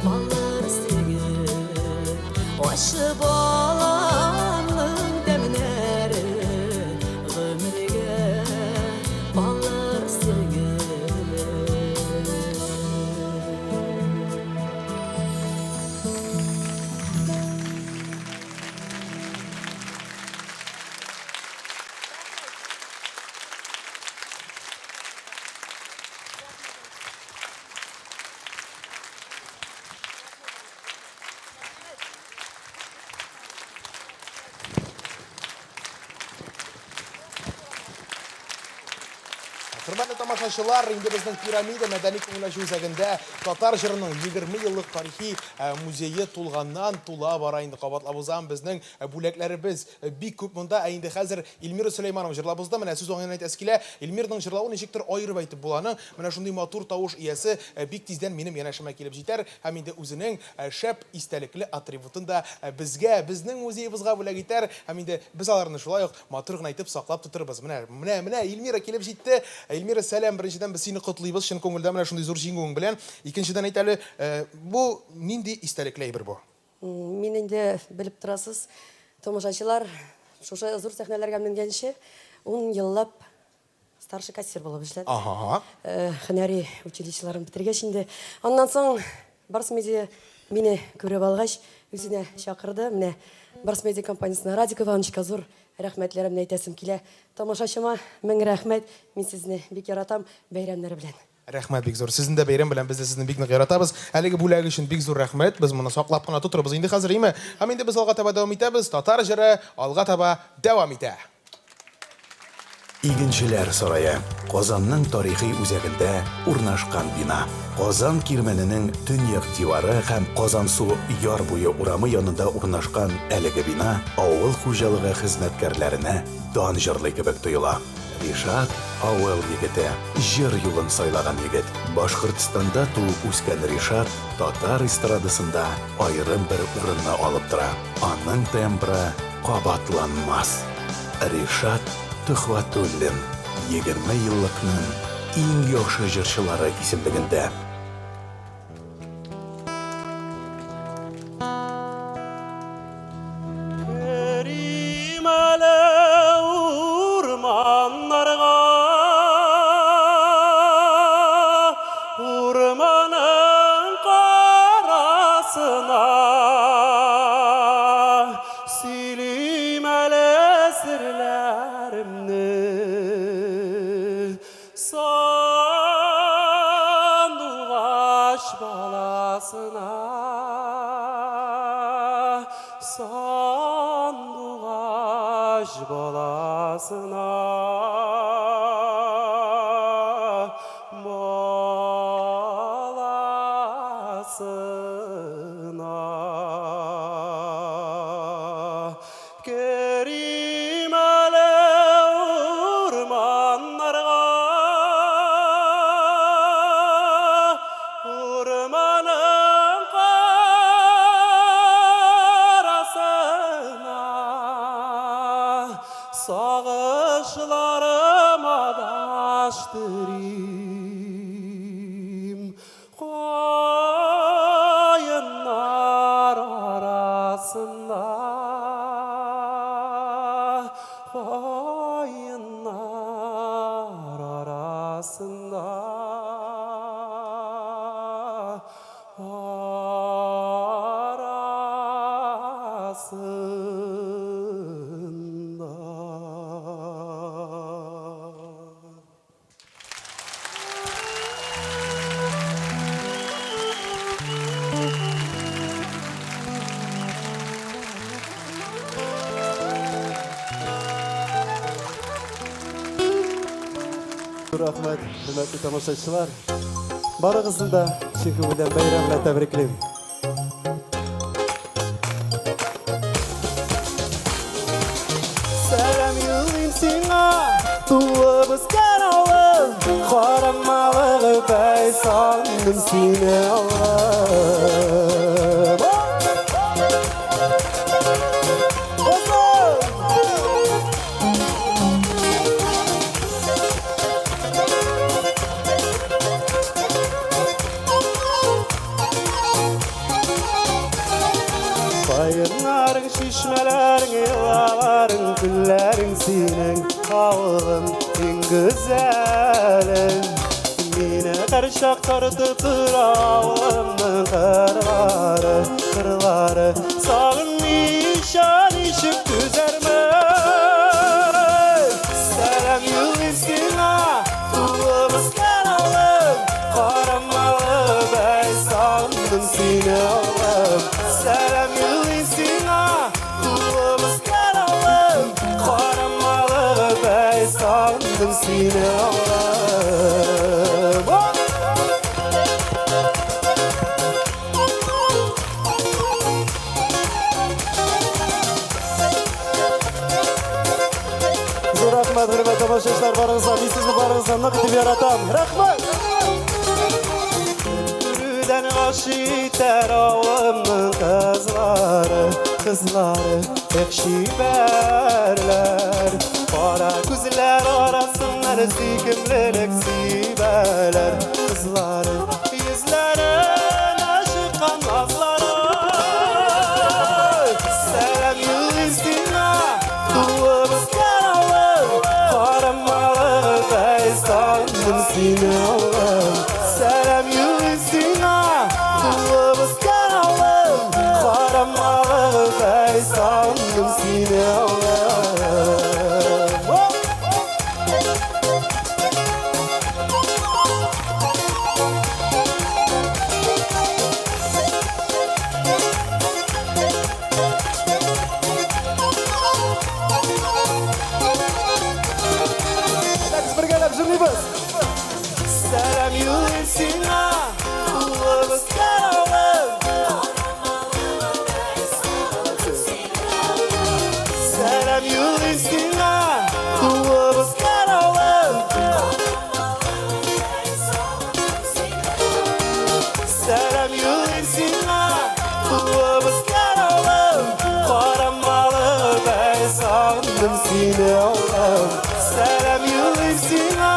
калыр сеңеп. Ачы баланның тәмнәре гомергә калыр сеңеп. Хөрмәтле тамашачылар, инде безнең Пирамида мәдәни күңел ачу үзәгендә татар җырының 20 еллык тарихи музее тулганнан тула бара инде. Кабатлап узам, безнең бүләкләребез бик күп монда. Ә инде хәзер Эльмира Сөләйманова җырлап узды. Менә сүз уңаеннан әйтәсе килә, Эльмираның җырлавын ничектер аерып әйтеп була аның. Менә шундый матур тавыш иясе бик тиздән минем янәшәмә килеп җитәр һәм инде үзенең шәп истәлекле атрибутын да безгә, безнең музеебызга бүләк итәр һәм инде без аларны шулай ук матур гына итеп саклап тотырбыз. Менә, менә, менә Эльмира килеп җитте. Эльмира, сәлам. Беренчедән, без сине котлыйбыз чын күңелдән менә шундый зур җиңүең белән. Икенчедән, әйт әле, бу нинди истәлекле әйбер бу? Мин инде белеп торасыз, тамашачылар, шушы зур сәхнәләргә менгәнче 10 еллап старший кассир булып эшләдем. Ага. Һөнәри училищеларын бетергәч инде. Аннан соң Барс Медиа мине күреп алгач, үзенә чакырды. Менә Барс Медиа компаниясенә Радик Ивановичка зур рәхмәтләремне әйтәсем килә. Тамашачыма мең рәхмәт. Мин сезне бик яратам. Бәйрәмнәр белән. Рәхмәт бик зур. Сезне дә бәйрәм белән, без дә сезне бик нык яратабыз. Әлеге бүләк өчен бик зур рәхмәт. Без моны саклап кына тотырбыз инде хәзер, име? Һәм инде без алга таба дәвам итәбез. Татар җыры алга таба дәвам итә. Игенчеләр сарае, Казанның тарихи үзәгендә урнашкан бина. Казан Кирмәненең төньяк дивары һәм Казансу яр буе урамы янында урнашкан әлеге бина авыл хуҗалыгы хезмәткәрләренә дан җырлый кебек тоела. Ришат, авыл егете, җыр юлын сайлаган егет. Башкортстанда туып үскән Ришат татар эстрадасында аерым бер урынны алып тора. Аның тембры кабатланмас. Ришат Төхвәтуллин, 20 еллыкның иң яхшы җырчылары исемлегендә. Керим әле урманнарга, урманның карасына. Сөйлим Сандугач баласына, Сандугач баласына, Баласына. Керим әле урманнарга, Урманың карасына, Сагышларым адаштырим, Каеннар арасында, Каеннар арасында, Арасында. Рәхмәт, хөрмәтле тамашачылар. Барыгызны да чын күңелдән бәйрәм белән тәбриклим. Сәлам юлыйм сиңа, туып үскән авыл, Карамалы бәй сандым сине алып. Каеннарың, чишмәләрең, елгаларың, күлләрең синең, авылым, иң гүзәлең. Мине һәрчак тартып тора авылымның кырлары, кырлары. Сагынмыйча ничек түзәрмен? Сәлам юлыйм сиңа, туып үскән авылым, Карамалы бәй сагындым сине авылым. Сәлам юлыйм сиңа, туып үскән авылым, Карамалы бәй сагындым сине авылым. Зур рәхмәт, хөрмәтле тамашачылар, барыгызга, мин сезне барыгызны нык итеп яратам. Рәхмәт! Күрүдән гашыйк итәр авылымның кызлары, кызлары, эх чибәрләр. Кара күзләр арасыннан сөйкемлелек сибәләр, кызлары, йөзләренә чыккан назлары. Сәлам юлыйм сиңа, туып үскән авыл, Карамалы бәй сагындым сине авылым. Сәлам юлыйм сиңа, туып үскән авыл, Карамалы бәй сагындым сине авылым. Әйдәгез бергәләп җырлыйбыз. Сәлам юлыйм сиңа, туып үскән авыл. Сәлам юлыйм сиңа, туып үскән авыл. Сәлам юлыйм сиңа, туып үскән авыл. Карамалы бәй сагындым сине авылым. Сәлам юлыйм сиңа,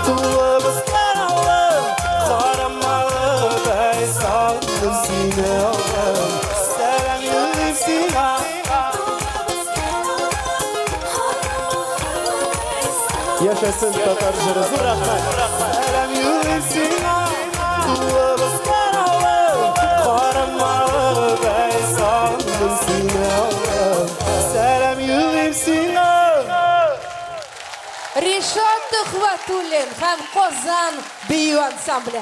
туып үскән авыл. Карамалы бәй сагындым сине авылым. Сәлам юлыйм сиңа. Яшәсен татар җыры. Зур рәхмәт. Сәлам юлыйм сиңа, туып үскән авыл. Карамалы бәй сагындым сине авылым. Сәлам юлыйм сиңа. Ришат Төхвәтуллин һәм Казан бию ансамбле.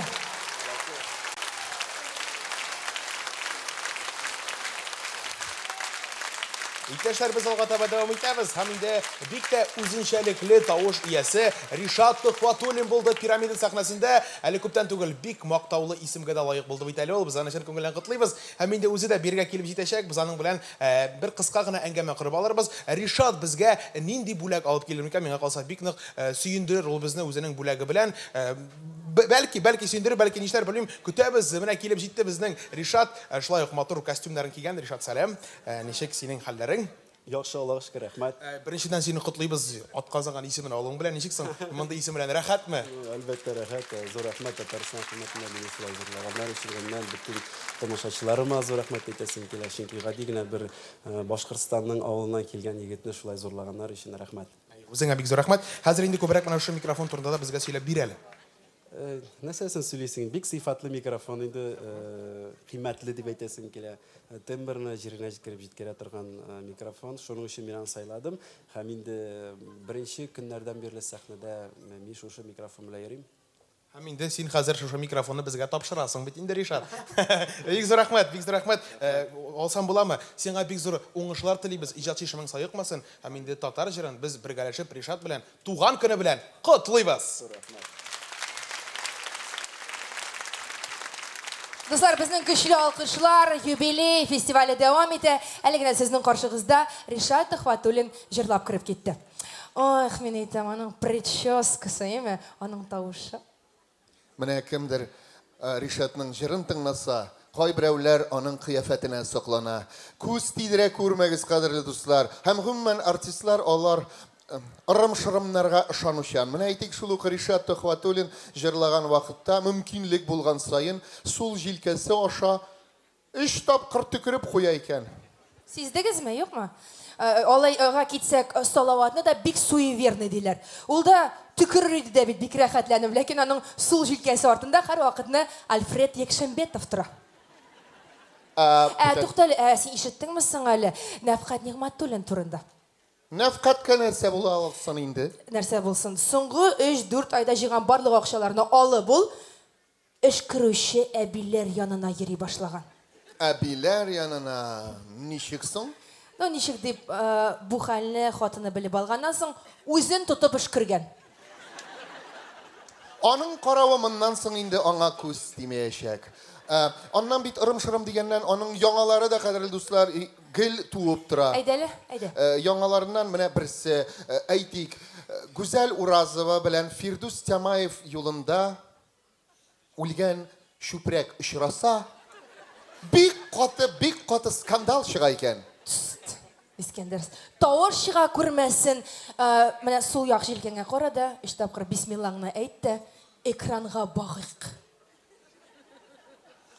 Иптәшләр, без алга таба дәвам итәбез һәм инде бик тә үзенчәлекле тавыш иясе Ришат Төхвәтуллин булды Пирамида сәхнәсендә. Әле күптән түгел бик мактаулы исемгә дә лаек булды бит әле ул. Без аны чын күңелдән котлыйбыз. Һәм инде үзе дә бирегә килеп җитәчәк. Без аның белән бер кыска гына әңгәмә корып алырбыз. Ришат безгә нинди бүләк алып килер микән? Миңа калса, бик нык сөендерер ул безне үзенең бүләге белән. Бәлки, бәлки сөендерер, бәлки нишләр, белмим. Көтәбез. Менә килеп җитте безнең Ришат. Шулай ук матур костюмнарын кигән. Ришат, сәлам. Ничек синең хәлләрең? Яхшы, Аллага шөкер, рәхмәт. Беренчедән сине котлыйбыз атказанган исемен алуың белән. Ничек соң мондый исем белән рәхәтме? Әлбәттә, рәхәт. Зур рәхмәт Татарстан хөкүмәтенә мине шулай зурлаганнар өчен. Гомумән, бөтен тамашачыларыма зур рәхмәт әйтәсем килә. Чөнки гади генә бер Башкортстанның авылыннан килгән егетне шулай зурлаганнар өчен рәхмәт. Үзеңә бик зур рәхмәт. Хәзер инде күбрәк менә шушы микрофон турында да безгә сөйләп бир әле. Нәрсәсен сөйлисең? Бик сыйфатлы микрофон инде, кыйммәтле дип әйтәсем килә. Тембрны җиренә җиткереп җиткерә торган микрофон. Шуның өчен мин аны сайладым. Һәм инде беренче көннәрдән бирле сәхнәдә мин шушы микрофон белән йөрим. Һәм инде син хәзер шушы микрофонны безгә тапшырасың бит инде, Ришат. Бик зур рәхмәт, бик зур рәхмәт. Алсам буламы? Сиңа бик зур уңышлар телибез, иҗат чишмәң саекмасын. Һәм инде татар җырын без бергәләшеп Ришат белән Туган көне белән котлыйбыз! Дуслар, безнең көчле алкышлар, юбилей фестивале дәвам итә. Әле генә сезнең каршыгызда Ришат Төхвәтуллин җырлап кереп китте. Ох, мин әйтәм, аның прическасы, әйеме? Аның тавышы. Менә кемдер Ришатның җырын тыңласа, кайберәүләр аның кыяфәтенә соклана. Күз тидерә күрмәгез, кадерле дуслар. Һәм гомумән артистлар алар ырым-шырымнарга ышанучан. Менә әйтик, шул ук Ришат Төхвәтуллин җырлаган вакытта мөмкинлек булган саен сул җилкәсе аша Өч тапкыр төкереп куя икән. Сиздегезме, юкмы? Алайга китсәк, Салаватны да бик суеверный диләр. Ул да төкерер иде дә бит бик рәхәтләнеп, ләкин аның сул җилкәсе артында һәрвакытны Альфред Якшембетов тора. Ә, туктале, ә син ишеттеңме соң әле Нәфкать Нигъмәтуллин турында? Нәфкатькә нәрсә була алсын инде? Нәрсә булсын? Соңгы өч-дүрт айда җыйган барлык акчаларны алып ул Өшкерүче әбиләр янына йөри башлаган. Әбиләр янына ничек соң? Ну, ничек дип, бу хәлне хатыны белеп алганнан соң, үзен тотып өшкергән. Аның каравы моннан соң инде аңа күз тимәячәк. Аннан бит ырым-шырым дигәннән, аның яңалары да, кадерле дуслар, гел туып тора. Әйдә әле, әйдә. Яңаларыннан менә берсе, әйтик, Гүзәл Уразова белән Фирдүс Тямаев юлында Үлгән чүпрәк очраса, бик каты, бик каты скандал чыга икән. Тст, Искәндәр, тавыш чыга күрмәсен. Менә сул як җилкәңә кара да, өч тапкыр бисмиллаңны әйт тә, экранга багыйк.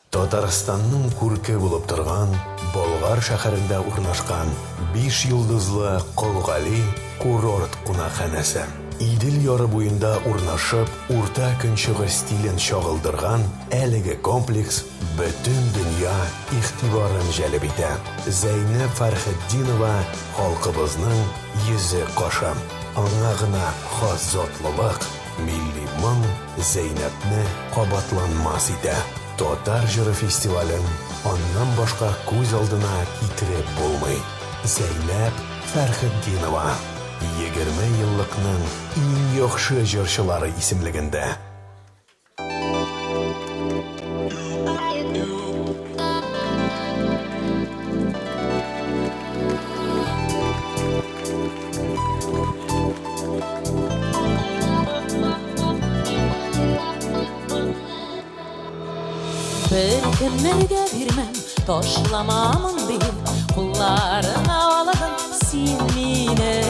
Татарстанның күрке булып торган Болгар шәһәрендә урнашкан биш йолдызлы Кол Гали курорт кунакханәсе. Идел яры буенда урнашып, Урта Көнчыгыш стилен чагылдырган әлеге комплекс бөтен дөнья игътибарын җәлеп итә. Зәйнәб Фәрхетдинова халкыбызның йөзе кашы. Аңа гына хас затлылык, милли моң, Зәйнәпне кабатланмас итә. Татар җыры фестивален аннан башка күз алдына китереп булмый. Зәйнәп Фәрхетдинова, 20 еллыкның иң яхшы җырчылары исемлегендә. Бер кемнәргә бирмәм, ташламамын дип, Кулларыңа аладың син мине.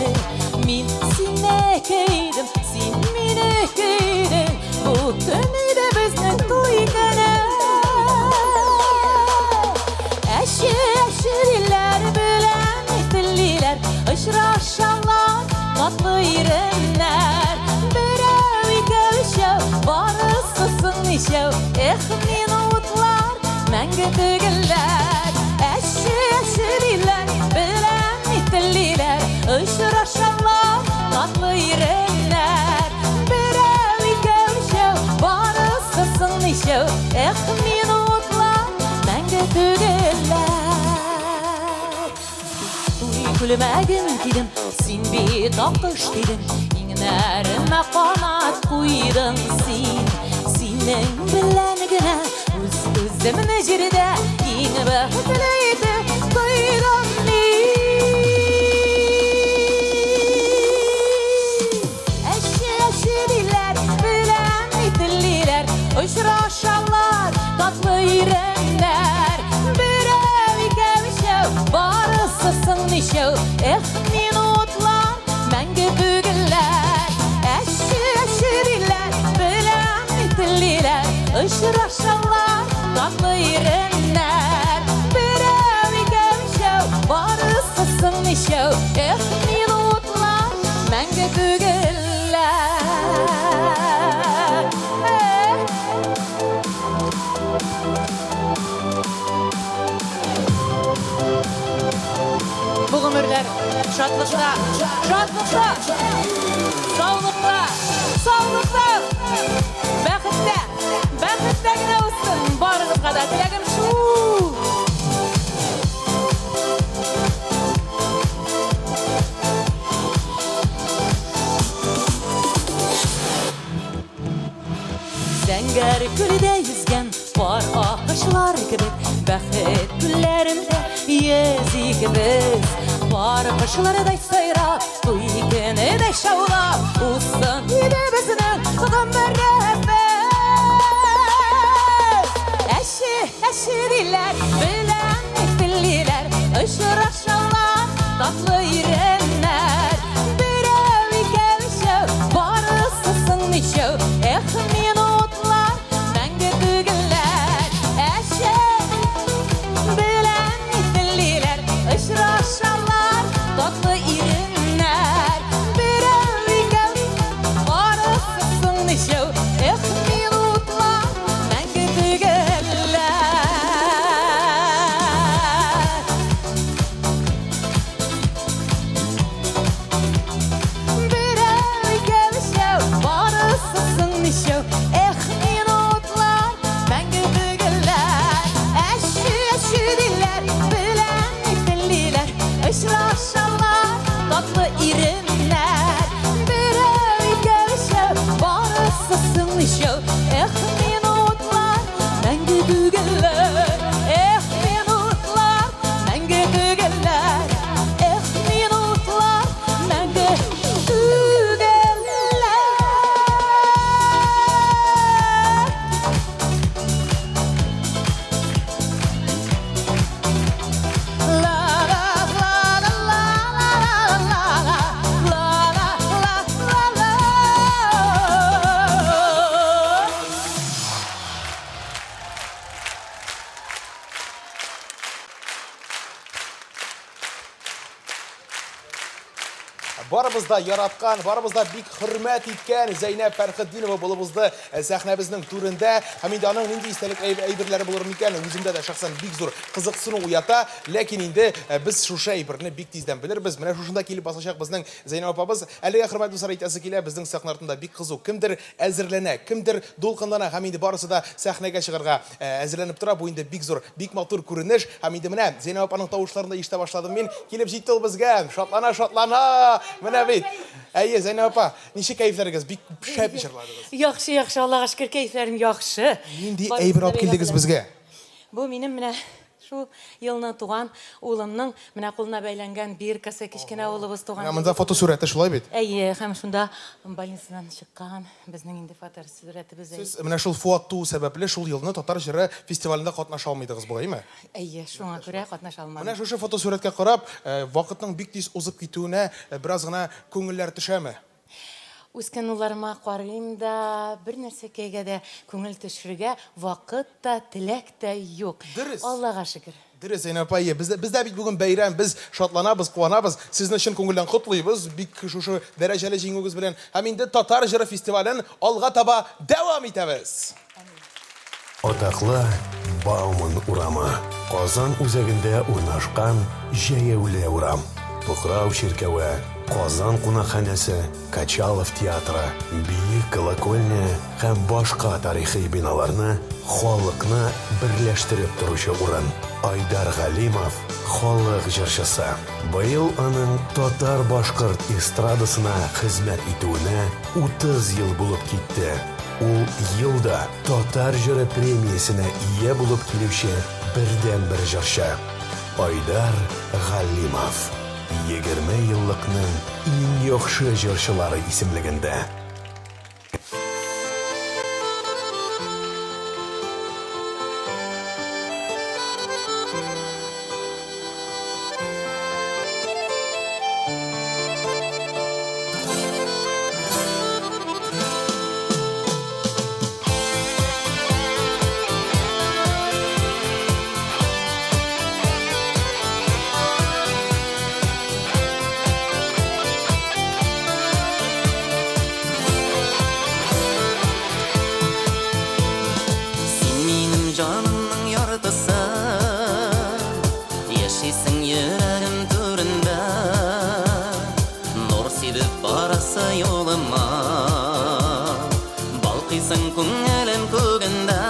Мин синеке идем, син минеке идең, Бу көн иде безнең туй көне. Әче, әче диләр, беләм телиләр, Очрашалар татлы иреннәр. Берәү, икәү, өчәү, барысы соң ничәү? Эх, минутлар мәңге түгелләр. Әче, әче диләр, беләм ни телиләр, Очрашалар татлы иреннәр. Күлмәген кидем, син бит акыш дидең, иңнәремә канат куйдың син. Синең белән генә үз-үземне җирдә иң бәхетле итеп тойдым мин. Әче, әче диләр, беләм ни телиләр, очрашалар татлы иреннәр. Берәү, икәү, өчәү, барысы соң ничәү, эх, минутлар мәңге түгелләр. Әче, әче диләр, беләм ни телиләр, очрашалар татлы иреннәр. Берәү, икәү, өчәү, барысы соң ничәү, эх, минутлар мәңге түгелләр. Эх. Бу гомерләр шатлыкта, шатлыкта, саулыкта, саулыкта, бәхеттә, бәхеттә генә узсын. Барыгызга да теләгем шул. Зәңгәр күлдә йөзгән пар аккошлар кебек, бәхет күлләрендә йөзик без. Пар кошлардай сайрап, туй көнедәй шаулап, узсын иде безнең гомеребез. Әче, әче диләр, беләм ни телиләр, очрашалар татлы иреннәр. Берәү, икәү, өчәү, барысы соң ничәү, эх, минутлар мәңге түгелләр. Әче, беләм ни телиләр, очрашалар татлы иреннәр. Берәү, икәү, барысы соң ничәү, эх, минутлар мәңге түгелләр. Берәү, икәү, өчәү, барысы соң ничәү, эх, минутлар мәңге түгелләр. Әче, әче диләр, беләм ни телиләр, очрашалар татлы иреннәр. Берәү, икәү, өчәү, барысы соң ничәү, эх, минутлар мәңге түгелләр. Эх, минутлар мәңге түгелләр. Эх, минутлар мәңге түгелләр. La la la la la la la la la la la la. Барыбыз да яраткан, барыбыз да бик хөрмәт иткән Зәйнәб Фәрхетдинова булып узды сәхнәбезнең түрендә. Һәм инде аның нинди истәлек әйберләре булыр микән, үземдә дә шәхсән бик зур кызыксыну уята. Ләкин инде без шушы әйберне бик тиздән белербез. Менә шушында килеп басачак безнең Зәйнәб апабыз. Әлегә, хөрмәтле дуслар, әйтәсе килә, безнең сәхнә артында бик кызу. Кемдер әзерләнә, кемдер дулкынлана һәм инде барысы да сәхнәгә чыгарга әзерләнеп тора. Бу инде бик зур, бик матур күренеш. Һәм инде менә Зәйнәб апаның тавышларын да ишетә башладым мин. Килеп җитте ул безгә. Шатлана, шатлана. Менә бит. Әйе, Зәйнәб апа, ничек кәефләрегез? Бик шәп җырладыгыз. Яхшы, яхшы, Аллага шөкер, кәефләрем яхшы. Нинди әйбер алып килдегез безгә? Бу минем менә шул елны туган улымның менә кулына бәйләнгән биркасы, кечкенә улыбыз туган. Менә монда фотосурәте шулай бит? Әйе, һәм шунда больницадан чыккан безнең инде фотосурәтебез. Сез менә шул Фуат туу сәбәпле шул елны Татар җыры фестивалендә катнаша алмыйдыгыз бугаймы? Әйе, шуңа күрә катнаша алмадым. Менә шушы фотосурәткә карап, вакытның бик тиз узып китүенә бераз гына күңелләр төшәме? Үскән улларыма карыйм да, бер нәрсәкәйгә дә күңел төшерергә вакыт та, теләк тә юк. Дөрес. Аллага шөкер. Дөрес, Зәйнәб апа, әйе. Бездә, бездә бит бүген бәйрәм, без шатланабыз, куанабыз. Сезне чын күңелдән котлыйбыз, бик шушы дәрәҗәле җиңүегез белән. Һәм инде Татар җыры фестивален алга таба дәвам итәбез! Атаклы Бауман урамы, Казан үзәгендә урнашкан җәяүле урам. Пукрау чиркәве. Казан кунакханәсе, Качалов театры, Биек колокольня һәм башка тарихи биналарны халыкны берләштереп торучы урын. Айдар Галимов, халык җырчысы. Быел аның татар-башкорт эстрадасына хезмәт итүенә 30 ел булып китте. Ул ел да Татар җыры премиясенә ия булып килүче бердәнбер җырчы. Айдар Галимов, 20 еллыкның иң яхшы җырчылары исемлегендә. Син минем җанымның яртысы, Яшисең йөрәгем түрендә. Нур сибеп барасы юлыма, Балкыйсың күңелем күгендә.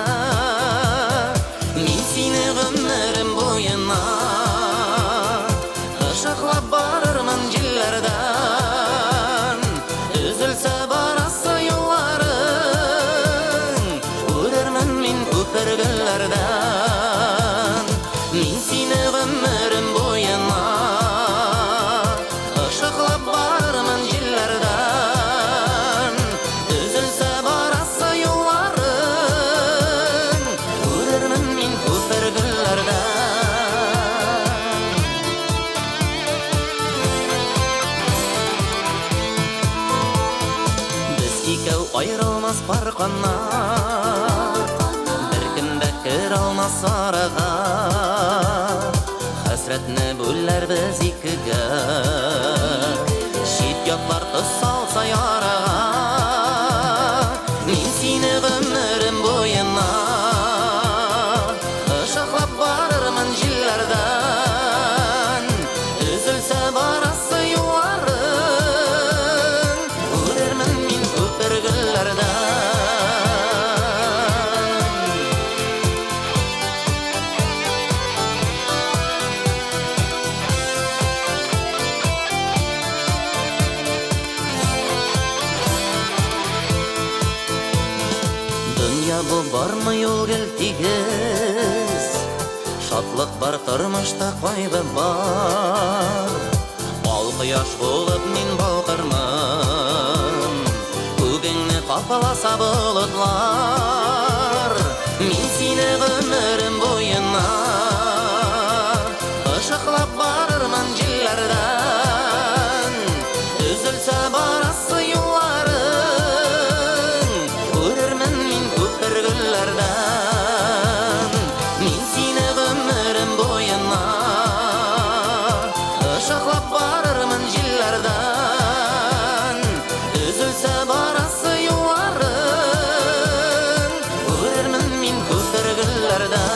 Мин сине гомерем буена Ышыклап барырмын җилләрдән. Өзелсә барасы юлларың, Үрермен мин күпер гөлләрдән. Мин сине гомерем буена Ышыклап барырмын җилләрдән. Өзелсә барасы юлларың, Үрермен мин күпер гөлләрдән. Без икәү аерылмас пар канат, Беркем дә керә алмас арага. Хәсрәтне бүләрбез икегә, Чит ятлар тоз салса ярага. Мин сине гомерем буена Ышыклап барырмын җилләрдән. Өзелсә барасы юлларың, Үрермен мин күпер гөлләрдән. Дөнья бу бармы ул гел тигез, Шатлык бар тормышта, кайгы бар. Ал кояш булып мин балкырмын, Күгеңне капласа болытлар. Мин сине гомерем буена Ышыклап барырмын җилләрдән. Өзелсә барасы юлларың, Үрермен мин күпер гөлләрдән. Мин сине гомерем буена Ышыклап барырмын җилләрдән. Өзелсә барасы юлларың, Үрермен мин күпер гөлләрдән.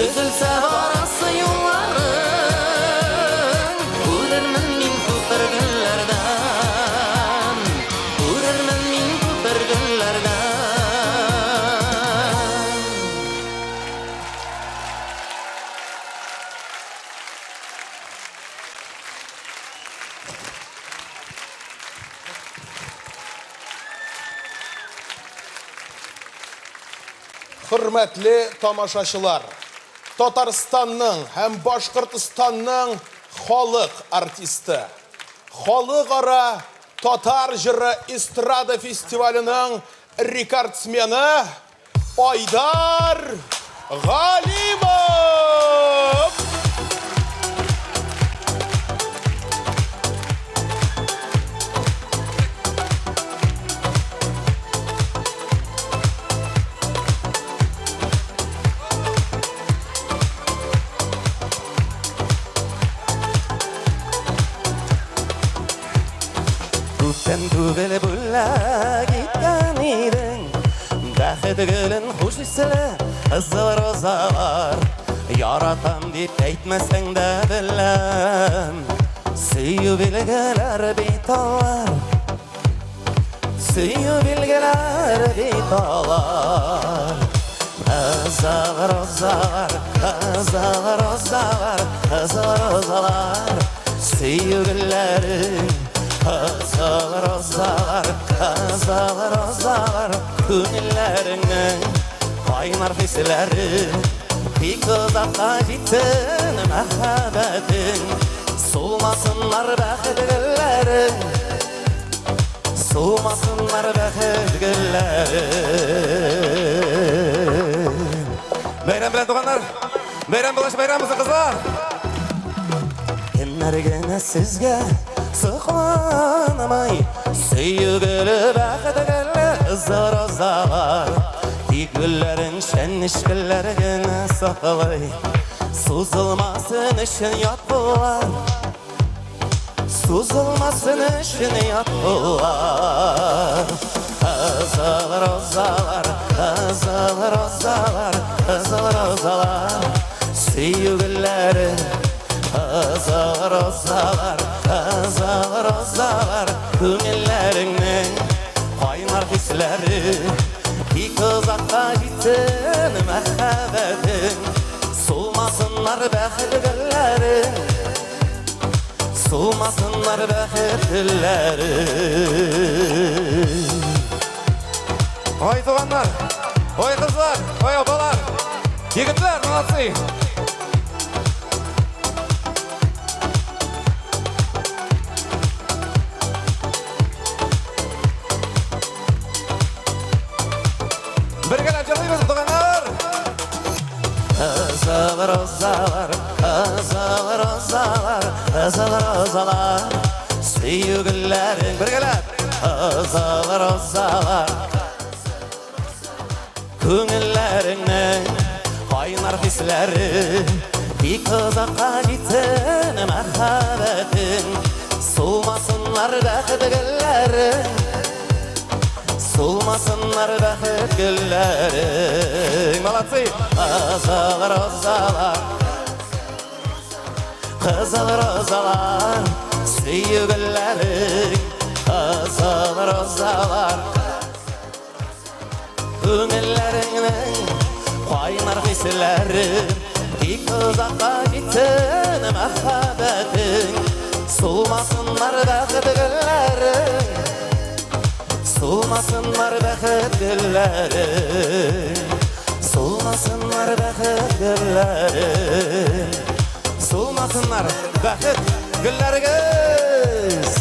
Өзелсә барасы юлларың, Үрермен мин күпер гөлләрдән. Үрермен мин күпер гөлләрдән. Хөрмәтле тамашачылар, Татарстанның һәм Башкортстанның халык артисты, Халыкара татар җыры эстрада фестиваленең рекордсмены Айдар Галимов! Күптән түгел бүләк иткән идең Бәхет кызыл розалар. Яратам дип әйтмәсәң дә беләм, сөю билгеләре бит алар. Сөю билгеләре бит алар. Кызыл розалар, кызыл розалар, кызыл розалар, сөю гөлләре. Кызыл розалар, кызыл розалар, күңелләреңнең кайнар хисләре. Тик озакка җитсен мәхәббәтең, сулмасыннар бәхет гөлләре. Сулмасыннар бәхет гөлләре. Бәйрәм белән, туганнар! Бәйрәм булгач, бәйрәм булсын, кызлар! Кемнәр генә сезгә сокланмый, сөю гөле, бәхет гөле, кызыл розалар. Тик гөлләрен чәнечкеләр генә саклый, сузылмасын өчен ят куллар. Сузылмасын өчен ят куллар. Кызыл розалар, кызыл розалар, кызыл розалар, сөю гөлләре. Кызыл розалар, кызыл розалар, күңелләреңнең кайнар хисләре. Тик озакка җитсен мәхәббәтең, сулмасыннар бәхет гөлләре. Сулмасыннар бәхет гөлләре. Ой, туганнар! Ой, кызлар! Ой, апалар! Егетләр, молодцы! Бергәләп җырлыйбыз, туганнар! Кызыл розалар, кызыл розалар, кызыл розалар, сөю гөлләрең. Бергәләп! Кызыл розалар, күңелләреңнең кайнар хисләре. Тик озакка җитсен мәхәббәтең, сулмасыннар бәхет гөлләре. Сулмасыннар бәхет гөлләре. Молодцы! Кызыл розалар, кызыл розалар, сөю гөлләрең. Кызыл розалар, күңелләреңнең кайнар хисләре. Тик озакка җитсен мәхәббәтең, сулмасыннар бәхет гөлләре. Сулмасыннар бәхет гөлләре. Сулмасыннар бәхет гөлләре. Сулмасыннар бәхет гөлләрегез!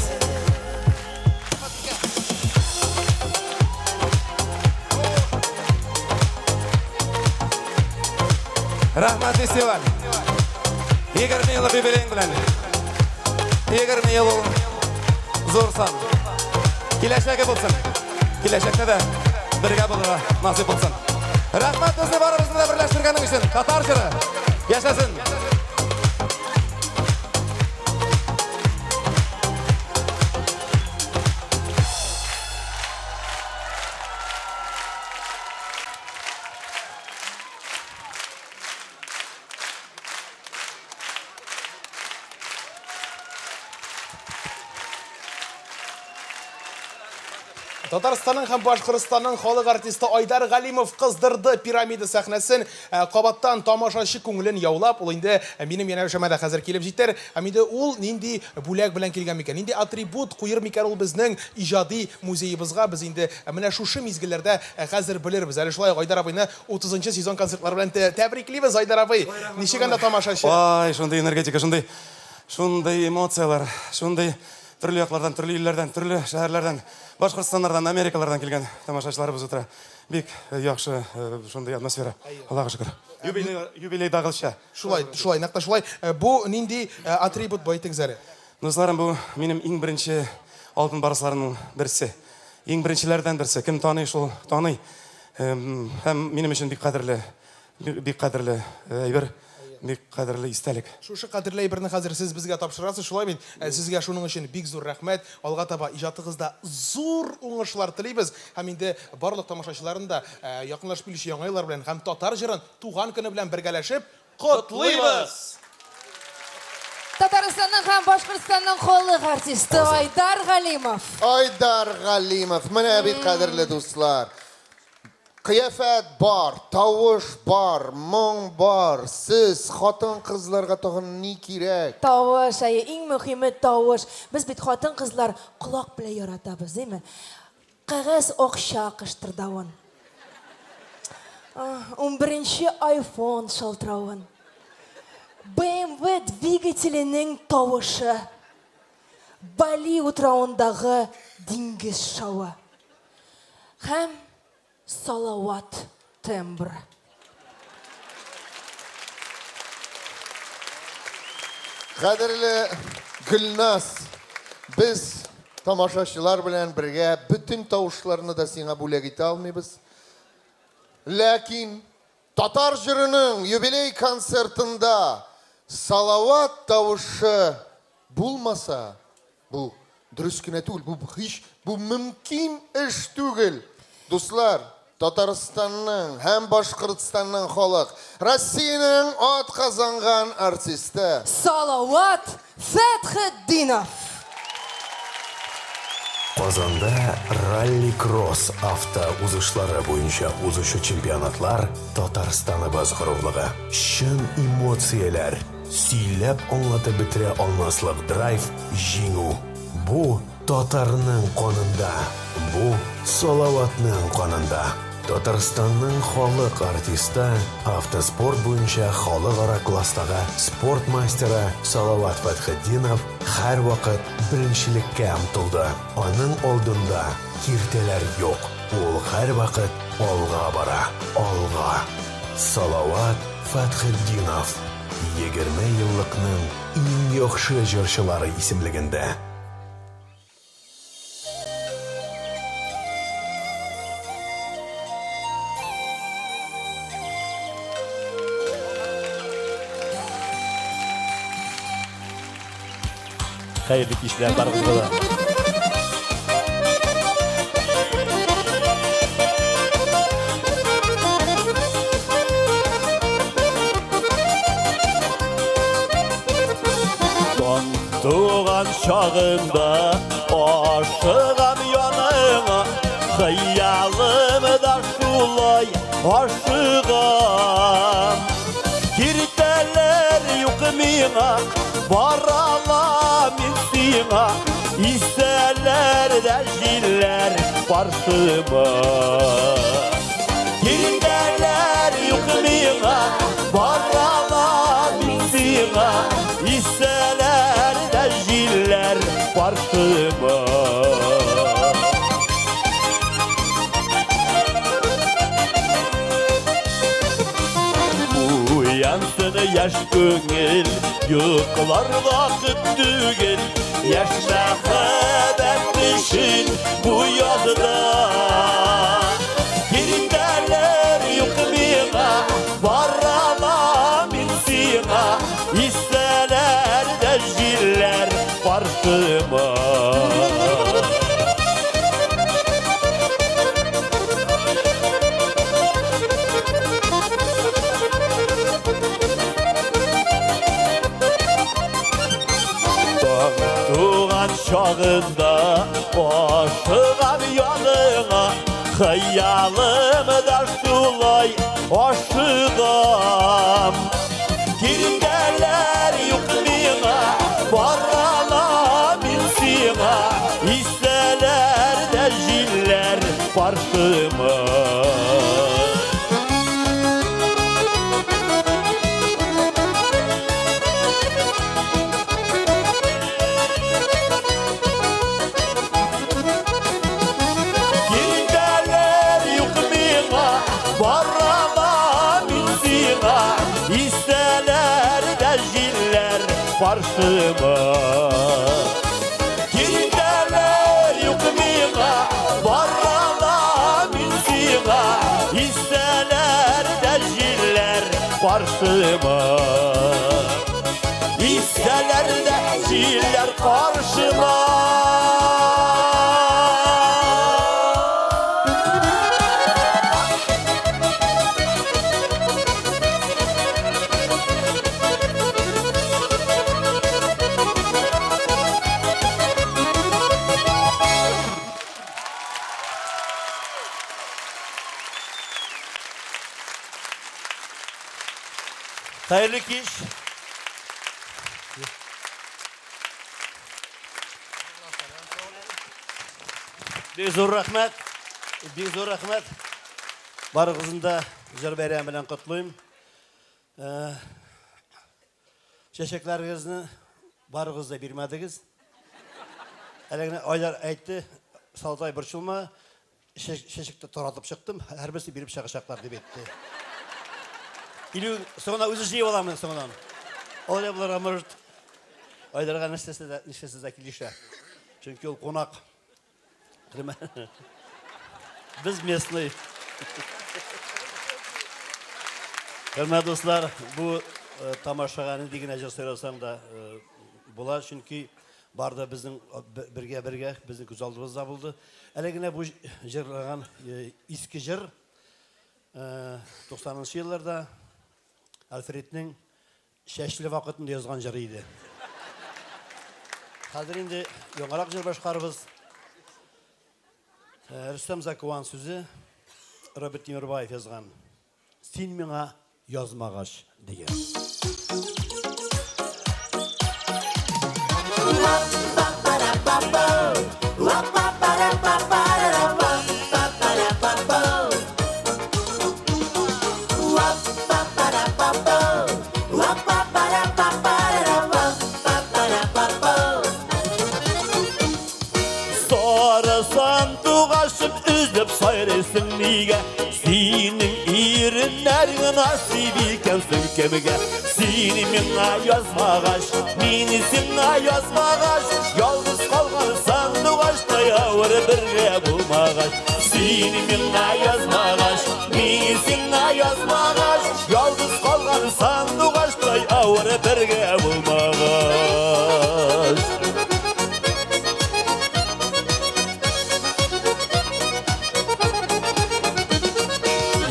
Рәхмәт, фестиваль! 20 еллык юбилеең белән. 20 ел ул зур сан. Киләчәге булсын. Киләчәктә дә бергә булырга насыйп булсын. Рәхмәт безне барыбызны да берләштергәнең өчен. Татар җыры яшәсен! Татарстанның һәм Башкортстанның халык артисты Айдар Галимов кыздырды пирамида сәхнәсен. Кабаттан тамашачы күңелен яулап, ул инде минем янәшәмә дә хәзер килеп җитәр. Һәм инде ул нинди бүләк белән килгән микән? Нинди атрибут куер микән ул безнең иҗади музеебызга? Без инде менә шушы мизгелләрдә хәзер белербез. Әле шулай ук Айдар абыйны 30 сезон концертлары белән тәбриклибез, Айдар абый. Ничек анда тамашачы? Ай, шундый энергетика, шундый, шундый эмоцияләр, шундый төрле яклардан, төрле илләрдән, төрле шәһәрләрдән, Башкортстаннардан, Америкалардан килгән тамашачыларыбыз утыра. Бик яхшы шундый атмосфера. Аллага шөкер. Юбилей, юбилейдагыча. Шулай, шулай, нәкъ тә шулай. Бу нинди атрибут бу, әйтегез әле? Дусларым, бу минем иң беренче алтын барсларымның берсе. Иң беренчеләрдән берсе. Кем таный, шул таный. Һәм минем өчен бик кадерле, бик кадерле әйбер. Бик кадерле истәлек. Шушы кадерле әйберне хәзер сез безгә тапшырасыз, шулай бит? Ә сезгә шуның өчен бик зур рәхмәт. Алга таба иҗатыгызда зур уңышлар телибез. Һәм инде барлык тамашачыларны да якынлашып килүче Яңа еллар белән һәм татар җырын туган көне белән бергәләшеп котлыйбыз! Татарстанның һәм Башкортстанның халык артисты Айдар Галимов. Айдар Галимов. Менә бит, кадерле дуслар. Кыяфәт бар, тавыш бар, моң бар. Сез, хатын-кызларга тагын ни кирәк? Тавыш, әйе, иң мөхиме тавыш. Без бит хатын-кызлар колак белән яратабыз, димме? Кәгазь акча кыштырдавын. Унберенче айфон шалтыравын. BMW двигателенең тавышы. Бали утравындагы диңгез шавы. Һәм Салават тембры. Кадерле Гөлназ, без тамашачылар белән бергә бөтен тавышларны да сиңа бүләк итә алмыйбыз. Ләкин татар җырының юбилей концертында Салават тавышы булмаса, бу дөрес кенә түгел, бу һич, бу мөмкин эш түгел. Дуслар, Татарстанның һәм Башкортстанның халык, Россиянең атказанган артисты. Салават Фәтхетдинов. Казанда ралли-кросс авто узышлары буенча узучы чемпионатлар Татарстаныбыз горурлыгы. Чын эмоцияләр, сөйләп аңлатып бетерә алмаслык драйв, җиңү. Бу, татарның канында, бу, Салаватның канында. Татарстанның халык артисты, автоспорт буенча халыкара класстагы спорт мастеры Салават Фәтхетдинов һәрвакыт беренчелеккә омтылды. Аның алдында киртәләр юк, ул һәрвакыт алга бара, алга! Салават Фәтхетдинов, 20 еллыкның иң яхшы җырчылары исемлегендә. Хәерле кичләр барыгызга да. Таң туган чагында ашыгам яныңа, хыялым да шулай ашыгам. Киртәләр юк миңа, бара алам мин сиңа, исәләр дә җилләр каршыма. Киртәләр юк миңа, бара алам мин сиңа, исәләр дә җилләр каршыма. Уянсын яшь күңел, йоклар вакыт түгел, яшь мәхәббәт өчен бу язда. Киртәләр юк миңа, бара алам мин сиңа, исәләр дә җилләр каршыма. Таң туган чагында ашыгам яныңа, хыялым да шулай ашыгам. Киртәләр юк миңа, бара алам мин сиңа, исәләр дә җилләр каршыма. Киртәләр юк миңа, бара алам мин сиңа, исәләр дә җилләр каршыма. Киртәләр юк миңа, бара алам мин сиңа, исәләр дә җилләр каршыма. Исәләр дә җилләр каршыма. Хәерле кич. Бик зур рәхмәт. Бик зур рәхмәт. Барыгызны да җыр бәйрәме белән котлыйм. Э, Чәчәкләрегезне барыгыз да бирмәдегез. Әле генә Айдар әйтте, Салтай борчылма, чәчәкне таратып чыктым, һәрберсе биреп чыгачаклар дип әйтте. Или соңына үзе җыеп аламын соңыннан. Алай булырга может. Айдарга нәрсәсе дә, нишләсә дә килешә. Чөнки ул кунак. Без местный. Хөрмәтле дуслар, бу э, тамашага нинди генә җыр сайласаң да э, була, чөнки бар да безнең бергә-бергә безнең күз алдыбызда булды. Әле генә бу җырлаган э, иске җыр 90 елларда Альфредның чәчле вакытында язган җыры иде. Хәзер инде яңарак җыр башкарыбыз. Рөстәм Закуан сүзе, Роберт Тимербаев язган. Син миңа язмагач дигән. Сары сандугачым өзлеп сайрыйсың нигә? Синең иреннәрең насыйп икәнсең кемгә? Син миңа язмагач, мин сиңа язмагач, ялгыз калган сандугачтай авыр бергә булмагач. Син миңа язмагач, мин сиңа язмагач, ялгыз калган сандугачтай авыр бергә булмагач.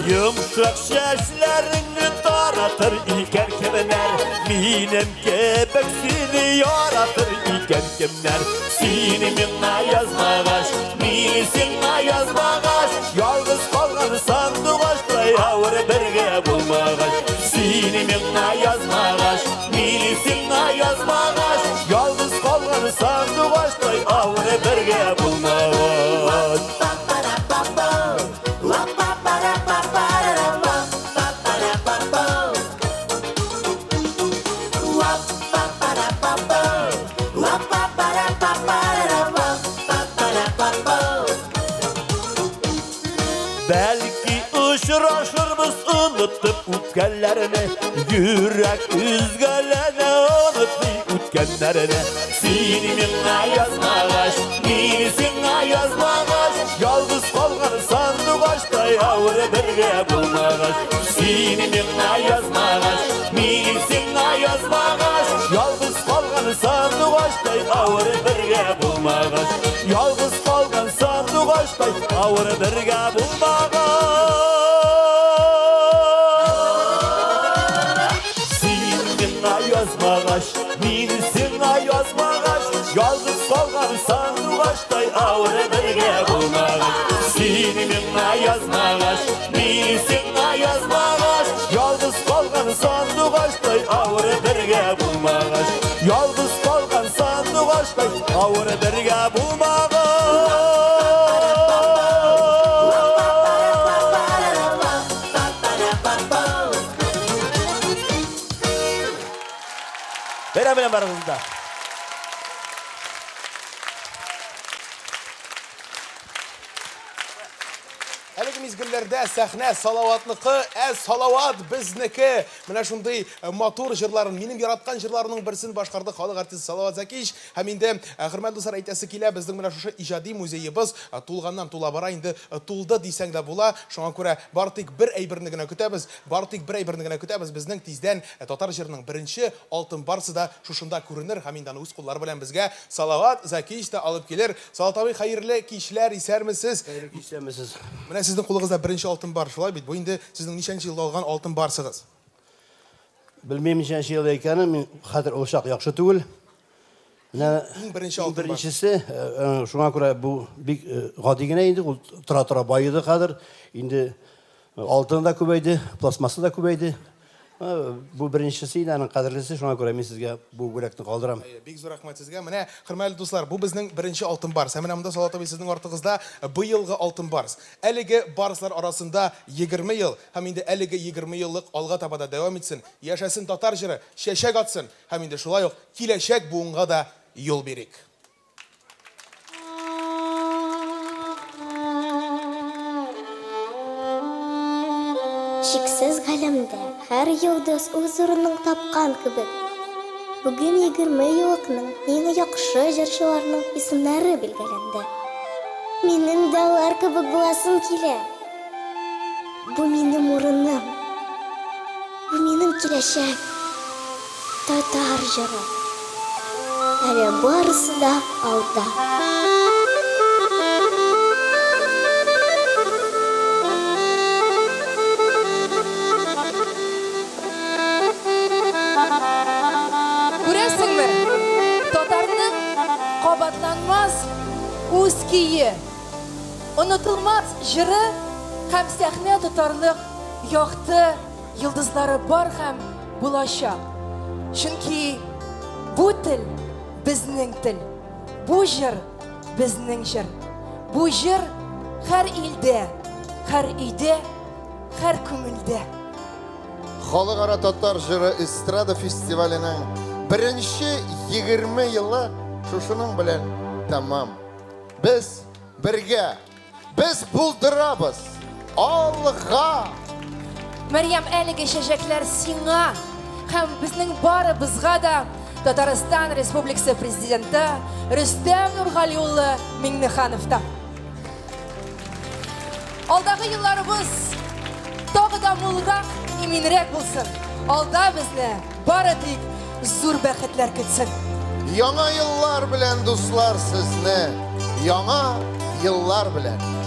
Йомшак чәчләреңне таратыр икән кемнәр, Минем кебек сине яратыр икән кемнәр. Син миңа язмагач, мин сиңа язмагач, Ялгыз калган сандугачтай авыр бергә булмагач. Син миңа язмагач, мин сиңа язмагач, Ялгыз калган сандугачтай авыр бергә булмагач. Бәлки очрашырбыз онытып үткәннәрне, Йөрәк өзгәләнә онытмый үткәннәрне. Син миңа язмагач, мин сиңа язмагач, Ялгыз калган сандугачтай авыр бергә булмагач. Син миңа язмагач, мин сиңа язмагач, Ялгыз калган сандугачтай авыр бергә булмагач. Ялгыз калган сандугачтай авыр бергә булмагач. Син миңа язмагач, мин сиңа язмагач, Ялгыз калган сандугачтай авыр бергә булмагач. Син миңа язмагач, мин сиңа язмагач, Ялгыз калган сандугачтай авыр бергә булмагач. Ялгыз калган сандугачтай авыр бергә булмагач. Бәйрәм белән барыгызны да. Әлеге мизгелләр сәхнәләрдә сәхнә Салаватныкы, ә Салават безнеке. Менә шундый э, матур җырларын, минем яраткан җырларының берсен башкарды халык артисты Салават Зәкич. Һәм инде, э, хөрмәтле дуслар, әйтәсе килә, безнең менә шушы иҗади музеебыз э, тулганнан тула бара, инде тулды дисәң дә була. Шуңа күрә бары тик бер әйберне генә көтәбез, бары тик бер әйберне генә көтәбез, безнең тиздән татар җырының беренче алтын барсы да шушында күренер һәм инде аны үз куллары белән безгә Салават Зәкич тә алып килер. Салават абый, хәерле кичләр, исәрмесез? Хәерле кич, исәнмесез. Менә сезнең кулыгызда беренче алтын бар, шулай бит? Бу инде сезнең ничәнче елда алган алтын барсыгыз? Белмим ничәнче елда икәнен, мин хәтер ул чак яхшы түгел. Менә иң беренче алтын бар. Беренчесе, э, э, шуңа күрә бу бик э, гади генә инде, ул тора-тора баеды хәзер. Инде Алтыны да күбәйде, пластмассы да күбәйде. Бу беренчесе инде, аның кадерлесе, шуңа күрә мин сезгә бу бүләкне калдырам. Әйе, бик зур рәхмәт сезгә. Менә, хөрмәтле дуслар, бу безнең беренче Алтын барс. Ә менә монда, Салават абый, сезнең артыгызда быелгы Алтын барс. Әлеге барслар арасында 20 ел, һәм инде әлеге 20 еллык алга таба да дәвам итсен. Яшәсен татар җыры, чәчәк атсын! Һәм инде шулай ук киләчәк буынга да юл бирик. Чиксез галәмдә һәр йолдыз үз урынын тапкан кебек, бүген 20 еллыкның иң яхшы җырчыларының исемнәре билгеләнде. Минем дә алар кебек буласым килә. Бу минем урыным. Бу минем киләчәк. Татар җыры. Әле барысы да алда. Күрәсеңме, татарның кабатланмас үз көе, онытылмас җыры һәм сәхнә тотарлык якты йолдызлары бар һәм булачак. Чөнки бу тел безнең тел, бу җыр безнең җыр. Бу җыр һәр илдә, һәр өйдә, һәр күңелдә. Халыкара татар җыры эстрада фестиваленең беренче 20 елы шушының белән тәмам. Без бергә Без булдырабыз! Алга! Мәрьям, әлеге чәчәкләр сиңа һәм безнең барыбызга да Татарстан Республикасы Президенты Рөстәм Нургали улы Миңнехановтан. Алдагы елларыбыз тагы да мулрак, иминрәк булсын. Алда безне бары тик зур бәхетләр көтсен. Яңа еллар белән, дуслар, сезне! Яңа еллар белән!